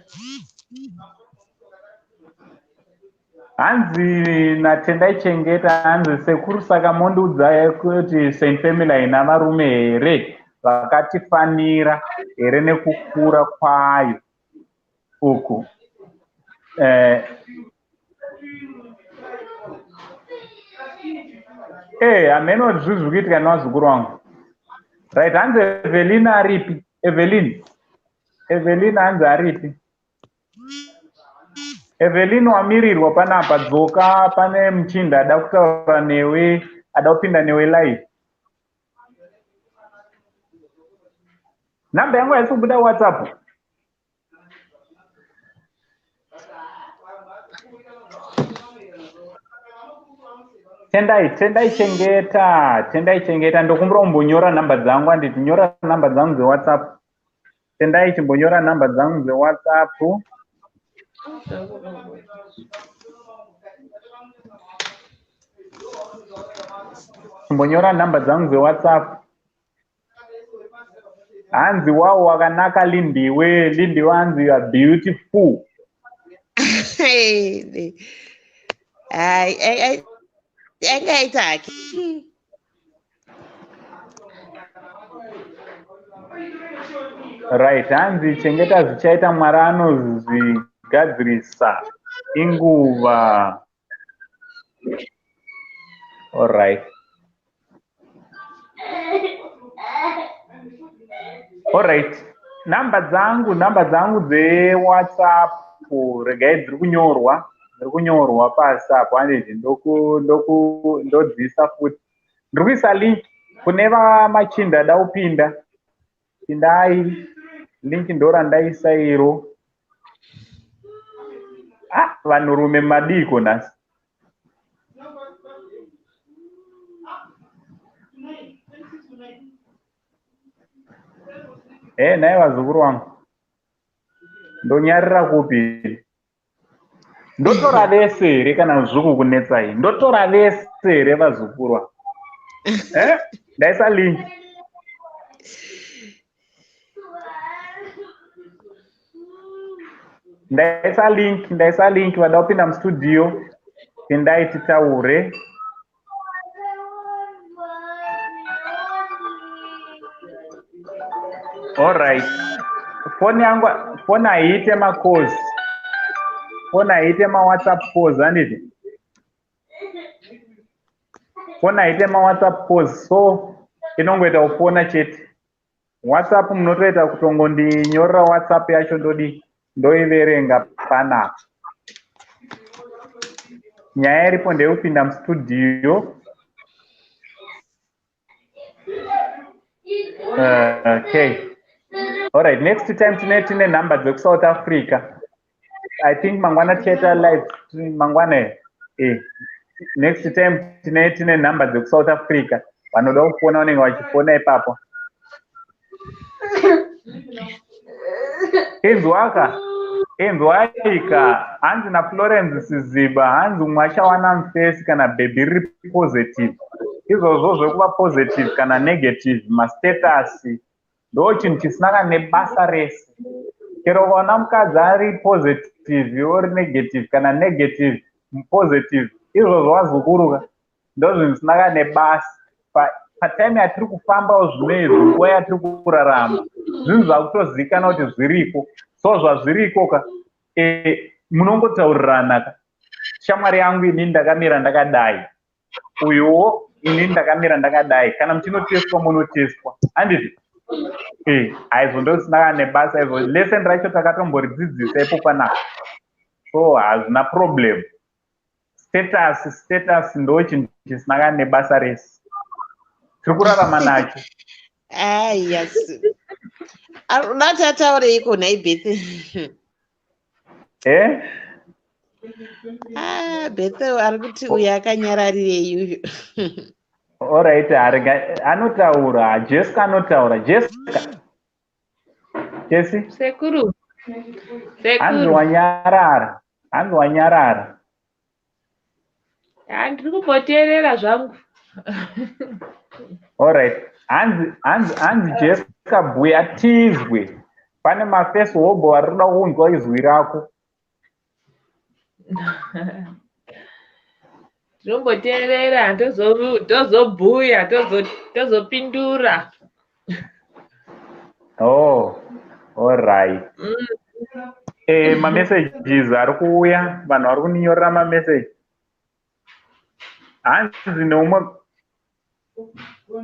Hanzi naTendai Chengeta, hanzi sekuru, saka mondiudza kuti St Family haina varume here vakatifanira here nekukura kwayo uku? Hameno zvii zviri kuitika nevazukuru vangu. Right, hanzi Evelyn aripi? Evelyn. Evelyn hanzi aripi? Evelyn, wamirirwa panapa, dzoka, pane muchinda ada kutaura newe, ada kupinda newe live. Namba yangu haisi kubuda WhatsApp. Tendai, Tendai Chengeta, Tendai Chengeta, ndokumbira umbonyora namba dzangu, handiti? Nyora namba dzangu dzeWhatsApp. Tendai, chimbonyora namba dzangu dzeWhatsApp. Chimbonyora namba dzangu dzeWhatsApp. Hanzi wow, wakanaka Lindiwe, Lindiwe, hanzi you are beautiful. Ai, ai, ai, angaita hake. Right, hanzi Chengeta zvichaita, Mwari anozvigadzirisa, inguva. Alright. Alright. Namba dzangu dzeWhatsApp regai dziri kunyorwa pasi apo, handiti? Ndoku ndoku ndodzisa futi. Ndiri kuisa link kune vamachinda ada kupinda. Pindai. Link ndo randaisa iro. Ah, vanhurume madiko nhasi? Nhai vazukuru vangu. Ndonyarira kupi? Ndotora vese here kana zvuku kunetsai? Ndotora vese here vazukuru ava? Eh? Ndaisa link. Ndaisa link, ndaisa link, vada kupinda mustudio. Pindai titaure. Alright. Foni yangu, foni haiite macalls. Foni haiite maWhatsApp calls, handiti? Foni haiite maWhatsApp calls, so inongoita kufona chete. WhatsApp munotoita kutongondinyorera WhatsApp yacho, ndodi ndoiverenga panapa. Nyaya iripo ndeyekupinda mustudio. Okay. Alright, next time tine nhamba dzekuSouth Africa. I think mangwana tichaita live mangwana here? Next time tine nhamba dzekuSouth Africa. Vanoda kufona vanenge vachifona ipapo. Inzwaka. Inzwaika, hanzi naFlorence Siziba, hanzi umwe achawana mufesi kana bhebhi riri positive. Izvozvo zvekuva positive kana negative, mastatus ndo chinhu chisina kana nebasa rese. Chero ukaona mukadzi ari positive, ori negative, kana negative positive, izvozvo wazukuruka, ndo zvinhu zvisina kana nebasa. Patime yatiri kufambawo zvino izvi, nguva yatiri kurarama, zvinhu zvakutozivikanwa kuti zviriko. So zvazviriko ka, munongotaurirana ka. Shamwari yangu, inini ndakamira ndakadai, uyuwo inini ndakamira ndakadai. Kana muchinotestwa, munotestwa, handiti? Haizvo ndosina kana nebasa izvo. Lesson racho takatomboridzidzisa ipo panapa, so hazvina problem. Status ndo chinhu chisina kana nebasa rese, tiri kurarama nacho. Ah, yes. Unoda kuti ataureiko nhai Beth? Eh? Ah, Beth ari kuti uyu akanyararirei uyu. Alright, arega anotaura, Jessica anotaura. Jessica. Jesse? Sekuru. Hanzi Sekuru. wanyarara. Hanzi wanyarara. Ah, ndiri kumboteerera zvangu. Alright. Hanzi hanzi hanzi Jessica bhuya tizwe. Pane mafesi hobho ari kuda kunzwa izwi rako. Tinomboteerera tozobhuya tozopindura. Oh, alright. Mamessages ari kuuya, vanhu vari kuninyorera mamessage. Hanzi neumwe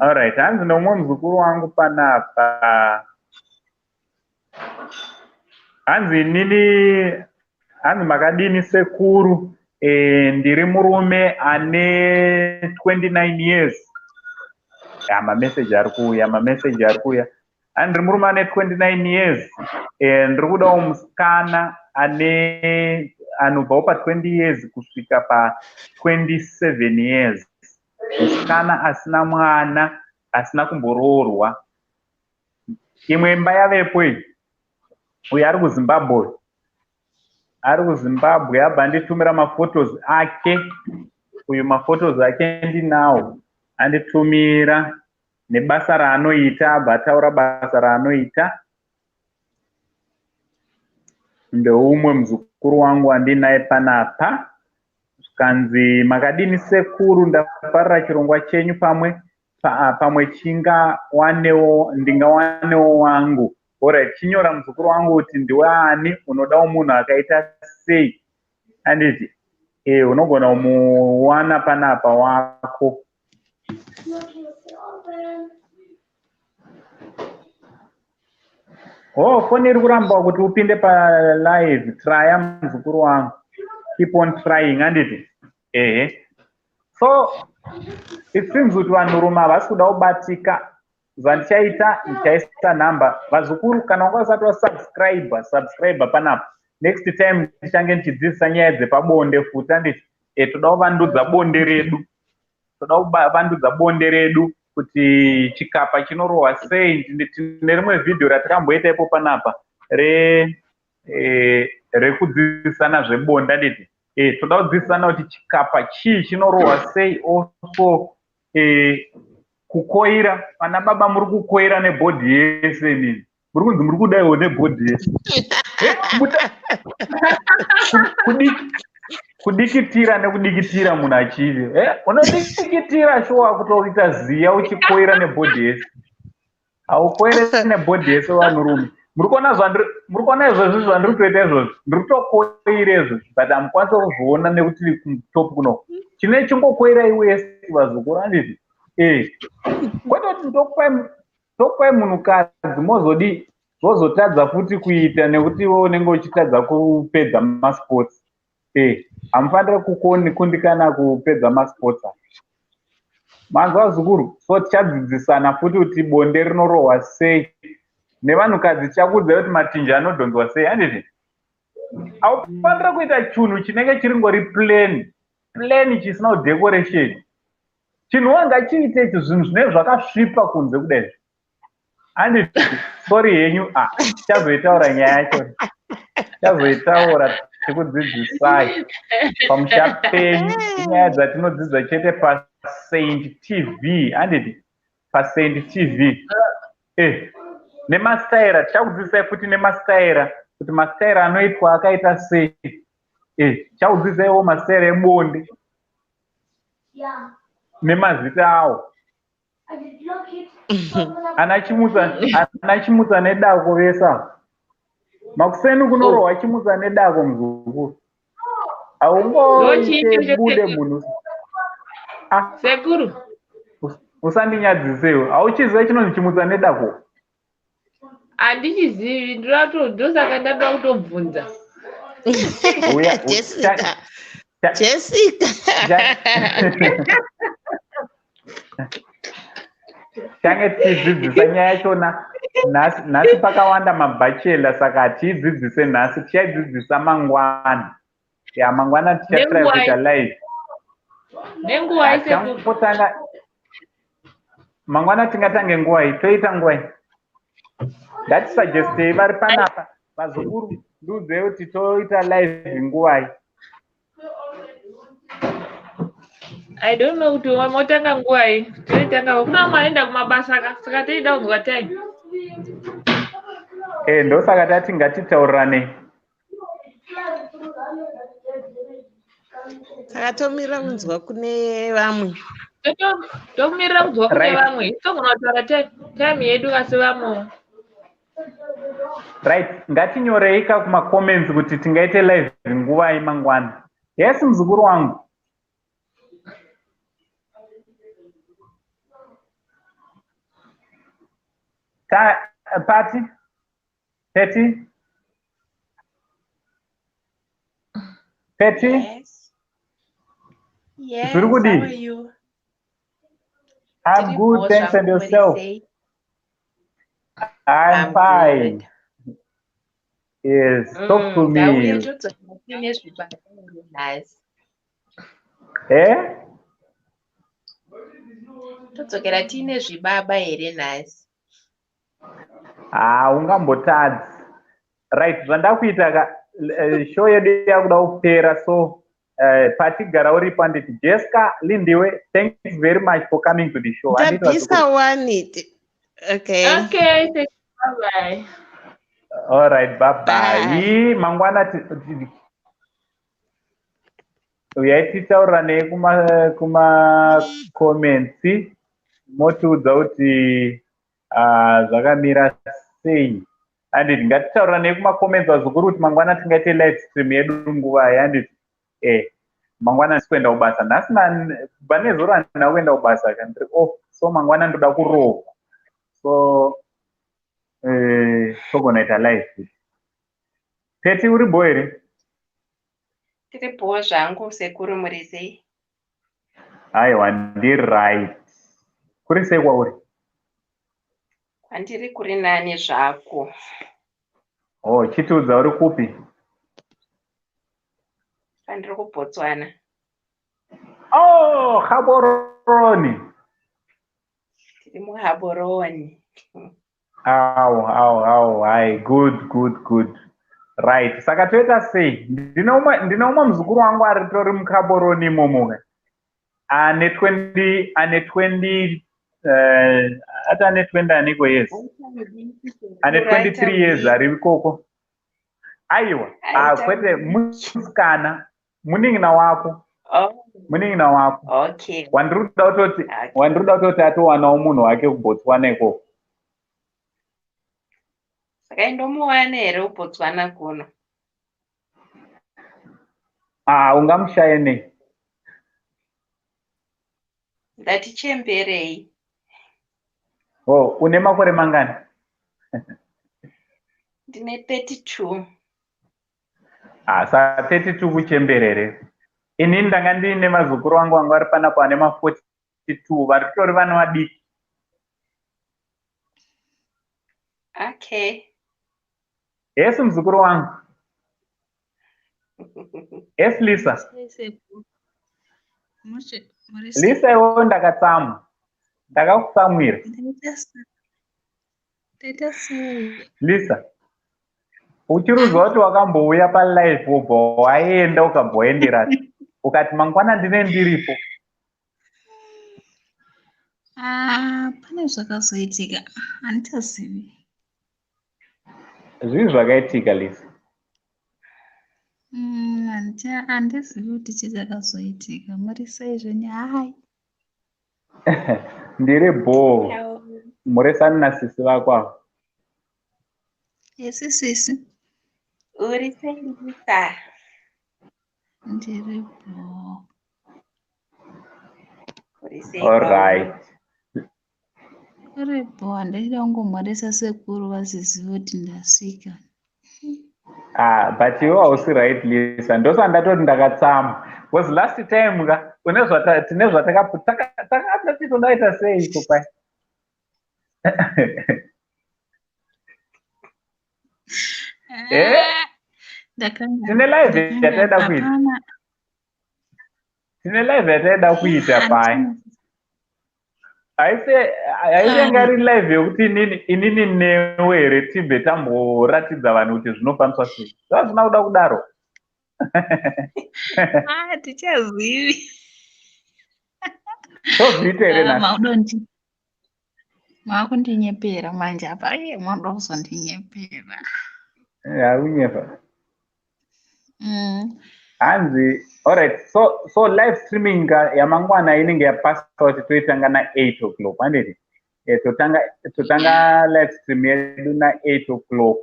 Alright, hanzi neumwe muzukuru wangu panapa. Hanzi inini, hanzi makadini sekuru, ndiri murume ane 29 years. Ya, mamessage ari kuuya, mamessage ari kuuya. Hanzi ndiri murume ane 29 years. Ndiri kudawo musikana ane anobvawo pa 20 years kusvika pa 27 years. Musikana asina mwana, asina kumboroorwa. Imwe imba yavepo iyi. Uyu ari kuZimbabwe. Ari kuZimbabwe abva anditumira mafotos ake. Uyu mafotos ake ndinawo. Anditumira nebasa raanoita, abva ataura basa raanoita. Ndeumwe muzukuru wangu wandinaye panapa. Zvikanzi makadini sekuru, ndafarira chirongwa chenyu pamwe pamwe chingawanewo ndingawanewo wangu. Alright, chinyora muzukuru wangu kuti ndiwe ani, unodawo munhu akaita sei. Handiti unogona kumuwana panapa wako. Oh, foni iri kuramba kuti upinde palive. Trya muzukuru wangu. Keep on trying, handiti? Ehe. So it seems kuti vanhurume havasi kuda kubatika. Zvandichaita, ndichaisa nhamba. Vazukuru, kana wanga usati wasubscribe, subscribe panapa. Next time ndichange ndichidzidzisa nyaya dzepabonde futi, handiti? Toda kuvandudza bonde redu. Toda kuvandudza bonde redu kuti chikapa chinorohwa sei. Tine rimwe vhidhiyo ratakamboita ipo panapa rekudzidzisana zvebonde, handiti? Toda kudzidzisana kuti chikapa chii chinorohwa sei, also kukoira. Vana baba muri kukoira nebhodhi yese imini. Muri kunzi muri kudaiwo nebhodhi yese. Kudikitira nekudikitira munhu achivi. Unodikitira shuwa kutoita ziya uchikoira nebhodhi yese. Haukoire nebhodhi yese vanhurume. Muri kuona izvozvi zvandiri kutoita izvozvi. Ndiri kutokoira izvozvi, but hamukwanisi kuzviona nekuti kutop kuno. Chine chingokoira iwe vazukuru, handiti? Kwete kuti ndokupai munhukadzi mozodi zvozotadza futi kuita nekuti iwe unenge uchitadza kupedza masports. Hamufaniri kukundikana kupedza masports. Manzwa vazukuru, so tichadzidzisana futi kuti bonde rinorohwa sei. Nevanhukadzi tichakuudzai kuti matinji anodhonzwa sei, handiti? Haufaniri kuita chinhu chinenge chiringori plain, plain chisina decoration. Chinhu wanga chiite ichi zvinhu zvinenge zvakasvipa kunze kudai. Handiti? Sorry henyu, tichazoitaura nyaya yacho. Tichazoitaura tikudzidzisai pamusha penyu. Inyaya dzatinodzidza chete paSaint TV, handiti? PaSaint TV. Nemastaira, tichakudzidzisai futi nemastaira, kuti mastaira anoitwa akaita sei. Tichakudzidzisaiwo mastaira ebonde nemazita awo. Ana chimutsa nedako vesa. Makuseni kunorohwa chimutsa nedako muzukuru. Haungoite bude munhu. Sekuru. Usandinyadzisewo. Hauchiziva chinonzi chimutsa nedako? Handichizivi, ndosaka ndada kutobvunza. Jessica. Jessica. Tichange tichidzidzisa nyaya yachona nhasi. Nhasi pakawanda mabhachela, saka hatiidzidzise nhasi, tichaidzidzisa mangwana. Ya, mangwana tichatry kuita live. Nenguva? Tichangotanga mangwana. Tingatange nguvai? Toita nguvai? Ngatisuggestei vari panapa. Vazukuru, ndiudzei kuti toita live nguvai. I don't know kuti motanga nguvai. Toitanga kuna vamwe vanoenda kumabasa ka, saka toida kunzwa time. Ndosaka tati ngatitaurirane. Saka tomirira kunzwa kune vamwe. Tomirira kunzwa kune vamwe. Togona kutaura time yedu, kasi vamwe. Right, ngatinyorei ka kumacomments kuti tingaite live nguvai mangwana. Yes, muzukuru wangu. Pati Peti, Peti. Yes. Yes, Zviri how kudii? are you? I'm Tiri good, bho thanks, and zvangu, muri yourself? sei? I'm I'm fine. good. Yes, talk to Ndauya me. todzoka tiine zvibaba here nhasi? Eh? Todzokera tiine zvibaba here nhasi? Ah, ungambotadzi. Right, zvandakuita ka, show yedu yakuda kupera, so patigara uripo, anditi? Jessica, Lindiwe, thanks very much for coming to the show. Handiti, Tabvisa vazukuru? one. Okay. Okay, thank you. Bye bye. All right, bye bye. Bye. Mangwana uyai titaurirane kuma comments, motiudza kuti zvakamira sei, handiti? Ngatitaurirane kumacomments, vazukuru, kuti mangwana tingaite live stream yedu nguvai, handiti? Mangwana ndisi kuenda kubasa nhasi. Kubva nezuro handina kuenda kubasa ka, ndiri off, so mangwana ndoda kurohwa, so togona ita live. Teti, uri bho here? Tiri bho zvangu, sekuru, muri sei? Aiwa, ndiri right. Kuri sei kwauri? Kwandiri kuri nani zvako. Oh, chitiudza, uri kupi? Pandiri kuBotswana. Oh, Gaborone. Tiri muGaborone. Au, au, au, hai, good, good, good. Right, saka toita sei? Ndine umwe muzukuru wangu ari tori muGaborone imomo. Ane 20, ane 20, ati ane 20 aniko? Yes. Ane 23 years, ari ikoko. Aiwa, ah, kwete, musikana, munin'ina wako. Oh. Munin'ina wako. Okay. Wandiri kuda kutoti atowanawo munhu wake kuBotswana ikoko. Saka indomuwana here kuBotswana kuno? Ah, ungamushaye nei? Ndatichemberei. Oh, une makore mangani? Ndine 32. Ah, sa 32 kuchemberere. Inini ndanga ndiine mazukuru vangu vanga vari panapa vane ma42, vari kutori vana vadiki. Okay. Yes, muzukuru wangu. Yes, Lisa. Lisa, iwewe ndakatsamwa. Ndakakutsamwira. Ndaita sei? Lisa. Uchiruziva kuti wakambouya palive, wobva waenda, ukabva waenderana. Ukati mangwana ndine ndiripo. Ah, pane zvakazoitika, handichazivi. Zvii zvakaitika, Lisa? Handizivi kuti chii chakazoitika. Muri sei zvenyu? Hai. Ndiri bho. Muresani nasisi vako ava. Yesi, sisi. Uri sei, Lisa? Ndiri bho. Uri sei? All right. Uri bho, handida kungomhoresa sekuru vazizive kuti ndasvika. Ah, but iwe hausi right, Lisa. Ndosaka ndatoti ndakatsamwa. Because last time ka, une zvata tine zvatakatitodaita sei iko pai? Eh? Ndakanga Tine live ndakanga yataida kuita. hapana. Tine live yataida kuita paya. Haise hainge iri live yekuti inini newe here tibve tamboratidza vanhu kuti zvinofambiswa sei. Zvazvina kuda kudaro. Ah, tichazivi. Tozviita here Ah, nhasi? maudondi makundinyepera manje apa iye mauda kuzondinyepera. Hakunyepa. Hanzi, alright, so live streaming yamangwana inenge yapasa kuti toitanga na8 o'clock, handiti? Totanga live stream yedu na8 o'clock.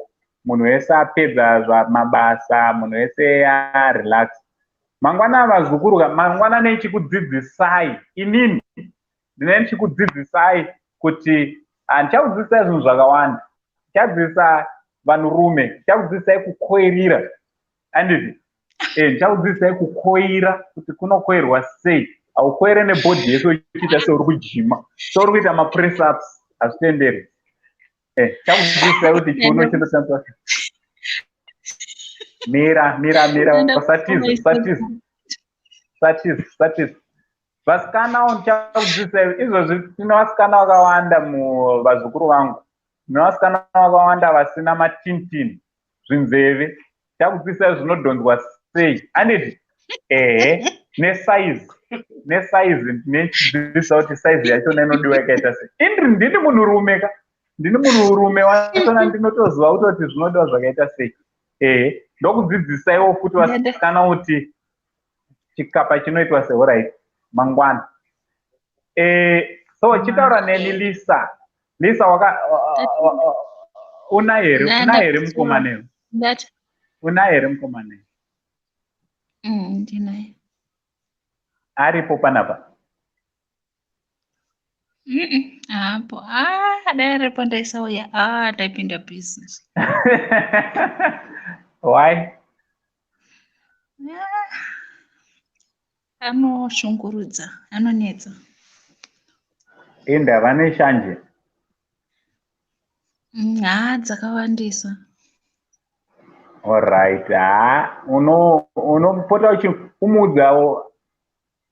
Munhu wese apedza zvamabasa, munhu wese arelax. Mangwana vazukuru, mangwana nechikudzidzisai inini ndine ndichikudzidzisai kuti handichakudzidzisai zvinhu zvakawanda. Ndichadzidzisa vanhurume, ndichakudzidzisai kukoirira, handiti? Ndichakudzidzisai kukoira kuti kunokoirwa sei. Haukoire nebhodhi yese uchiita seuri kujima, seuri kuita mapress ups, hazvitenderwi. Ndichakudzidzisai kuti chiuno chinoshandiswa. Mira, mira, mira, Unoenda usatize, usatize, usatize, usatize. Vasikanawo ndichakudzidzisai izvozvi. Tine vasikana vakawanda muvazukuru vangu, tine vasikana vakawanda vasina matintini, zvinzeve. Ndichakudzidzisai zvinodhonzwa sei, handiti? Ehe, nesaizi, nesaizi ndinochidzidzisa kuti saizi yachona inodiwa yakaita sei. Indiri ndini munhurume ka, ndini munhurume wachona, ndinotoziva kutoti zvinodiwa zvakaita sei. Ehe, ndokudzidzisaiwo futi vasikana kuti chikapa chinoitwa sei. Alright, mangwana. So chitaura neni, Lisa. Lisa, waka una here, una here mukomanewo? Ndati Una here mukomanewo? Ndinaye. Aripo panapa? Hapo. Ah, dai aripo ndaisauya. Ah, ndaipinda business. Why? Ah, anoshungurudza, anonetsa. Indava neshanje? Haa, dzakawandisa. Alright, ha, unopota uchi umuudzawo,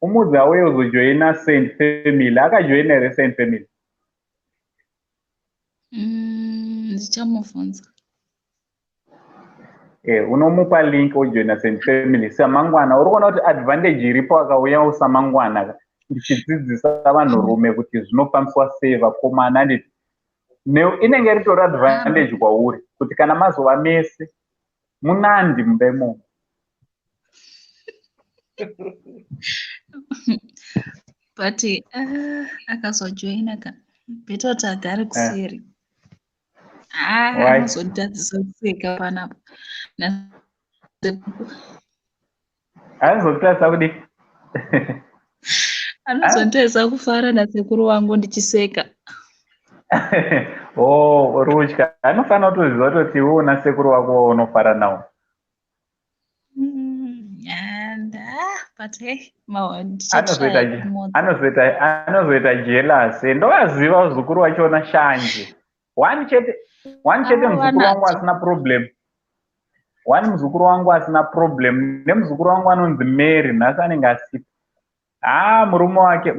umuudzawo uye uzojoina Saint Family. Akajoina here Saint Family? Ndichamubvunza. Unomupa link ojoina Saint Family samangwana. Uri kuona kuti advantage iripo, akauyawo samangwana ndichidzidzisa vanhurume kuti zvinofambiswa sei, vakomana, handiti? Inenge ritori advantage kwauri kuti kana mazova mese munandi mumba imomo. But akazojoina ka, better kuti agare kuseri. Ah, Why? anozonditadzisa kuseka panapa. Anozokutadzisa kudi? Anozonditadzisa kufara nasekuru wangu ndichiseka. Oh, uri kutya. Anofanira kutoziva kutoti iwe una sekuru wako waunofara nawo. And but hey, ndichatry kumodza. Anozoita jealous. Ndovaziva vazukuru vachona, shanje one chete, one chete. Ah, Muzukuru wangu vanadzo. asina problem, one muzukuru wangu asina problem nemuzukuru wangu anonzi Mary. Nhasi anenge asipo. Haa, murume wake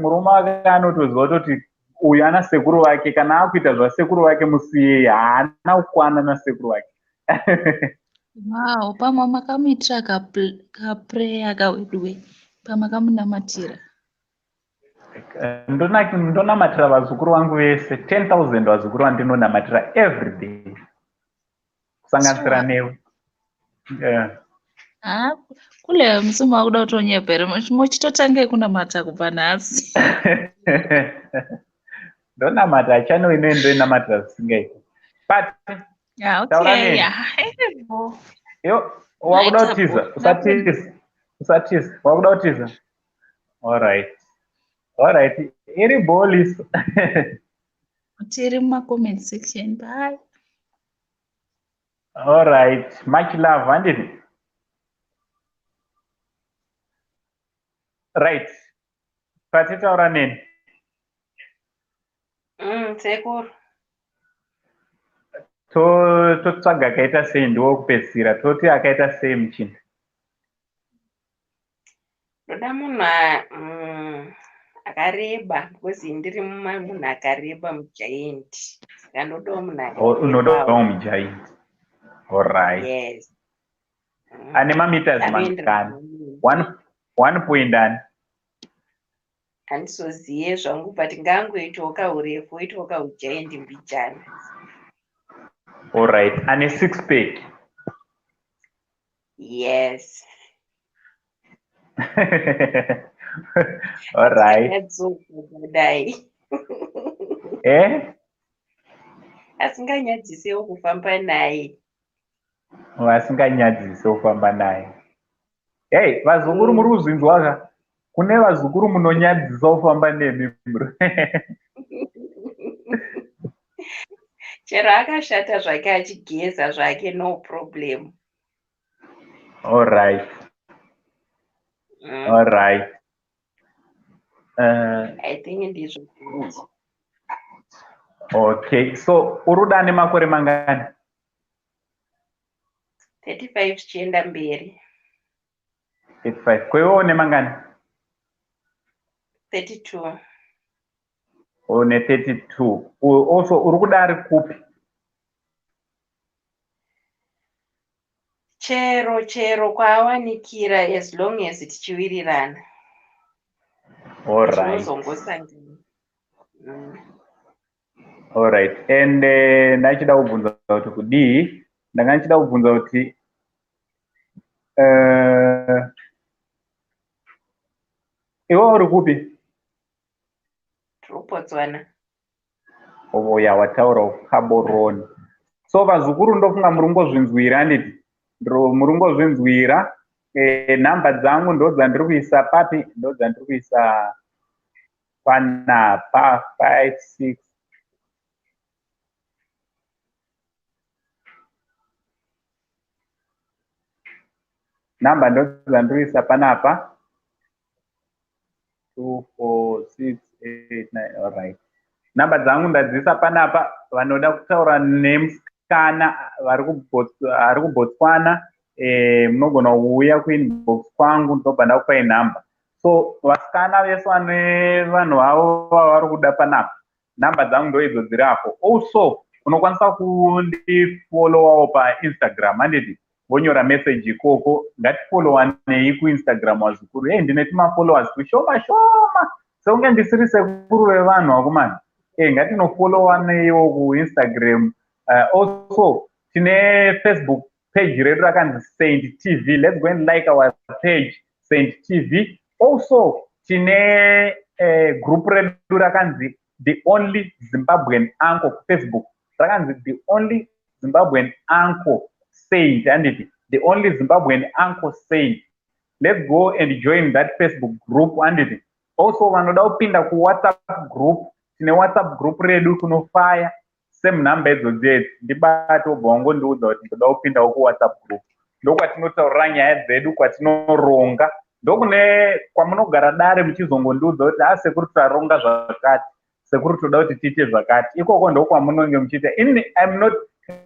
anotoziva kutoti uyu ana sekuru vake. Kana akuita zvasekuru vake, musiyei, haana kukwana nasekuru vake. Wow, pamwe makamuitira kaprayer kaweduwe, pamakamunamatira. Ndonamatira vazukuru vangu vese, 10,000 vazukuru vandinonamatira every day, kusanganisira newe, yeah. Ah, kule musi makuda kutonyepa here? Muchitotange kunamata kubva nhasi. Ndonamata channel inoyi, ndoinamatira zvisingaiti, but Yeah, taura okay. neni. Yeah. Yo, wakuda Maita kutiza? bo. Usatiza, usatiza. Wakuda kutiza? Alright, iri bolis. Tiri mumacomment section. Bye. Alright, much love, handiti? Right, patitaura neni. Sekuru. Totsvaga akaita sei ndiwo kupedzisira, toti akaita sei muchinda? Ndoda munhu akareba because ndiri munhu akareba, mugiant, saka ndodawo munhu. Unodawo mugiant, alright. Yes. Ane mameters mangani? One point ani? Handizoziye zvangu, but ngaangoitawo kaurefu, oitawo kaugiant mbijana. Alright, ane six pack? Yes. Alright. Kudai. Eh? Asinganyadzisewo kufamba naye. Vasinganyadzise kufamba naye. Hei, vazukuru, muri kuzvinzwa ka? Kune vazukuru munonyadzisa kufamba nemi bro. Chero akashata zvake, achigeza zvake, no problem. Alright. Alright. I think ndizvo. Okay, so uri kuda nemakore mangani? 35 zvichienda mberi. 35. Kweiwewo nemangani? 32. Une 32. Also uri kuda ari kupi? Chero kwaawanikira, as long as tichiwirirana. Tinozongosangana. Alright, and ndachida kubvunza kuti kudii, ndanga ndichida kubvunza kuti iwe uri kupi? Tiri kuBotswana. Oya, wataura Gaborone. So vazukuru, ndofunga muri kungozvinzwira, handiti? Muri kungozvinzwira. Nhamba dzangu ndo dzandiri kuisa papi? Ndo dzandiri kuisa panapa, 5 6 nhamba ndo dzandiri kuisa panapa, 2 4 6 8 9. Alright, nhamba dzangu ndadziisa panapa. Vanoda kutaura nemusikana ari kuBotswana, munogona kuuya kuinbox kwangu, ndobva ndakupai nhamba. So vasikana vese vane vanhu vavo vavari kuda panapa, nhamba dzangu ndo idzo dziri apo. Also unokwanisa kundifollowawo paInstagram, handiti? Vonyora message ikoko. Ngatifollowanei kuInstagram, vazukuru. Ei, ndine tumafollowers tushoma shoma, sekunge ndisiri sekuru vevanhu vakomana. Ngatinofollowaneiwo kuInstagram. Also tine Facebook page redu rakanzi Saint TV. Let's go and like our page, Saint TV. Also tine group redu rakanzi The Only Zimbabwean Uncle, Facebook rakanzi The Only Zimbabwean Uncle Saint, handiti? The Only Zimbabwean Uncle Saint. Let's go and join that Facebook group, handiti? Also vanoda kupinda kuWhatsApp group, tine WhatsApp group redu kunofaya same nhamba idzodzi edzi. Ndibate, wobva wangondiudza kuti ndoda kupindawo kuWhatsApp group. Ndokwatinotaurira nyaya dzedu, kwatinoronga, ndokune kwamunogara dare muchizongondiudza kuti, "Ha, sekuru, taronga zvakati, sekuru, toda kuti tiite zvakati." Ikoko ndokwamunonge muchiita. Ini I'm not,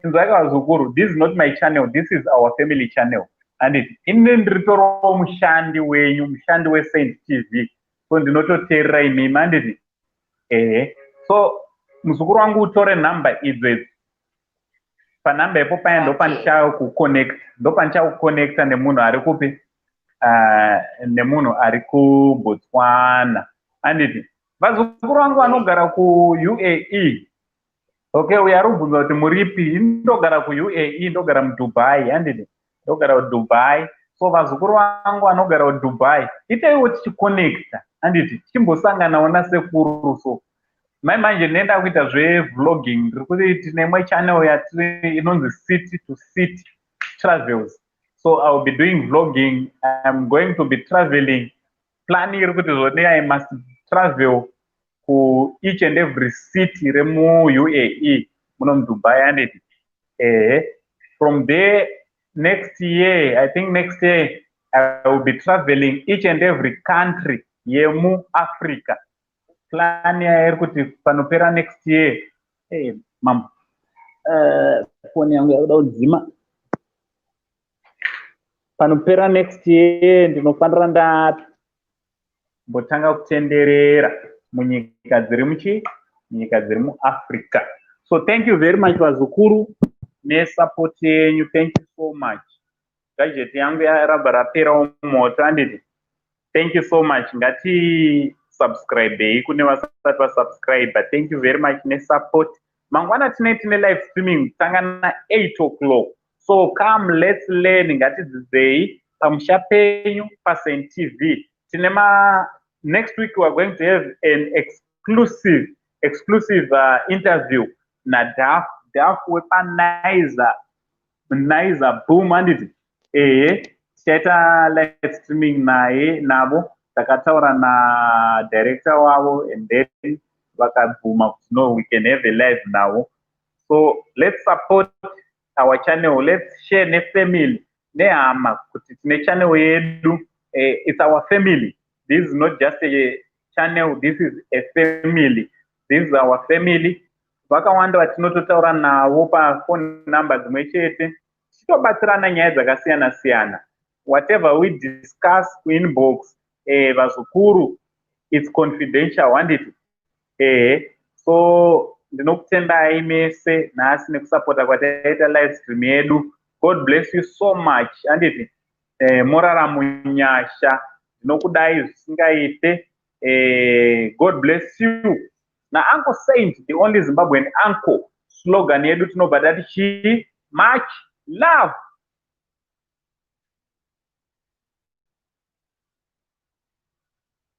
inzwai vazukuru, this is not my channel, this is our family channel, handiti? Ini ndiritoriwo mushandi wenyu, mushandi weSaint TV, so ndinototeerera imimi, handiti? Ehe. So muzukuru wangu, utore nhamba idzo idzi. Panhamba ipo paya ndopandichakuconnect, ndopandichakuconnecta nemunhu ari kupi? Nemunhu ari kuBotswana, handiti? Vazukuru vangu vanogara kuUAE. Okay, uyo ari kubvunza kuti muripi, ndogara kuUAE, ndogara muDubai, handiti? Ndogara kuDubai. So vazukuru vangu vanogara kuDubai, iteiwo tichiconnecta, handiti? Tichimbosanganawo nasekuru. So mai manje ndinoenda kuita zvevlogging. Ndiri kuti tine imwe channel yatiri inonzi City to City Travels, so I will be doing vlogging. I'm going to be traveling. Plan iri kuti zvone I must travel kueach and every city remuUAE muno muDubai, handiti? Ehe. From there, next year, I think next year I will be traveling each and every country yemuAfrica. Plan yairi kuti panopera next year, hey, mambo, Foni yangu yakuda kudzima. Panopera next year ndinofanira ndambotanga kutenderera munyika dziri muchi munyika dziri muAfrica. So thank you very much, vazukuru, nesupport yenyu. Thank you so much. Gadget yangu yarabva raperawo moto, handiti? Thank you so much. Ngatisubscribei kune vasati vasubscribe. Thank you very much nesupport. Mangwana tine live streaming kutanga na8 o'clock, so come, let's learn. Ngatidzidzei pamusha penyu paSaint TV. Tine ma next week we are going to have an exclusive interview naDaf Daf wepaNaiza Naiza Boom, handiti? Ehe, tichaita live streaming naye navo. Takataura nadirector wavo and then vakabvuma kuti no, we can have a live navo. So let's support our channel. Let's share nefamily nehama kuti tine channel yedu. It's our family. This is not just a channel, this is a family. This is our family. Vakawanda vatinototaura navo pafone number dzimwe chete, tichitobatsirana nyaya dzakasiyana siyana. Whatever we discuss kuinbox, vazukuru, it's confidential, handiti? Ehe, so ndinokutendai mese nhasi nekusapota kwataita live stream yedu. God bless you so much, handiti? Morara munyasha. Ndinokudai zvisingaite. God bless you. NaUncle Saint, the only Zimbabwean uncle, slogan yedu tinobva tati chii? Much love.